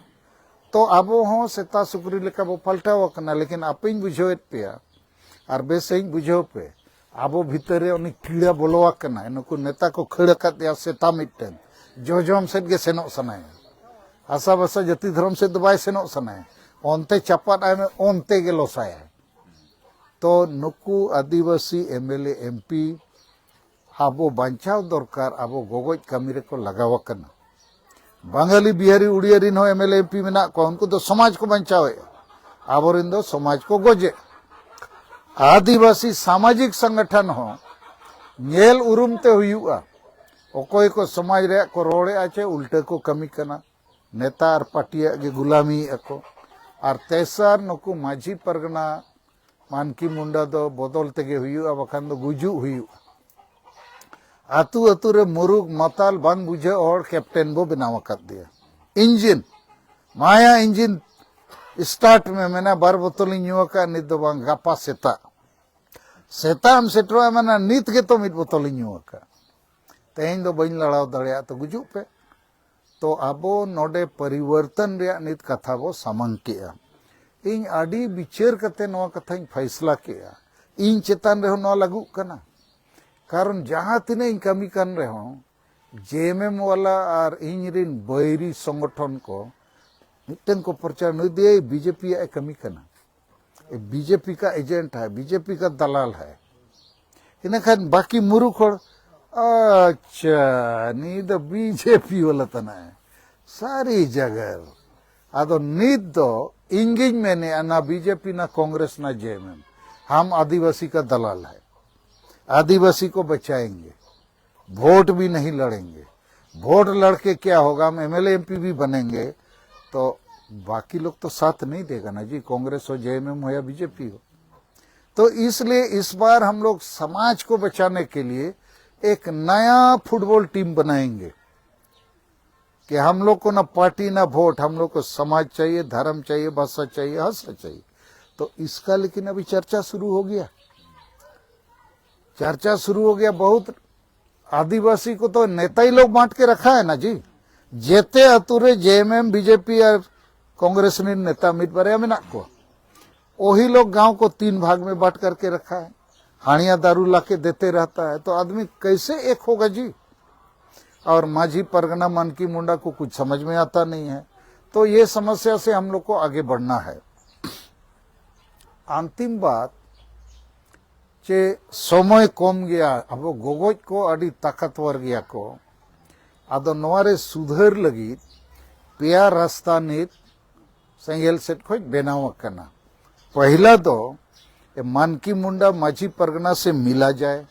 ᱛᱚ ᱟᱵᱚ ᱦᱚᱸ ᱥᱮᱛᱟ ᱥᱩᱠᱨᱤ ᱞᱮᱠᱟ ᱵᱚ ᱯᱟᱞᱴᱟᱣ ᱟᱠᱟᱱᱟ, ᱞᱮᱠᱤᱱ ᱟᱯᱮᱧ ᱵᱩᱡᱷᱟᱹᱣᱮᱫ ᱯᱮᱭᱟ ᱟᱨ ᱵᱮᱥ ᱥᱟᱺᱦᱤᱡ ᱵᱩᱡᱷᱟᱹᱣ ᱯᱮ, ᱟᱵᱚ ᱵᱷᱤᱛᱟᱹᱨ ᱨᱮ ᱩᱱᱤ ᱠᱤᱲᱟ ᱵᱚᱞᱚ ᱟᱠᱟᱱᱟᱭ᱾ ᱱᱩᱠᱩ ᱱᱮᱛᱟ ᱠᱚ ᱠᱷᱟᱹᱲ ᱟᱠᱟᱫ ᱮᱭᱟ ᱥᱮᱛᱟ ᱢᱤᱫᱴᱮᱱ, ᱡᱚᱡᱚᱢ ᱥᱮᱫ ᱜᱮ ᱥᱮᱱᱚᱜ ᱥᱟᱱᱟᱭᱟ᱾ ᱦᱟᱥᱟ ᱵᱷᱟᱥᱟ ᱡᱟᱹᱛᱤ ᱫᱷᱚᱨᱚᱢ ᱥᱮᱫ ᱫᱚ ᱵᱟᱭ ᱥᱮᱱᱚᱜ ᱥᱟᱱᱟᱭᱟ, ᱚᱱᱛᱮ ᱪᱟᱯᱟᱫ ᱟᱭ ᱢᱮ, ᱚᱱᱛᱮ ᱜᱮ ᱞᱚᱥᱟᱭᱟᱭ᱾ ᱛᱚ ᱱᱩᱠᱩ ᱟᱹᱫᱤᱵᱟᱹᱥᱤ M L A M P ᱟᱵᱚ ᱵᱟᱧᱪᱟᱣ ᱫᱚᱨᱠᱟᱨ, ᱟᱵᱚ ᱜᱚᱜᱚᱡ ᱠᱟᱹᱢᱤ ᱨᱮᱠᱚ ᱞᱟᱜᱟᱣ ᱟᱠᱟᱱᱟ᱾ ᱵᱟᱝᱜᱟᱞᱤ, ᱵᱤᱦᱟᱨᱤ, ᱩᱲᱤᱭᱟ ᱨᱤᱱ ᱦᱚᱸ ᱮᱢ ᱮᱞ ᱮ ᱮᱢ ᱯᱤ ᱢᱮᱱᱟᱜ ᱠᱚᱣᱟ, ᱩᱱᱠᱩ ᱫᱚ ᱥᱚᱢᱟᱡᱽ ᱠᱚ ᱵᱟᱧᱪᱟᱣᱮᱫᱼᱟ, ᱟᱵᱚᱨᱮᱱ ᱫᱚ ᱥᱚᱢᱟᱡᱽ ᱠᱚ ᱜᱚᱡᱮᱫ᱾ ᱟᱹᱫᱤᱵᱟᱹᱥᱤ ᱥᱟᱢᱟᱡᱤᱠ ᱥᱚᱝᱜᱚᱴᱷᱚᱱ ᱦᱚᱸ ᱧᱮᱞ ᱩᱨᱩᱢ ᱛᱮ ᱦᱩᱭᱩᱜᱼᱟ, ᱚᱠᱚᱭ ᱠᱚ ᱥᱚᱢᱟᱡᱽ ᱨᱮᱭᱟᱜ ᱠᱚ ᱨᱚᱲᱮᱫᱼᱟ ᱪᱮ ᱩᱞᱴᱟᱹ ᱠᱚ ᱠᱟᱹᱢᱤ ᱠᱟᱱᱟ᱾ ᱱᱮᱛᱟ ᱟᱨ ᱯᱟᱹᱴᱤᱭᱟᱜ ᱜᱮ ᱜᱩᱞᱟᱢᱤᱭᱮᱫᱼᱟ ᱠᱚ᱾ ᱟᱨ ᱛᱮᱥᱟᱨ, ᱱᱩᱠᱩ ᱢᱟᱹᱡᱷᱤ ᱯᱟᱨᱜᱟᱱᱟ ᱢᱟᱱᱠᱤ ᱢᱩᱱᱰᱟ ᱫᱚ ᱵᱚᱫᱚᱞ ᱛᱮᱜᱮ ᱦᱩᱭᱩᱜᱼᱟ, ᱵᱟᱠᱷᱟᱱ ᱫᱚ ᱜᱩᱡᱩᱜ ᱦᱩᱭᱩᱜᱼᱟ᱾ ᱟᱹᱛᱩ ᱟᱹᱛᱩ ᱨᱮ ᱢᱩᱨᱩᱠ ᱢᱟᱛᱟᱞ ᱵᱟᱝ ᱵᱩᱡᱷᱟᱹᱜ ᱦᱚᱲ ᱠᱮᱯᱴᱮᱱ ᱵᱚ ᱵᱮᱱᱟᱣ ᱟᱠᱟᱫ ᱫᱮᱭᱟ᱾ ᱤᱧᱡᱤᱱ, ᱢᱟᱭᱟ ᱤᱧᱡᱤᱱ ᱥᱴᱟᱨᱴ ᱢᱮ, ᱢᱮᱱᱟ ᱵᱟᱨ ᱵᱳᱛᱚᱞᱤᱧ ᱧᱩ ᱟᱠᱟᱫ, ᱱᱤᱛ ᱫᱚ ᱵᱟᱝ, ᱜᱟᱯᱟ ᱥᱮᱛᱟᱜ᱾ ᱥᱮᱛᱟᱜ ᱮᱢ ᱥᱮᱴᱮᱨᱚᱜᱼᱟ, ᱢᱮᱱᱟ ᱱᱤᱛ ᱜᱮᱛᱚ ᱢᱤᱫ ᱵᱳᱛᱚᱞᱤᱧ ᱧᱩ ᱟᱠᱟᱫ᱾ ᱛᱮᱦᱮᱧ ᱫᱚ ᱵᱟᱹᱧ ᱞᱟᱲᱟᱣ ᱫᱟᱲᱮᱭᱟᱜ, ᱛᱚ ᱜᱩᱡᱩᱜ ᱯᱮ᱾ ᱛᱚ ᱟᱵᱚ ᱱᱚᱰᱮ ᱯᱚᱨᱤᱵᱚᱨᱛᱚᱱ ᱨᱮᱭᱟᱜ ᱱᱤᱛ ᱠᱟᱛᱷᱟ ᱵᱚ ᱥᱟᱢᱟᱝ ᱠᱮᱜᱼᱟ᱾ ᱤᱧ ᱟᱹᱰᱤ ᱵᱤᱪᱟᱹᱨ ᱠᱟᱛᱮ ᱱᱚᱣᱟ ᱠᱟᱛᱷᱟᱧ ᱯᱷᱟᱭᱥᱞᱟ ᱠᱮᱜᱼᱟ᱾ ᱤᱧ ᱪᱮᱛᱟᱱ ᱨᱮᱦᱚᱸ ᱱᱚᱣᱟ ᱞᱟᱹᱜᱩᱜ ᱠᱟᱱᱟ᱾ ᱠᱟᱨᱚᱱ ᱡᱟᱦᱟᱸ ᱛᱤᱱᱟᱹᱜ ᱤᱧ ᱠᱟᱹᱢᱤ ᱠᱟᱱ ᱨᱮᱦᱚᱸ, ᱡᱮ ᱮᱢ ᱮᱢ ᱣᱟᱞᱟ ᱟᱨ ᱤᱧ ᱨᱤᱱ ᱵᱟᱹᱭᱨᱤ ᱥᱚᱝᱜᱚᱴᱷᱚᱱ ᱠᱚ ᱢᱤᱫᱴᱮᱱ ᱠᱚ ᱯᱨᱚᱪᱟᱨ, ᱱᱩᱭ ᱫᱚ ᱵᱤᱡᱮᱯᱤ ᱭᱟᱜ ᱮ ᱠᱟᱹᱢᱤ ᱠᱟᱱᱟ, ᱵᱤᱡᱮᱯᱤ ᱠᱟ ᱮᱡᱮᱱᱴ ᱦᱟᱭ, ᱵᱤᱡᱮᱯᱤ ᱠᱟ ᱫᱟᱞᱟᱞ ᱦᱟᱭ᱾ ᱤᱱᱟᱹᱠᱷᱟᱱ ᱵᱟᱹᱠᱤ ᱢᱩᱨᱩᱠ ᱦᱚᱲ, ᱟᱪᱪᱷᱟ, ᱱᱤᱭᱟᱹ ᱫᱚ ᱵᱤᱡᱮᱯᱤ ᱣᱟᱞᱟ ᱛᱟᱱᱟ ᱦᱟᱭ, ᱥᱟᱹᱨᱤ ᱡᱟᱜᱟᱨ᱾ ᱟᱫᱚ ᱱᱤᱛ ᱫᱚ ᱤᱧ ᱜᱤᱧ ᱢᱮᱱᱮᱜᱼᱟ, ᱱᱟ ᱵᱤᱡᱮᱯᱤ, ᱱᱟ ᱠᱚᱝᱜᱨᱮᱥ, ᱱᱟ ᱡᱮ ᱮᱢ ᱮᱢ, हम आदिवासी का दलाल है, आदिवासी को बचाएंगे। वोट भी नहीं लड़ेंगे। वोट लड़के क्या होगा, हम एमएलए एमपी भी बनेंगे, तो बाकी लोग तो साथ नहीं देगा ना जी, कांग्रेस हो, जेएमएम हो या बीजेपी हो। तो इसलिए इस बार हम लोग समाज को बचाने के लिए एक नया फुटबॉल टीम बनाएंगे कि हम लोग को ना पार्टी ना वोट, हम लोग को समाज चाहिए, धर्म चाहिए, भाषा चाहिए, हर चीज चाहिए। तो इसका लेकिन अभी चर्चा शुरू हो गया, चर्चा शुरू हो गया। बहुत आदिवासी को तो नेता ही लोग बांट के रखा है ना जी। ᱡᱮᱛᱮ ᱟᱛᱳ ᱨᱮ ᱡᱮᱮᱢᱮᱢ, ᱵᱤᱡᱮᱯᱤ ᱟᱨ ᱠᱚᱝᱜᱨᱮᱥ ᱨᱮᱱ ᱱᱮᱛᱟ ᱢᱤᱫ ᱵᱟᱨᱭᱟ ᱢᱮᱱᱟᱜ ᱠᱚᱣᱟ᱾ वही लोग गांव को तीन भाग में बांट करके रखा है। हाड़िया दारू लाके देते रहता है, तो आदमी कैसे एक होगा जी? और माझी परगना मन की मुंडा को कुछ समझ में आता नहीं है। तो ये समस्या से हम लोग को आगे बढ़ना है। अंतिम बात, ᱪᱮ ᱥᱚᱢᱚᱭ ᱠᱚᱢ ᱜᱮᱭᱟ, ᱟᱵᱚ ᱜᱚᱜᱚᱡ ᱠᱚ ᱟᱹᱰᱤ ᱛᱟᱠᱟᱛᱣᱟᱨ ᱜᱮᱭᱟ ᱠᱚ᱾ ᱟᱫᱚ ᱱᱚᱣᱟ ᱨᱮ ᱥᱩᱫᱷᱟᱹᱨ ᱞᱟᱹᱜᱤᱫ ᱯᱮᱭᱟ ᱨᱟᱥᱛᱟ ᱱᱤᱛ ᱥᱮᱸᱜᱮᱞ ᱥᱮᱫ ᱠᱷᱚᱱ ᱵᱮᱱᱟᱣ ᱟᱠᱟᱱᱟ᱾ ᱯᱟᱹᱦᱤᱞᱟ ᱫᱚ ᱮ ᱢᱟᱱᱠᱤ ᱢᱩᱱᱰᱟ ᱢᱟᱹᱡᱷᱤ ᱯᱟᱨᱜᱟᱱᱟ ᱥᱮ ᱢᱤᱞᱟ ᱡᱟᱭ,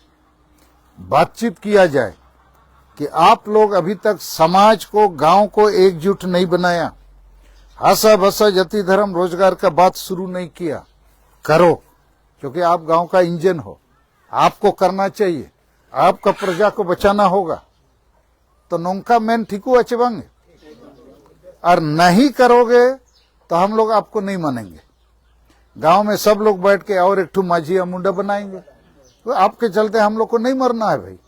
ᱵᱟᱛᱪᱤᱛ ᱠᱤᱭᱟ ᱡᱟᱭ ᱠᱤ ᱟᱯ ᱞᱳᱜ ᱟᱵᱷᱤ ᱛᱟᱠ ᱥᱚᱢᱟᱡᱽ ᱠᱚ, ᱜᱟᱶ ᱠᱚ ᱮᱠᱡᱩᱴ ᱱᱟᱦᱤ ᱵᱟᱱᱟᱭᱟ, ᱵᱷᱟᱥᱟ, ᱵᱷᱟᱥᱟ, ᱡᱟᱹᱛᱤ, ᱫᱷᱚᱨᱚᱢ, ᱨᱳᱡᱽᱜᱟᱨ ᱠᱟ ᱵᱟᱛ ᱥᱩᱨᱩ ᱱᱟᱦᱤ ᱠᱤᱭᱟ, ᱠᱟᱨᱳ, ᱠᱤᱭᱩᱸᱠᱤ ᱟᱯ ᱜᱟᱶ ᱠᱟ ᱤᱧᱡᱤᱱ ᱦᱳ, ᱟᱯ ᱠᱳ ᱠᱟᱨᱱᱟ ᱪᱟᱦᱤᱭᱮ, ᱟᱯ ᱠᱟ ᱯᱨᱚᱡᱟ ᱠᱳ ᱵᱟᱪᱟᱱᱟ ᱦᱳᱜᱟ᱾ ᱛᱚ ᱱᱚᱝᱠᱟ ᱢᱮᱱ ᱴᱷᱤᱠᱚᱜᱼᱟ ᱪᱮ ᱵᱟᱝ? ᱟᱨ ᱱᱟᱦᱤ ᱠᱟᱨᱳᱜᱮ ᱛᱚ ᱦᱟᱢ ᱞᱳᱜ ᱟᱯ ᱠᱳ ᱱᱟᱦᱤ ᱢᱟᱱᱮᱝᱜᱮ᱾ ᱜᱟᱶ ᱢᱮ ᱥᱟᱵ ᱞᱳᱜ ᱵᱟᱭᱴ ᱠᱮ ᱟᱣᱨ ᱮᱠ ᱴᱷᱩ ᱢᱟᱹᱡᱷᱤ ᱭᱟ ᱢᱩᱱᱰᱟ ᱵᱟᱱᱟᱭᱮᱝᱜᱮ᱾ ᱛᱚ ᱟᱯ ᱠᱮ ᱪᱟᱞᱛᱮ ᱦᱟᱢ ᱞᱳᱜ ᱠᱳ ᱱᱟᱦᱤ ᱢᱟᱨᱱᱟ ᱦᱟᱭ ᱵᱷᱟᱭ᱾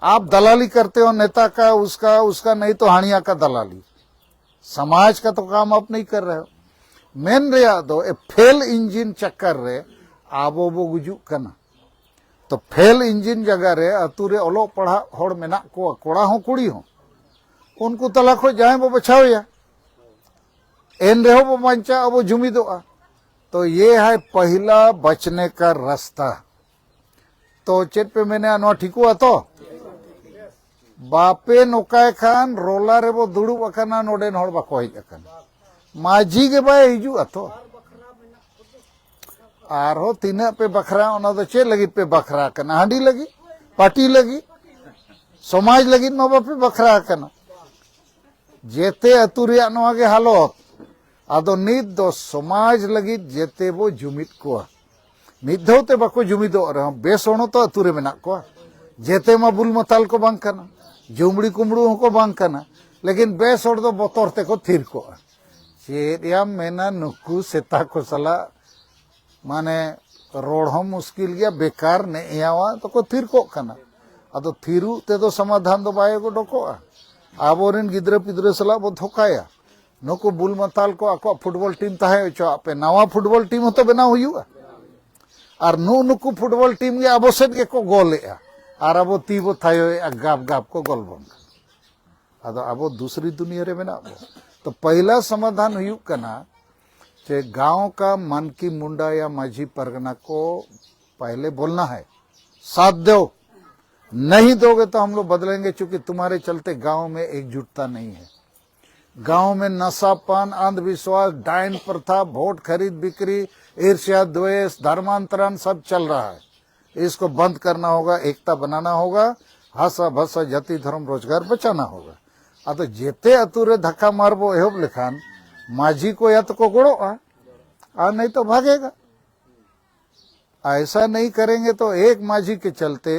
ᱟᱯ ᱫᱟᱞᱟᱞᱤ ᱠᱟᱨᱛᱮ ᱦᱳ ᱱᱮᱛᱟ ᱠᱟ, ᱩᱥᱠᱟ ᱩᱥᱠᱟ ᱱᱟᱦᱤ ᱛᱚ ᱦᱟᱱᱤᱭᱟ ᱠᱟ ᱫᱟᱞᱟᱞᱤ᱾ ᱥᱚᱢᱟᱡᱽ ᱠᱟ ᱛᱚ ᱠᱟᱢ ᱟᱯ ᱱᱟᱦᱤ ᱠᱟᱨ ᱨᱟᱦᱮ ᱦᱳ᱾ ᱢᱮᱱ ᱨᱮᱭᱟᱜ ᱫᱚ ᱮ ᱯᱷᱮᱞ ᱤᱧᱡᱤᱱ ᱪᱟᱠᱠᱟᱨ ᱨᱮ ᱟᱵᱚ ᱵᱚ ᱜᱩᱡᱩᱜ ᱠᱟᱱᱟ᱾ ᱛᱚ ᱯᱷᱮᱞ ᱤᱧᱡᱤᱱ ᱡᱟᱭᱜᱟ ᱨᱮ ᱟᱹᱛᱩ ᱨᱮ ᱚᱞᱚᱜ ᱯᱟᱲᱦᱟᱜ ᱦᱚᱲ ᱢᱮᱱᱟᱜ ᱠᱚᱣᱟ, ᱠᱚᱲᱟ ᱦᱚᱸ ᱠᱩᱲᱤ ᱦᱚᱸ, ᱩᱱᱠᱩ ᱛᱟᱞᱟ ᱠᱷᱚᱱ ᱡᱟᱦᱟᱸᱭ ᱵᱚ ᱵᱟᱪᱷᱟᱣᱮᱭᱟ, ᱮᱱ ᱨᱮᱦᱚᱸ ᱵᱚ ᱵᱟᱧᱪᱟᱜᱼᱟ, ᱵᱚ ᱡᱩᱢᱤᱫᱚᱜᱼᱟ᱾ ᱛᱚ ᱭᱮ ᱦᱟᱭ ᱯᱟᱦᱤᱞᱟ ᱵᱟᱪᱱᱮ ᱠᱟ ᱨᱟᱥᱛᱟ᱾ ᱛᱚ ᱪᱮᱫ ᱯᱮ ᱢᱮᱱᱮᱜᱼᱟ, ᱱᱚᱣᱟ ᱴᱷᱤᱠᱚᱜᱼᱟ ᱛᱚ? ᱵᱟᱯᱮ ᱱᱚᱠᱟᱭ ᱠᱷᱟᱱ ᱨᱚᱞᱟ ᱨᱮᱵᱚ ᱫᱩᱲᱩᱵ ᱟᱠᱟᱱᱟ, ᱱᱚᱰᱮᱱ ᱦᱚᱲ ᱵᱟᱠᱚ ᱦᱮᱡ ᱟᱠᱟᱱᱟ᱾ ᱢᱟᱹᱡᱷᱤ ᱜᱮ ᱵᱟᱭ ᱦᱤᱡᱩᱜᱼᱟ ᱛᱚ᱾ ᱟᱨᱦᱚᱸ ᱛᱤᱱᱟᱹᱜ ᱯᱮ ᱵᱟᱠᱷᱨᱟ, ᱚᱱᱟ ᱫᱚ ᱪᱮᱫ ᱞᱟᱹᱜᱤᱫ ᱯᱮ ᱵᱟᱠᱷᱨᱟ ᱟᱠᱟᱱᱟ? ᱦᱟᱺᱰᱤ ᱞᱟᱹᱜᱤᱫ? ᱯᱟᱹᱴᱤ ᱞᱟᱹᱜᱤᱫ? ᱥᱚᱢᱟᱡᱽ ᱞᱟᱹᱜᱤᱫ ᱢᱟ ᱵᱟᱯᱮ ᱵᱟᱠᱷᱨᱟ ᱟᱠᱟᱱᱟ᱾ ᱡᱮᱛᱮ ᱟᱹᱛᱩ ᱨᱮᱭᱟᱜ ᱱᱚᱣᱟ ᱜᱮ ᱦᱟᱞᱚᱛ᱾ ᱟᱫᱚ ᱱᱤᱛ ᱫᱚ ᱥᱚᱢᱟᱡᱽ ᱞᱟᱹᱜᱤᱫ ᱡᱮᱛᱮ ᱵᱚ ᱡᱩᱢᱤᱫ ᱠᱚᱣᱟ᱾ ᱢᱤᱫ ᱫᱷᱟᱣ ᱛᱮ ᱵᱟᱠᱚ ᱡᱩᱢᱤᱫᱚᱜ ᱨᱮᱦᱚᱸ, ᱵᱮᱥ ᱦᱚᱲ ᱦᱚᱸᱛᱚ ᱟᱹᱛᱩ ᱨᱮ ᱢᱮᱱᱟᱜ ᱠᱚᱣᱟ᱾ ᱡᱮᱛᱮ ᱢᱟ ᱵᱩᱞ ᱢᱟᱛᱟᱞ ᱠᱚ ᱵᱟᱝ ᱠᱟᱱᱟ, ᱡᱩᱢᱲᱤ ᱠᱩᱢᱲᱩ ᱦᱚᱸᱠᱚ ᱵᱟᱝ ᱠᱟᱱᱟ, ᱞᱮᱠᱤᱱ ᱵᱮᱥ ᱦᱚᱲ ᱫᱚ ᱵᱚᱛᱚᱨ ᱛᱮᱠᱚ ᱛᱷᱤᱨ ᱠᱚᱜᱼᱟ᱾ ᱪᱮᱫ ᱭᱟᱢ ᱢᱮᱱᱟ, ᱱᱩᱠᱩ ᱥᱮᱛᱟ ᱠᱚ ᱥᱟᱞᱟᱜ ᱢᱟᱱᱮ ᱨᱚᱲ ᱦᱚᱸ ᱢᱩᱥᱠᱤᱞ ᱜᱮᱭᱟ, ᱵᱮᱠᱟᱨ ᱱᱮᱜᱼᱮᱭᱟᱣᱟ ᱛᱚᱠᱚ ᱛᱷᱤᱨ ᱠᱚᱜ ᱠᱟᱱᱟ᱾ ᱟᱫᱚ ᱛᱷᱤᱨᱩᱜ ᱛᱮᱫᱚ ᱥᱚᱢᱟᱫᱷᱟᱱ ᱫᱚ ᱵᱟᱭ ᱚᱰᱚᱠᱚᱜᱼᱟ᱾ ᱟᱵᱚᱨᱮᱱ ᱜᱤᱫᱽᱨᱟᱹ ᱯᱤᱫᱽᱨᱟᱹ ᱥᱟᱞᱟᱜ ᱵᱚ ᱫᱷᱳᱠᱟᱭᱟ᱾ ᱱᱩᱠᱩ ᱵᱩᱞ ᱢᱟᱛᱟᱞ ᱠᱚ ᱟᱠᱚᱣᱟᱜ ᱯᱷᱩᱴᱵᱚᱞ ᱴᱤᱢ ᱛᱟᱦᱮᱸ ᱦᱚᱪᱚᱣᱟᱜ ᱯᱮ, ᱱᱟᱣᱟ ᱯᱷᱩᱴᱵᱚᱞ ᱴᱤᱢ ᱦᱚᱸᱛᱚ ᱵᱮᱱᱟᱣ ᱦᱩᱭᱩᱜᱼᱟ᱾ ᱟᱨ ᱱᱩᱜᱼᱩ ᱱᱩᱠᱩ ᱯᱷᱩᱴᱵᱚᱞ ᱴᱤᱢ ᱜᱮ ᱟᱵᱚ ᱥᱮᱫ ᱜᱮᱠᱚ ᱜᱚᱞᱮᱜᱼᱟ, ᱟᱨ ᱟᱵᱚ ᱛᱤ ᱵᱚ ᱛᱷᱟᱭᱚᱭᱮᱜᱼᱟ, ᱜᱟᱯ ᱜᱟᱯ ᱠᱚ ᱜᱚᱞ ᱵᱚᱱ ᱠᱟᱱᱟ᱾ ᱟᱫᱚ ᱟᱵᱚ ᱫᱩᱥᱨᱤ ᱫᱩᱱᱤᱭᱟᱹ ᱨᱮ ᱢᱮᱱᱟᱜ ᱵᱚ᱾ ᱛᱚ ᱯᱟᱹᱭᱞᱟ ᱥᱚᱢᱟᱫᱷᱟᱱ ᱦᱩᱭᱩᱜ ᱠᱟᱱᱟ ᱡᱮ ᱜᱟᱶ ᱠᱟ ᱢᱟᱱᱠᱤ ᱢᱩᱱᱰᱟ ᱭᱟ ᱢᱟᱹᱡᱷᱤ ᱯᱟᱨᱜᱟᱱᱟ ᱠᱚ पहले बोलना है, साथ दो, नहीं दोगे तो हम लोग बदलेंगे, क्योंकि तुम्हारे चलते गांव में एकजुटता नहीं है। गांव में नशा पान, अंधविश्वास, डायन प्रथा, वोट खरीद बिक्री, ईर्ष्या, द्वेष, धर्मांतरण सब चल रहा है। इसको बंद करना होगा, एकता बनाना होगा, भाषा भाषा, जाति, धर्म, रोजगार बचाना होगा। ᱟᱫᱚ ᱡᱮᱛᱮ ᱟᱛᱳ ᱨᱮ ᱫᱷᱟᱠᱟ ᱢᱟᱨ ᱵᱚ ᱮᱦᱚᱵ ᱞᱮᱠᱷᱟᱱ ᱢᱟᱹᱡᱷᱤ ᱠᱚ ᱭᱟ ᱛᱚᱠᱚ ᱜᱚᱲᱚᱜᱼᱟ, ᱟᱨ ᱱᱤᱛᱚᱜ ᱵᱷᱟᱜᱮᱜᱟ᱾ ऐसा नहीं करेंगे तो एक माझी के चलते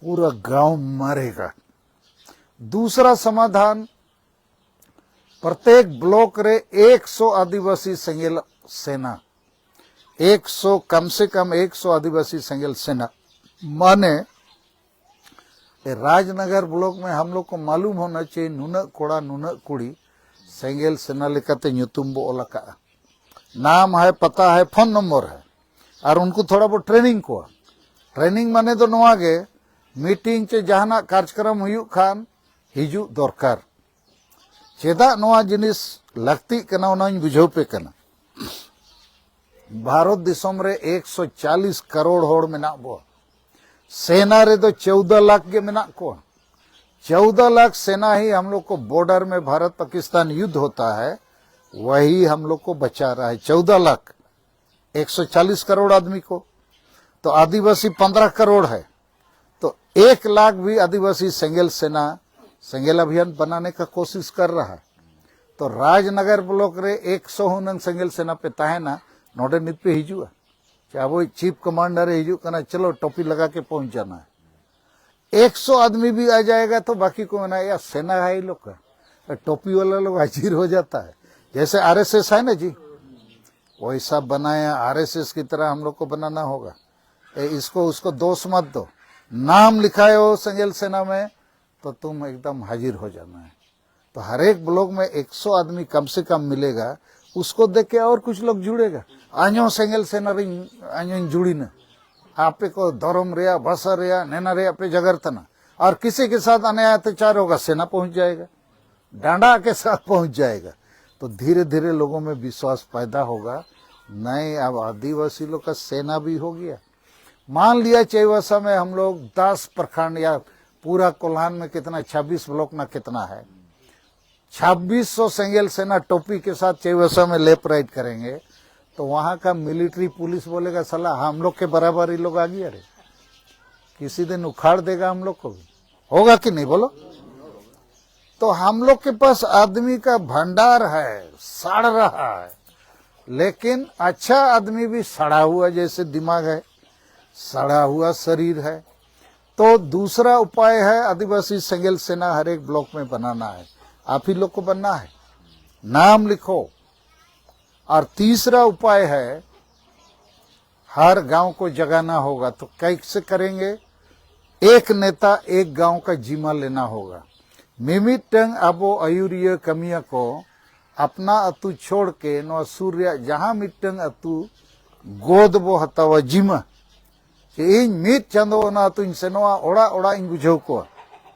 पूरा गांव मरेगा। दूसरा समाधान, प्रत्येक ब्लॉक रे एक सौ आदिवासी सेंगेल सेना, एक सौ, कम से कम एक सौ आदिवासी सेंगेल सेना, माने राजनगर ब्लॉक में हम लोग को मालूम होना चाहिए, ᱱᱩᱱᱟᱹᱜ ᱠᱚᱲᱟ, ᱱᱩᱱᱟᱹᱜ ᱠᱩᱲᱤ ᱥᱮᱸᱜᱮᱞ ᱥᱮᱱᱟ ᱞᱮᱠᱟᱛᱮ ᱧᱩᱛᱩᱢ ᱵᱚ ᱚᱞ ᱟᱠᱟᱫᱼᱟ, नाम है, पता है, फोन नंबर है, ᱟᱨ ᱩᱱᱠᱩ ᱛᱷᱚᱲᱟ ᱵᱚ ᱴᱨᱮᱱᱤᱝ ᱠᱚᱣᱟ᱾ ᱴᱨᱮᱱᱤᱝ ᱢᱟᱱᱮ ᱫᱚ ᱱᱚᱣᱟ ᱜᱮ, ᱢᱤᱴᱤᱝ ᱪᱮ ᱡᱟᱦᱟᱱᱟᱜ ᱠᱟᱨᱡᱚᱠᱨᱚᱢ ᱦᱩᱭᱩᱜ ᱠᱷᱟᱱ ᱦᱤᱡᱩᱜ ᱫᱚᱨᱠᱟᱨ᱾ ᱪᱮᱫᱟᱜ ᱱᱚᱣᱟ ᱡᱤᱱᱤᱥ ᱞᱟᱹᱠᱛᱤᱜ ᱠᱟᱱᱟ, ᱚᱱᱟᱧ ᱵᱩᱡᱷᱟᱹᱣ ᱯᱮ ᱠᱟᱱᱟ᱾ ᱵᱷᱟᱨᱚᱛ ᱫᱤᱥᱚᱢ ᱨᱮ ᱮᱠᱥᱚ ᱪᱟᱞᱤᱥ ᱠᱟᱨᱳᱲ ᱦᱚᱲ ᱢᱮᱱᱟᱜ ᱵᱚᱣᱟ᱾ ᱥᱮᱱᱟ ᱨᱮᱫᱚ ᱪᱳᱣᱫᱟ ᱞᱟᱠᱷ ᱜᱮ ᱢᱮᱱᱟᱜ ᱠᱚᱣᱟ᱾ ᱪᱳᱣᱫᱟ ᱞᱟᱠᱷ ᱥᱮᱱᱟ ᱦᱤ ᱦᱟᱢ ᱞᱳᱜ ᱠᱳ ᱵᱚᱨᱰᱟᱨ ᱢᱮ ᱵᱷᱟᱨᱚᱛ ᱯᱟᱠᱤᱥᱛᱟᱱ ᱭᱩᱫᱷ ᱦᱳᱛᱟ ᱦᱟᱭ, ᱣᱟᱦᱤ ᱦᱟᱢ ᱞᱳᱜ ᱠᱳ ᱵᱟᱪᱟ ᱨᱟᱦᱟ ᱦᱟᱭ᱾ ᱪᱳᱣᱫᱟ ᱞᱟᱠᱷ, ᱮᱠᱥᱚ ᱪᱟᱞᱤᱥ ᱠᱟᱨᱳᱲ ᱟᱫᱢᱤ ᱠᱳ, ᱛᱚ ᱟᱫᱤᱵᱟᱥᱤ ᱯᱚᱱᱫᱽᱨᱚ ᱠᱟᱨᱳᱲ ᱦᱟᱭ᱾ ᱛᱚ ᱮᱠ ᱞᱟᱠᱷ ᱵᱷᱤ ᱟᱫᱤᱵᱟᱥᱤ ᱥᱮᱸᱜᱮᱞ ᱥᱮᱱᱟ, ᱥᱮᱸᱜᱮᱞ ᱟᱵᱷᱤᱭᱟᱱ ᱵᱟᱱᱟᱱᱮ ᱠᱟ ᱠᱳᱥᱤᱥ ᱠᱟᱨ ᱨᱟᱦᱟ ᱦᱟᱭ᱾ ᱛᱚ ᱨᱟᱡᱽᱱᱟᱜᱟᱨ ᱵᱞᱚᱠ ᱨᱮ ᱮᱠᱥᱚ ᱦᱩᱱᱟᱹᱝ ᱥᱮᱸᱜᱮᱞ ᱥᱮᱱᱟ ᱯᱮ ᱛᱟᱦᱮᱱᱟ, ᱱᱚᱰᱮ ᱱᱤᱛ ᱯᱮ ᱦᱤᱡᱩᱜᱼᱟ? ᱪᱮ ᱟᱵᱚᱭᱤᱡ ᱪᱤᱯ ᱠᱚᱢᱟᱱᱰᱟᱨ ᱮ ᱦᱤᱡᱩᱜ ᱠᱟᱱᱟ, ᱪᱚᱞᱚ ᱴᱳᱯᱤ ᱞᱟᱜᱟ ᱠᱮ ᱯᱚᱦᱩᱸᱪ ᱡᱟᱱᱟ ᱦᱟᱭ᱾ ᱮᱠᱥᱚ ᱟᱫᱢᱤ ᱵᱷᱤ ᱟ ᱡᱟᱭᱮᱜᱟ ᱛᱚ ᱵᱟᱠᱤ ᱠᱳ ᱢᱮᱱᱟ, ᱭᱟ ᱥᱮᱱᱟ ᱦᱟᱭ ᱞᱳᱜ ᱠᱟ, ᱴᱳᱯᱤ ᱣᱟᱞᱟ ᱞᱳᱜ ᱦᱟᱡᱤᱨ ᱦᱳ ᱡᱟᱛᱟ ᱦᱟᱭ᱾ ᱡᱮᱭᱥᱮ ᱟᱨ ᱮᱥ ᱮᱥ ᱦᱟᱭ ᱱᱟ ᱡᱤ, ᱣᱟᱭᱥᱟ ᱵᱟᱱᱟᱭᱟ, ᱟᱨ ᱮᱥ ᱮᱥ ᱠᱤ ᱛᱟᱨᱟᱦ ᱦᱟᱢ ᱞᱳᱜ ᱠᱳ ᱵᱟᱱᱟᱱᱟ ᱦᱳᱜᱟ᱾ ᱮ, ᱤᱥᱠᱳ ᱩᱥᱠᱳ ᱫᱳᱥ ᱢᱟᱛ ᱫᱳ, ᱱᱟᱢ ᱞᱤᱠᱷᱟᱭ ᱦᱳ ᱥᱮᱸᱜᱮᱞ ᱥᱮᱱᱟ ᱢᱮ, ᱛᱚ ᱛᱩᱢ ᱮᱠᱫᱚᱢ ᱦᱟᱡᱤᱨ ᱦᱳ ᱡᱟᱱᱟ ᱦᱟᱭ᱾ तो हर एक ब्लॉक में एक सौ आदमी कम से कम मिलेगा, उसको देख के और कुछ लोग जुड़ेगा। ᱟᱧᱚ ᱥᱮᱸᱜᱮᱞ ᱥᱮᱱᱟ ᱨᱤᱧ, ᱟᱧᱚᱧ ᱡᱩᱲᱤᱱᱟ᱾ ᱟᱯᱮ ᱠᱚ ᱫᱷᱚᱨᱚᱢ ᱨᱮᱭᱟᱜ, ᱵᱷᱟᱥᱟ ᱨᱮᱭᱟᱜ, ᱱᱮᱱᱟ ᱨᱮᱭᱟᱜ ᱯᱮ ᱡᱟᱜᱟᱨ ᱛᱟᱱᱟ, ᱟᱨ ᱠᱤᱥᱤ ᱠᱮ ᱥᱟᱛᱷ ᱟᱱᱭᱟᱭ ᱚᱛᱛᱟᱪᱟᱨ ᱦᱳᱜᱟ, ᱥᱮᱱᱟ ᱯᱚᱦᱩᱸᱪ ᱡᱟᱭᱮᱜᱟ, ᱰᱟᱸᱰᱟ ᱠᱮ ᱥᱟᱛᱷ ᱯᱚᱦᱩᱸᱪ ᱡᱟᱭᱮᱜᱟ᱾ तो धीरे धीरे लोगों में विश्वास पैदा होगा, नहीं, अब आदिवासी लोग का सेना भी हो गया, मान लिया चाईबासा में हम लोग दस प्रखंड या पूरा कोल्हान में कितना, छब्बीस ब्लॉक ना कितना है, छब्बीस सौ सेंगेल सेना टोपी के साथ चाईबासा में लेफ्ट राइट करेंगे, तो वहां का मिलिट्री पुलिस बोलेगा, साला हम लोग के बराबर ये लोग आ गया रे, किसी दिन उखाड़ देगा हम लोग को भी। होगा कि नहीं, बोलो? तो हम लोग के पास आदमी का भंडार है, सड़ रहा है, लेकिन अच्छा आदमी भी सड़ा हुआ जैसे दिमाग है, सड़ा हुआ शरीर है। तो दूसरा उपाय है, आदिवासी सेंगेल सेना हर एक ब्लॉक में बनाना है। आप ही लोग को बनना है, नाम लिखो। और तीसरा उपाय है, हर गांव को जगाना होगा। तो कैसे करेंगे? एक नेता एक गांव का जिम्मा लेना होगा। ᱢᱤᱢᱤᱫᱴᱟᱝ ᱟᱵᱚ ᱟᱹᱭᱩᱨᱤᱭᱟᱹ ᱠᱟᱹᱢᱤᱭᱟᱹ ᱠᱚ ᱟᱯᱱᱟ ᱟᱹᱛᱩ ᱪᱷᱚᱲ ᱠᱮ ᱱᱚᱣᱟ ᱥᱩᱨ ᱨᱮᱭᱟᱜ ᱡᱟᱦᱟᱸ ᱢᱤᱫᱴᱟᱝ ᱟᱹᱛᱩ ᱜᱚᱫ ᱵᱚ ᱦᱟᱛᱟᱣᱟ ᱡᱤᱢᱟᱹ, ᱡᱮ ᱤᱧ ᱢᱤᱫ ᱪᱟᱸᱫᱚ ᱚᱱᱟ ᱟᱹᱛᱩᱧ ᱥᱮᱱᱚᱜᱼᱟ, ᱚᱲᱟᱜ ᱚᱲᱟᱜ ᱤᱧ ᱵᱩᱡᱷᱟᱹᱣ ᱠᱚᱣᱟ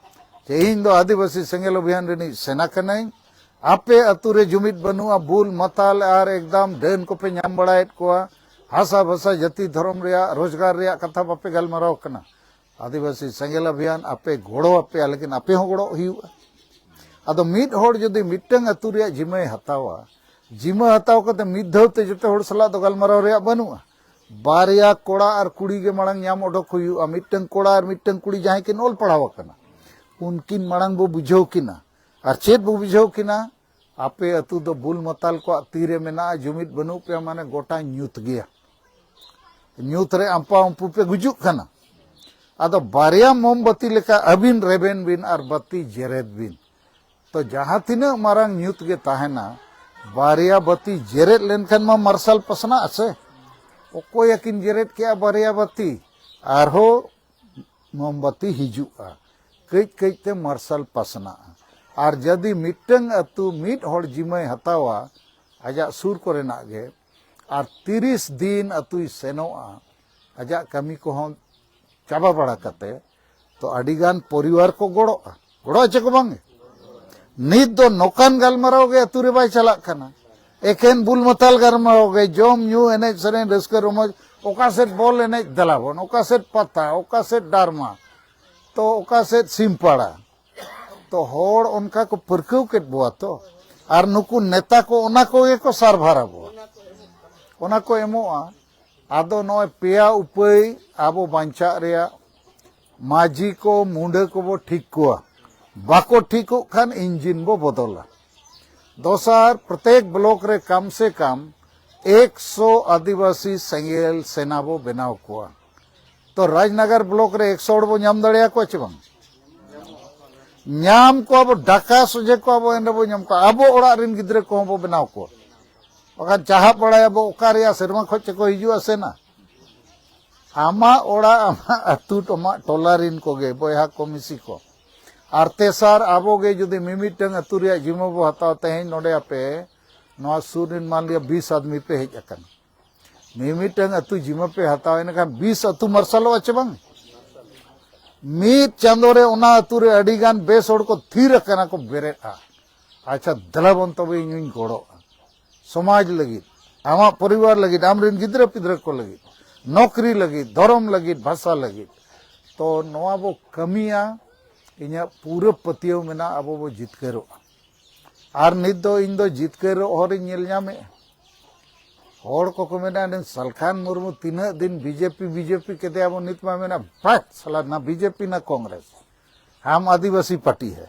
ᱡᱮ ᱤᱧ ᱫᱚ ᱟᱹᱫᱤᱵᱟᱹᱥᱤ ᱥᱮᱸᱜᱮᱞ ᱚᱵᱷᱤᱭᱟᱱ ᱨᱤᱱᱤᱡ ᱥᱮᱱᱟ ᱠᱟᱹᱱᱟᱹᱧ᱾ ᱟᱯᱮ ᱟᱹᱛᱩ ᱨᱮ ᱡᱩᱢᱤᱫ ᱵᱟᱹᱱᱩᱜᱼᱟ, ᱵᱩᱞ ᱢᱟᱛᱟᱞ ᱟᱨ ᱮᱠᱫᱚᱢ ᱰᱟᱹᱱ ᱠᱚᱯᱮ ᱧᱟᱢ ᱵᱟᱲᱟᱭᱮᱫ ᱠᱚᱣᱟ, ᱦᱟᱥᱟ ᱵᱷᱟᱥᱟ, ᱡᱟᱹᱛᱤ ᱫᱷᱚᱨᱚᱢ ᱨᱮᱭᱟᱜ, ᱨᱳᱡᱽᱜᱟᱨ ᱨᱮᱭᱟᱜ ᱠᱟᱛᱷᱟ ᱵᱟᱯᱮ ᱜᱟᱞᱢᱟᱨᱟᱣ ᱠᱟᱱᱟ᱾ ᱟᱹᱫᱤᱵᱟᱹᱥᱤ ᱥᱮᱸᱜᱮᱞ ᱚᱵᱷᱤᱭᱟᱱ ᱟᱯᱮ ᱜᱚᱲᱚ ᱟᱯᱮᱭᱟ, ᱞᱮᱠᱤᱱ ᱟᱯᱮ ᱦᱚᱸ ᱜᱚᱲᱚ ᱦᱩᱭᱩᱜᱼᱟ᱾ ᱟᱫᱚ ᱢᱤᱫ ᱦᱚᱲ ᱡᱩᱫᱤ ᱢᱤᱫᱴᱟᱝ ᱟᱹᱛᱩ ᱨᱮᱭᱟᱜ ᱡᱤᱢᱟᱹᱭ ᱦᱟᱛᱟᱣᱟ, ᱡᱤᱢᱟᱹ ᱦᱟᱛᱟᱣ ᱠᱟᱛᱮ ᱢᱤᱫ ᱫᱷᱟᱣ ᱛᱮ ᱡᱚᱛᱚ ᱦᱚᱲ ᱥᱟᱞᱟᱜ ᱫᱚ ᱜᱟᱞᱢᱟᱨᱟᱣ ᱨᱮᱭᱟᱜ ᱵᱟᱹᱱᱩᱜᱼᱟ᱾ ᱵᱟᱨᱭᱟ ᱠᱚᱲᱟ ᱟᱨ ᱠᱩᱲᱤ ᱜᱮ ᱢᱟᱲᱟᱝ ᱧᱟᱢ ᱚᱰᱚᱠ ᱦᱩᱭᱩᱜᱼᱟ, ᱢᱤᱫᱴᱟᱝ ᱠᱚᱲᱟ ᱟᱨ ᱢᱤᱫᱴᱟᱝ ᱠᱩᱲᱤ ᱡᱟᱦᱟᱸᱭ ᱠᱤᱱ ᱚᱞ ᱯᱟᱲᱦᱟᱣ ᱟᱠᱟᱱᱟ, ᱩᱱᱠᱤᱱ ᱢᱟᱲᱟᱝ ᱵᱚ ᱵᱩᱡᱷᱟᱹᱣ ᱠᱤᱱᱟ᱾ ᱟᱨ ᱪᱮᱫ ᱵᱚ ᱵᱩᱡᱷᱟᱹᱣ ᱠᱤᱱᱟ? ᱟᱯᱮ ᱟᱹᱛᱩ ᱫᱚ ᱵᱩᱞ ᱢᱟᱛᱟᱞ ᱠᱚᱣᱟᱜ ᱛᱤᱨᱮ ᱢᱮᱱᱟᱜᱼᱟ, ᱡᱩᱢᱤᱫ ᱵᱟᱹᱱᱩᱜ ᱯᱮᱭᱟ ᱢᱟᱱᱮ ᱜᱚᱴᱟ ᱧᱩᱛ ᱜᱮᱭᱟ, ᱧᱩᱛ ᱨᱮ ᱟᱢᱯᱟ ᱩᱢᱯᱩ ᱯᱮ ᱜᱩᱡᱩᱜ ᱠᱟᱱᱟ᱾ ᱟᱫᱚ ᱵᱟᱨᱭᱟ ᱢᱳᱢᱵᱟᱛᱤ ᱞᱮᱠᱟ ᱟᱹᱵᱤᱱ ᱨᱮᱵᱮᱱ ᱵᱤᱱ ᱟᱨ ᱵᱟᱹᱛᱤ ᱡᱮᱨᱮᱫ ᱵᱤᱱ᱾ ᱛᱚ ᱡᱟᱦᱟᱸ ᱛᱤᱱᱟᱹᱜ ᱢᱟᱨᱟᱝ ᱧᱩᱛ ᱜᱮ ᱛᱟᱦᱮᱱᱟ, ᱵᱟᱨᱭᱟ ᱵᱟᱹᱛᱤ ᱡᱮᱨᱮᱫ ᱞᱮᱱᱠᱷᱟᱱ ᱢᱟ ᱢᱟᱨᱥᱟᱞ ᱯᱟᱥᱱᱟᱜᱼᱟ ᱥᱮ᱾ ᱚᱠᱚᱭ ᱟᱹᱠᱤᱱ ᱡᱮᱨᱮᱫ ᱠᱮᱜᱼᱟ ᱵᱟᱨᱭᱟ ᱵᱟᱹᱛᱤ? ᱟᱨᱦᱚᱸ ᱢᱳᱢᱵᱟᱛᱤ ᱦᱤᱡᱩᱜᱼᱟ, ᱠᱟᱹᱡ ᱠᱟᱹᱡ ᱛᱮ ᱢᱟᱨᱥᱟᱞ ᱯᱟᱥᱱᱟᱜᱼᱟ᱾ ᱟᱨ ᱡᱩᱫᱤ ᱢᱤᱫᱴᱟᱝ ᱟᱹᱛᱩ ᱢᱤᱫ ᱦᱚᱲ ᱡᱤᱢᱟᱹᱭ ᱦᱟᱛᱟᱣᱟ, ᱟᱡᱟᱜ ᱥᱩᱨ ᱠᱚᱨᱮᱱᱟᱜ ᱜᱮ, ᱟᱨ ᱛᱤᱨᱤᱥ ᱫᱤᱱ ᱟᱹᱛᱩᱭ ᱥᱮᱱᱚᱜᱼᱟ, ᱟᱡᱟᱜ ᱠᱟᱹᱢᱤ ᱠᱚᱦᱚᱸ ᱪᱟᱵᱟ ᱵᱟᱲᱟ ᱠᱟᱛᱮ, ᱛᱚ ᱟᱹᱰᱤᱜᱟᱱ ᱯᱚᱨᱤᱵᱟᱨ ᱠᱚ ᱜᱚᱲᱚᱜᱼᱟ᱾ ᱜᱚᱲᱚᱜᱼᱟ ᱪᱮ ᱠᱚ ᱵᱟᱝ? ᱱᱤᱛ ᱫᱚ ᱱᱚᱝᱠᱟᱱ ᱜᱟᱞᱢᱟᱨᱟᱣ ᱜᱮ ᱟᱹᱛᱩ ᱨᱮ ᱵᱟᱭ ᱪᱟᱞᱟᱜ ᱠᱟᱱᱟ, ᱮᱠᱮᱱ ᱵᱩᱞ ᱢᱟᱛᱟᱞ ᱜᱟᱞᱢᱟᱨᱟᱣ ᱜᱮ, ᱡᱚᱢ ᱧᱩ, ᱮᱱᱮᱡ ᱥᱮᱨᱮᱧ, ᱨᱟᱹᱥᱠᱟᱹ ᱨᱚᱢᱚᱡᱽ, ᱚᱠᱟ ᱥᱮᱫ ᱵᱚᱞ ᱮᱱᱮᱡ ᱫᱮᱞᱟᱵᱚᱱ, ᱚᱠᱟ ᱥᱮᱫ ᱯᱟᱛᱟ, ᱚᱠᱟ ᱥᱮᱫ ᱰᱟᱨᱢᱟ, ᱛᱚ ᱚᱠᱟ ᱥᱮᱫ ᱥᱤᱢᱯᱟᱲᱟ᱾ ᱛᱚ ᱦᱚᱲ ᱚᱱᱠᱟ ᱠᱚ ᱯᱟᱹᱨᱠᱟᱹᱣ ᱠᱮᱫ ᱵᱚᱣᱟ ᱛᱚ᱾ ᱟᱨ ᱱᱩᱠᱩ ᱱᱮᱛᱟ ᱠᱚ ᱚᱱᱟ ᱠᱚᱜᱮ ᱠᱚ ᱥᱟᱨᱵᱷᱟᱨ ᱟᱵᱚᱣᱟ, ᱚᱱᱟ ᱠᱚ ᱮᱢᱚᱜᱼᱟ᱾ ᱟᱫᱚ ᱱᱚᱜᱼᱚᱭ ᱯᱮᱭᱟ ᱩᱯᱟᱹᱭ ᱟᱵᱚ ᱵᱟᱧᱪᱟᱜ ᱨᱮᱭᱟᱜ, ᱢᱟᱹᱡᱷᱤ ᱠᱚ, ᱢᱩᱸᱰᱟᱹ ᱠᱚᱵᱚ ᱴᱷᱤᱠ ᱠᱚᱣᱟ, ᱵᱟᱠᱚ ᱴᱷᱤᱠᱚᱜ ᱠᱷᱟᱱ ᱤᱧᱡᱤᱱ ᱵᱚ ᱵᱚᱫᱚᱞᱟ᱾ ᱫᱚᱥᱟᱨ, ᱯᱨᱚᱛᱮᱠ ᱵᱞᱚᱠ ᱨᱮ ᱠᱟᱢ ᱥᱮ ᱠᱟᱢ ᱮᱠᱥᱚ ᱟᱹᱫᱤᱵᱟᱹᱥᱤ ᱥᱮᱸᱜᱮᱞ ᱥᱮᱱᱟ ᱵᱚ ᱵᱮᱱᱟᱣ ᱠᱚᱣᱟ᱾ ᱛᱚ ᱨᱟᱡᱽᱱᱟᱜᱟᱨ ᱵᱞᱚᱠ ᱨᱮ ᱮᱠᱥᱚ ᱦᱚᱲ ᱵᱚ ᱧᱟᱢ ᱫᱟᱲᱮᱭᱟᱠᱚᱣᱟ ᱪᱮ ᱵᱟᱝ? ᱧᱟᱢ ᱠᱚᱣᱟ ᱵᱚ, ᱰᱟᱠᱟ ᱥᱚᱡᱷᱮ ᱠᱚᱣᱟ ᱵᱚ, ᱮᱱ ᱨᱮᱵᱚ ᱧᱟᱢ ᱠᱚᱣᱟ᱾ ᱟᱵᱚ ᱚᱲᱟᱜ ᱨᱮᱱ ᱜᱤᱫᱽᱨᱟᱹ ᱠᱚᱦᱚᱸ ᱵᱚ ᱵᱮᱱᱟᱣ ᱠᱚᱣᱟ᱾ ᱵᱟᱠᱷᱟᱱ ᱪᱟᱦᱟᱵ ᱵᱟᱲᱟᱭᱟᱵᱚ ᱚᱠᱟ ᱨᱮᱭᱟᱜ ᱥᱮᱨᱢᱟ ᱠᱷᱚᱱ ᱪᱮ ᱠᱚ ᱦᱤᱡᱩᱜᱼᱟ ᱥᱮᱱᱟ᱾ ᱟᱢᱟᱜ ᱚᱲᱟᱜ, ᱟᱢᱟᱜ ᱟᱹᱛᱩ, ᱟᱢᱟᱜ ᱴᱚᱞᱟ ᱨᱮᱱ ᱠᱚᱜᱮ, ᱵᱚᱭᱦᱟ ᱠᱚ, ᱢᱤᱥᱤ ᱠᱚ᱾ ᱟᱨ ᱛᱮᱥᱟᱨ, ᱟᱵᱚ ᱜᱮ ᱡᱩᱫᱤ ᱢᱤᱢᱤᱫᱴᱟᱝ ᱟᱹᱛᱩ ᱨᱮᱭᱟᱜ ᱡᱤᱢᱟᱹ ᱵᱚ ᱦᱟᱛᱟᱣᱟ, ᱛᱮᱦᱮᱧ ᱱᱚᱰᱮ ᱟᱯᱮ ᱱᱚᱣᱟ ᱥᱩᱨ ᱨᱮᱱ ᱢᱟᱱ ᱞᱤᱭᱟ ᱵᱤᱥ ᱟᱫᱢᱤ ᱯᱮ ᱦᱮᱡ ᱟᱠᱟᱱᱟ, ᱢᱤᱢᱤᱫᱴᱟᱝ ᱟᱹᱛᱩ ᱡᱤᱢᱟᱹ ᱯᱮ ᱦᱟᱛᱟᱣᱟ, ᱮᱱᱠᱷᱟᱱ ᱵᱤᱥ ᱟᱹᱛᱩ ᱢᱟᱨᱥᱟᱞᱚᱜᱼᱟ ᱪᱮ ᱵᱟᱝ? ᱢᱤᱫ ᱪᱟᱸᱫᱳ ᱨᱮ ᱚᱱᱟ ᱟᱹᱛᱩ ᱨᱮ ᱟᱹᱰᱤ ᱜᱟᱱ ᱵᱮᱥ ᱦᱚᱲ ᱠᱚ ᱛᱷᱤᱨ ᱟᱠᱟᱱᱟ ᱠᱚ, ᱵᱮᱨᱮᱫᱼᱟ᱾ ᱟᱪᱪᱷᱟ, ᱫᱮᱞᱟ ᱵᱚᱱ ᱛᱚᱵᱮ ᱤᱧ ᱦᱚᱧ ᱜᱚᱲᱚᱜᱼᱟ᱾ ᱥᱚᱢᱟᱡᱽ ᱞᱟᱹᱜᱤᱫ, ᱟᱢᱟᱜ ᱯᱚᱨᱤᱵᱟᱨ ᱞᱟᱹᱜᱤᱫ, ᱟᱢᱨᱮᱱ ᱜᱤᱫᱽᱨᱟᱹ ᱯᱤᱫᱽᱨᱟᱹ ᱠᱚ ᱞᱟᱹᱜᱤᱫ, ᱱᱚᱠᱨᱤ ᱞᱟᱹᱜᱤᱫ, ᱫᱷᱚᱨᱚᱢ ᱞᱟᱹᱜᱤᱫ, ᱵᱷᱟᱥᱟ ᱞᱟᱹᱜᱤᱫ᱾ ᱛᱚ ᱱᱚᱣᱟ ᱵᱚ ᱠᱟᱹᱢᱤᱭᱟ, ᱤᱧᱟᱹᱜ ᱯᱩᱨᱟᱹ ᱯᱟᱹᱛᱭᱟᱹᱣ ᱢᱮᱱᱟᱜᱼᱟ, ᱟᱵᱚ ᱵᱚ ᱡᱤᱛᱠᱟᱹᱨᱚᱜᱼᱟ᱾ ᱟᱨ ᱱᱤᱛ ᱫᱚ ᱤᱧ ᱫᱚ ᱡᱤᱛᱠᱟᱹᱨᱚᱜ ᱦᱚᱨᱤᱧ ᱧᱮᱞ ᱧᱟᱢᱮᱫᱼᱟ᱾ ᱦᱚᱲ ᱠᱚᱠᱚ ᱢᱮᱱᱟ, "ᱱᱩᱭ ᱥᱟᱞᱠᱷᱟᱱ ᱢᱩᱨᱢᱩ ᱛᱤᱱᱟᱹᱜ ᱫᱤᱱ ᱵᱤᱡᱮᱯᱤ, ᱵᱤᱡᱮᱯᱤ ᱠᱮᱫᱮᱭᱟ ᱵᱚ, ᱱᱤᱛ ᱢᱟ ᱢᱮᱱᱟ, ᱵᱟᱦ, ᱥᱟᱞᱟ ᱱᱟ ᱵᱤᱡᱮᱯᱤ ᱱᱟ ᱠᱚᱝᱜᱨᱮᱥ, ᱦᱟᱢ ᱟᱹᱫᱤᱵᱟᱹᱥᱤ ᱯᱟᱨᱴᱤ ᱦᱮ,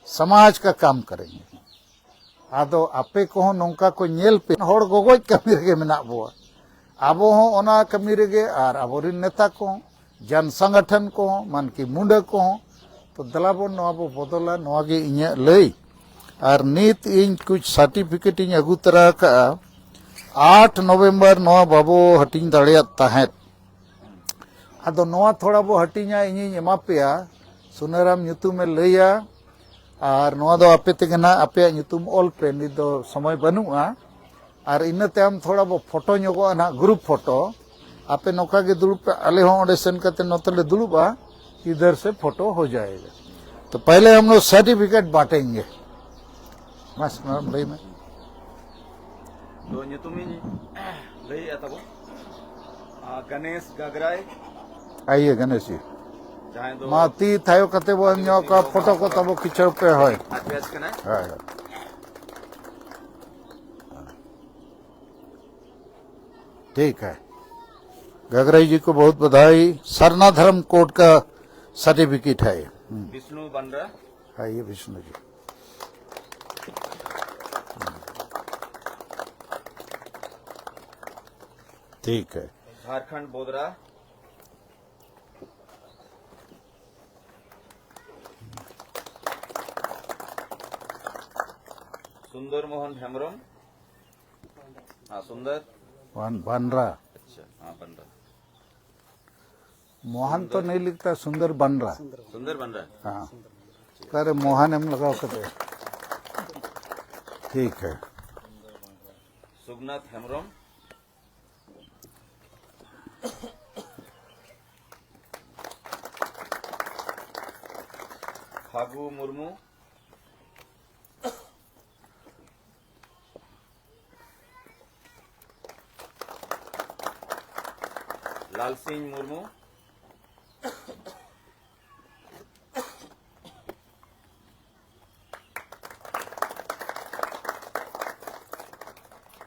ᱥᱚᱢᱟᱡᱽ ᱠᱟ ᱠᱟᱢ ᱠᱟᱨᱮᱝᱜᱮ᱾" ᱟᱫᱚ ᱟᱯᱮ ᱠᱚᱦᱚᱸ ᱱᱚᱝᱠᱟ ᱠᱚ ᱧᱮᱞ ᱯᱮ, ᱦᱚᱲ ᱜᱚᱜᱚᱡ ᱠᱟᱹᱢᱤ ᱨᱮᱜᱮ ᱢᱮᱱᱟᱜ ᱵᱚᱣᱟ᱾ ᱟᱵᱚ ᱦᱚᱸ ᱚᱱᱟ ᱠᱟᱹᱢᱤ ᱨᱮᱜᱮ, ᱟᱨ ᱟᱵᱚᱨᱮᱱ ᱱᱮᱛᱟ ᱠᱚᱦᱚᱸ, ᱡᱚᱱ ᱥᱚᱝᱜᱚᱴᱷᱚᱱ ᱠᱚᱦᱚᱸ, ᱢᱟᱱᱠᱤ ᱢᱩᱸᱰᱟᱹ ᱠᱚᱦᱚᱸ᱾ ᱛᱚ ᱫᱮᱞᱟ ᱵᱚᱱ ᱱᱚᱣᱟ ᱵᱚ ᱵᱚᱫᱚᱞᱟ, ᱱᱚᱣᱟ ᱜᱮ ᱤᱧᱟᱹᱜ ᱞᱟᱹᱭ᱾ ᱟᱨ ᱱᱤᱛ ᱤᱧ ᱠᱩᱪ ᱥᱟᱨᱴᱤᱯᱷᱤᱠᱮᱴ ᱤᱧ ᱟᱹᱜᱩ ᱛᱚᱨᱟ ᱟᱠᱟᱫᱼᱟ, ᱟᱴ ᱱᱚᱵᱷᱮᱢᱵᱚᱨ ᱱᱚᱣᱟ ᱵᱟᱵᱚ ᱦᱟᱹᱴᱤᱧ ᱫᱟᱲᱮᱭᱟᱫ ᱛᱟᱦᱮᱸᱫ᱾ ᱟᱫᱚ ᱱᱚᱣᱟ ᱛᱷᱚᱲᱟ ᱵᱚ ᱦᱟᱹᱴᱤᱧᱟ, ᱤᱧᱤᱧ ᱮᱢᱟ ᱯᱮᱭᱟ, ᱥᱩᱱᱟᱹᱨᱟᱢ ᱧᱩᱛᱩᱢᱮ ᱞᱟᱹᱭᱟ, ᱟᱨ ᱱᱚᱣᱟ ᱫᱚ ᱟᱯᱮ ᱛᱮᱜᱮ ᱱᱟᱦᱟᱜ ᱟᱯᱮᱭᱟᱜ ᱧᱩᱛᱩᱢ ᱚᱞ ᱯᱮ, ᱱᱤᱛ ᱫᱚ ᱥᱚᱢᱚᱭ ᱵᱟᱹᱱᱩᱜᱼᱟ᱾ ᱟᱨ ᱤᱱᱟᱹ ᱛᱟᱭᱚᱢ ᱛᱷᱚᱲᱟ ᱵᱚ ᱯᱷᱳᱴᱳ ᱧᱚᱜᱚᱜᱼᱟ ᱱᱟᱦᱟᱜ, ᱜᱨᱩᱯ ᱯᱷᱳᱴᱳ᱾ ᱟᱯᱮ ᱱᱚᱝᱠᱟ ᱜᱮ ᱫᱩᱲᱩᱵ ᱯᱮ, ᱟᱞᱮ ᱦᱚᱸ ᱚᱸᱰᱮ ᱥᱮᱱ ᱠᱟᱛᱮ ᱱᱚᱛᱮ ᱞᱮ ᱫᱩᱲᱩᱵᱼᱟ, ᱤᱫᱷᱟᱨ ᱥᱮ ᱯᱷᱳᱴᱳ ᱦᱳ ᱡᱟᱭᱮᱜᱟ᱾ ᱛᱚ ᱯᱟᱦᱞᱮ ᱦᱟᱢ ᱞᱳᱜ ᱥᱟᱨᱴᱤᱯᱷᱤᱠᱮᱴ ᱵᱟᱸᱴᱮᱸᱜᱮ᱾ ᱢᱟᱥᱮ ᱢᱟᱲᱟᱝ ᱞᱟᱹᱭ ᱢᱮ᱾ ᱛᱚ ᱧᱩᱛᱩᱢᱤᱧ ᱞᱟᱹᱭᱮᱫᱼᱟ ᱛᱟᱵᱚ, ᱟᱨ ᱜᱚᱱᱮᱥ ᱜᱟᱜᱽᱨᱟᱭ᱾ ᱟᱭᱮ ᱜᱚᱱᱮᱥ ᱡᱤ᱾ ᱡᱟᱦᱟᱸᱭ ᱫᱚ ᱢᱟ ᱛᱤ ᱛᱷᱟᱭᱚ ᱠᱟᱛᱮ ᱵᱚᱱ ᱧᱚᱜ ᱠᱚᱣᱟ, ᱯᱷᱳᱴᱳ ᱠᱚ ᱛᱟᱵᱚ ᱠᱤᱪᱷᱩ ᱯᱮ, ᱦᱳᱭ᱾ ᱟᱨ ᱵᱮᱪ ᱠᱟᱱᱟᱭ᱾ ᱦᱳᱭ, ᱦᱳᱭ᱾ ठीक है। गगराई जी को बहुत बधाई। सरना धर्म कोड का सर्टिफिकेट है। हम्म। विष्णु बंडा। हाँ, ये विष्णु जी। ठीक है। झारखंड बोदरा। सुंदर मोहन हेम्ब्रम। हाँ, सुंदर। बन-, बनरा। अच्छा, हाँ, बनरा। मोहन तो नहीं लिखता, सुंदर बनरा। सुंदर बनरा। हाँ। अरे, मोहन एम लगाओ कते। ठीक है। सुगनाथ हेम्ब्रम। फागु मुर्मू। लाल सिंह मुर्मू।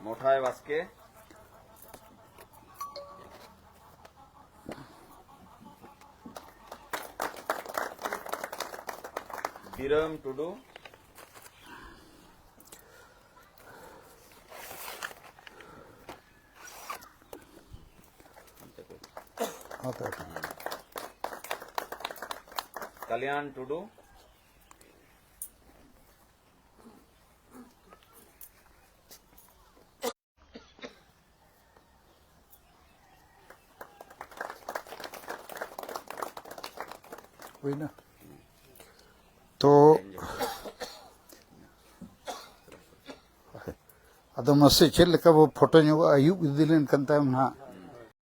मोठाय बास्के। बीरम टुडू। कल्याण टुडू। ᱦᱩᱭᱱᱟ᱾ ᱛᱚ, ᱟᱫᱚ ᱢᱟᱥᱮ ᱪᱮᱫ ᱞᱮᱠᱟ ᱵᱚ ᱯᱷᱳᱴᱳ ᱧᱚᱜᱚᱜᱼᱟ, ᱟᱹᱭᱩᱵ ᱤᱫᱤ ᱞᱮᱱᱠᱷᱟᱱ ᱛᱟᱭᱚᱢ ᱱᱟᱦᱟᱜ᱾